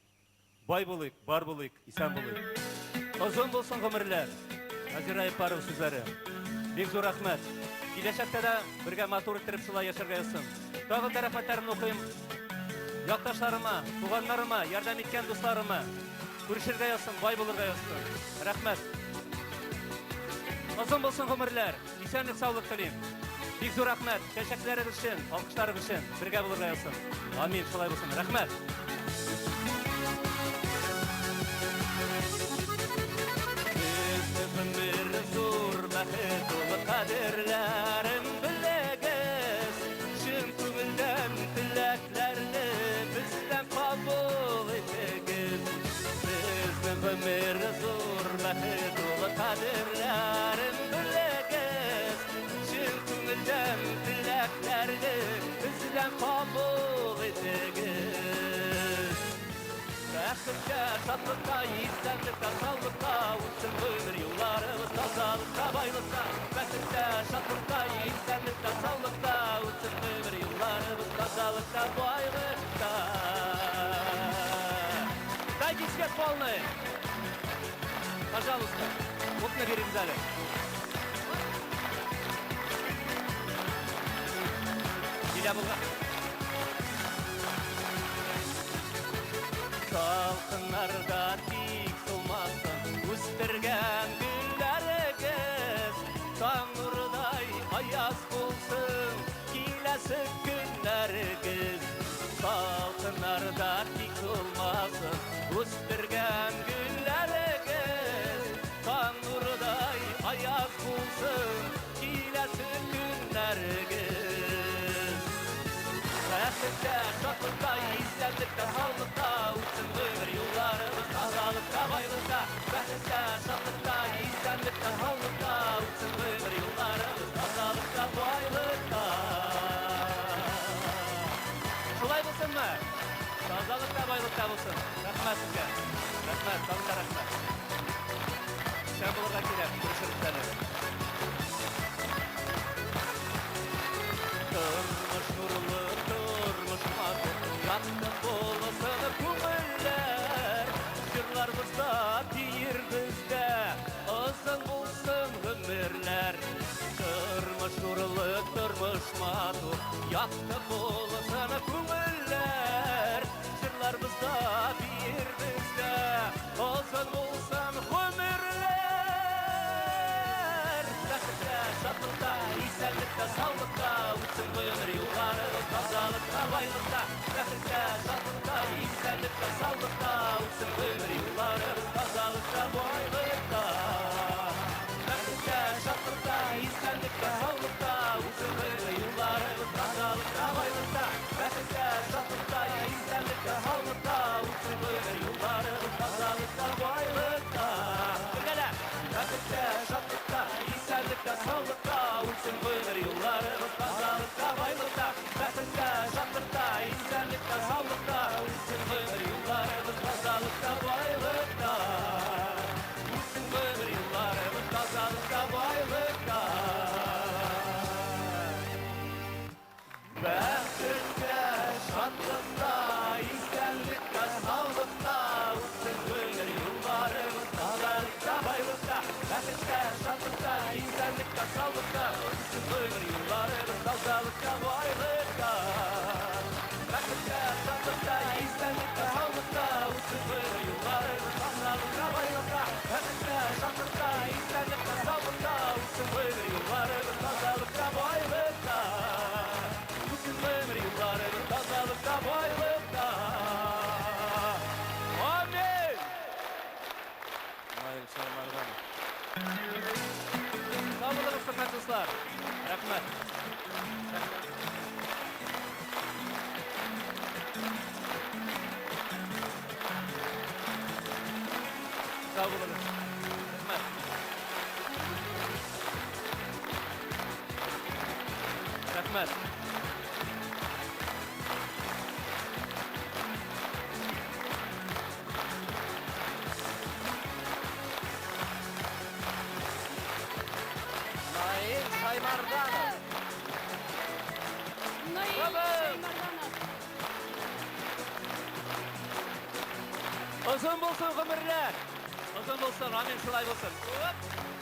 Бай булыйк, бар булыйк, исән булыйк. Озын булсын гомерләр. Назира Яппарова сүзләре. Бик зур рәхмәт. Киләчәктә дә бергә матур иттереп шулай яшәргә язсын. Тагын да рәхмәтләремне укыйм. Якташларыма, туганнарыма, ярдәм иткән дусларыма. Күрешергә язсын, бай булырга язсын. Рәхмәт. Озын булсын гомерләр. Исәнлек, саулык телим. Бик зур рәхмәт. Чәчәкләрегез өчен, алкышларыгыз өчен. Бергә булырга язсын. Амин, шулай булсын. Рәхмәт. Гомер зур бәхет ул, кадерләрен белегез. Чын күңелдән теләкләрне бездән кабул итегез. Безнең гомер зур бәхет ул, кадерләрен белегез. Чын күңелдән теләкләрне бездән кабул итегез. Бәхеткә, шатлыкка, исәнлектә, саулыкта үтсен гомер юлларыбыз тазалыкта, байлыкта. Бәхеткә, шатлыкта, исәнлектә, саулыкта үтсен гомер юлларыбыз тазалыкта, байлыкта. Дайте свет полный! Пожалуйста, вот наберем в зале. Килә булган. Салкыннарда тик сулмасын үстергән гөлләрегез. Таң нурыдай аяз булсын киләсе көннәрегез. Салкыннарда тик сулмасын үстергән гөлләрегез. Таң нурыдай аяз булсын киләсе көннәрегез. Бәхеткә, шатлыкта, исәнлектә, саулыкта үтсен гомер юлларыбыз тазалыкта, байлыкта. Бәхеткә, шатлыкта, исәнлектә, саулыкта үтсен гомер юлларыбыз тазалыкта, байлыкта. Шулай булсынмы? Тазалыкта, байлыкта булсын. Рәхмәт сезгә. Рәхмәт, тагын да рәхмәт. Исән булырга кирәк, күрешербез әле. Тормыш нурлы, тормыш матур, якты булсын күңелләр. Җырларбызда, биербездә, озын булсын гомерләр. Тормыш нурлы, тормыш матур, якты булсын күңелләр. Җырларбызда, биербездә, байлыкта, исәнлектә, саулыкта үтсен гомер юлларыбыз. Тазалыкта, байлыкта, бәхеттә, шатлыкта, исәнлектә, саулыкта үтсен гомер юлларыбыз. Тазалыкта, байлыкта, бәхеттә, шатлыкта, исәнлектә, саулыкта үтсен гомер юлларыбыз. Тазалыкта, байлыкта, бәхеттә, шатлыкта, исәнлектә, саулыкта үтсен гомер юлларыбыз. Тазалыкта, байлыкта үтсен гомер юлларыбыз. Тазалыкта, байлыкта. Амин! Наил Шаймарданов. Сау булыгыз, хөрмәтле дуслар. Рәхмәт. Сау булыгыз. Рәхмәт. Рәхмәт. Наил Шаймарданов. Наил Браво! Шаймарданов. Озын булсын гомерләр. Озын булсын, амин, шулай булсын. Оп!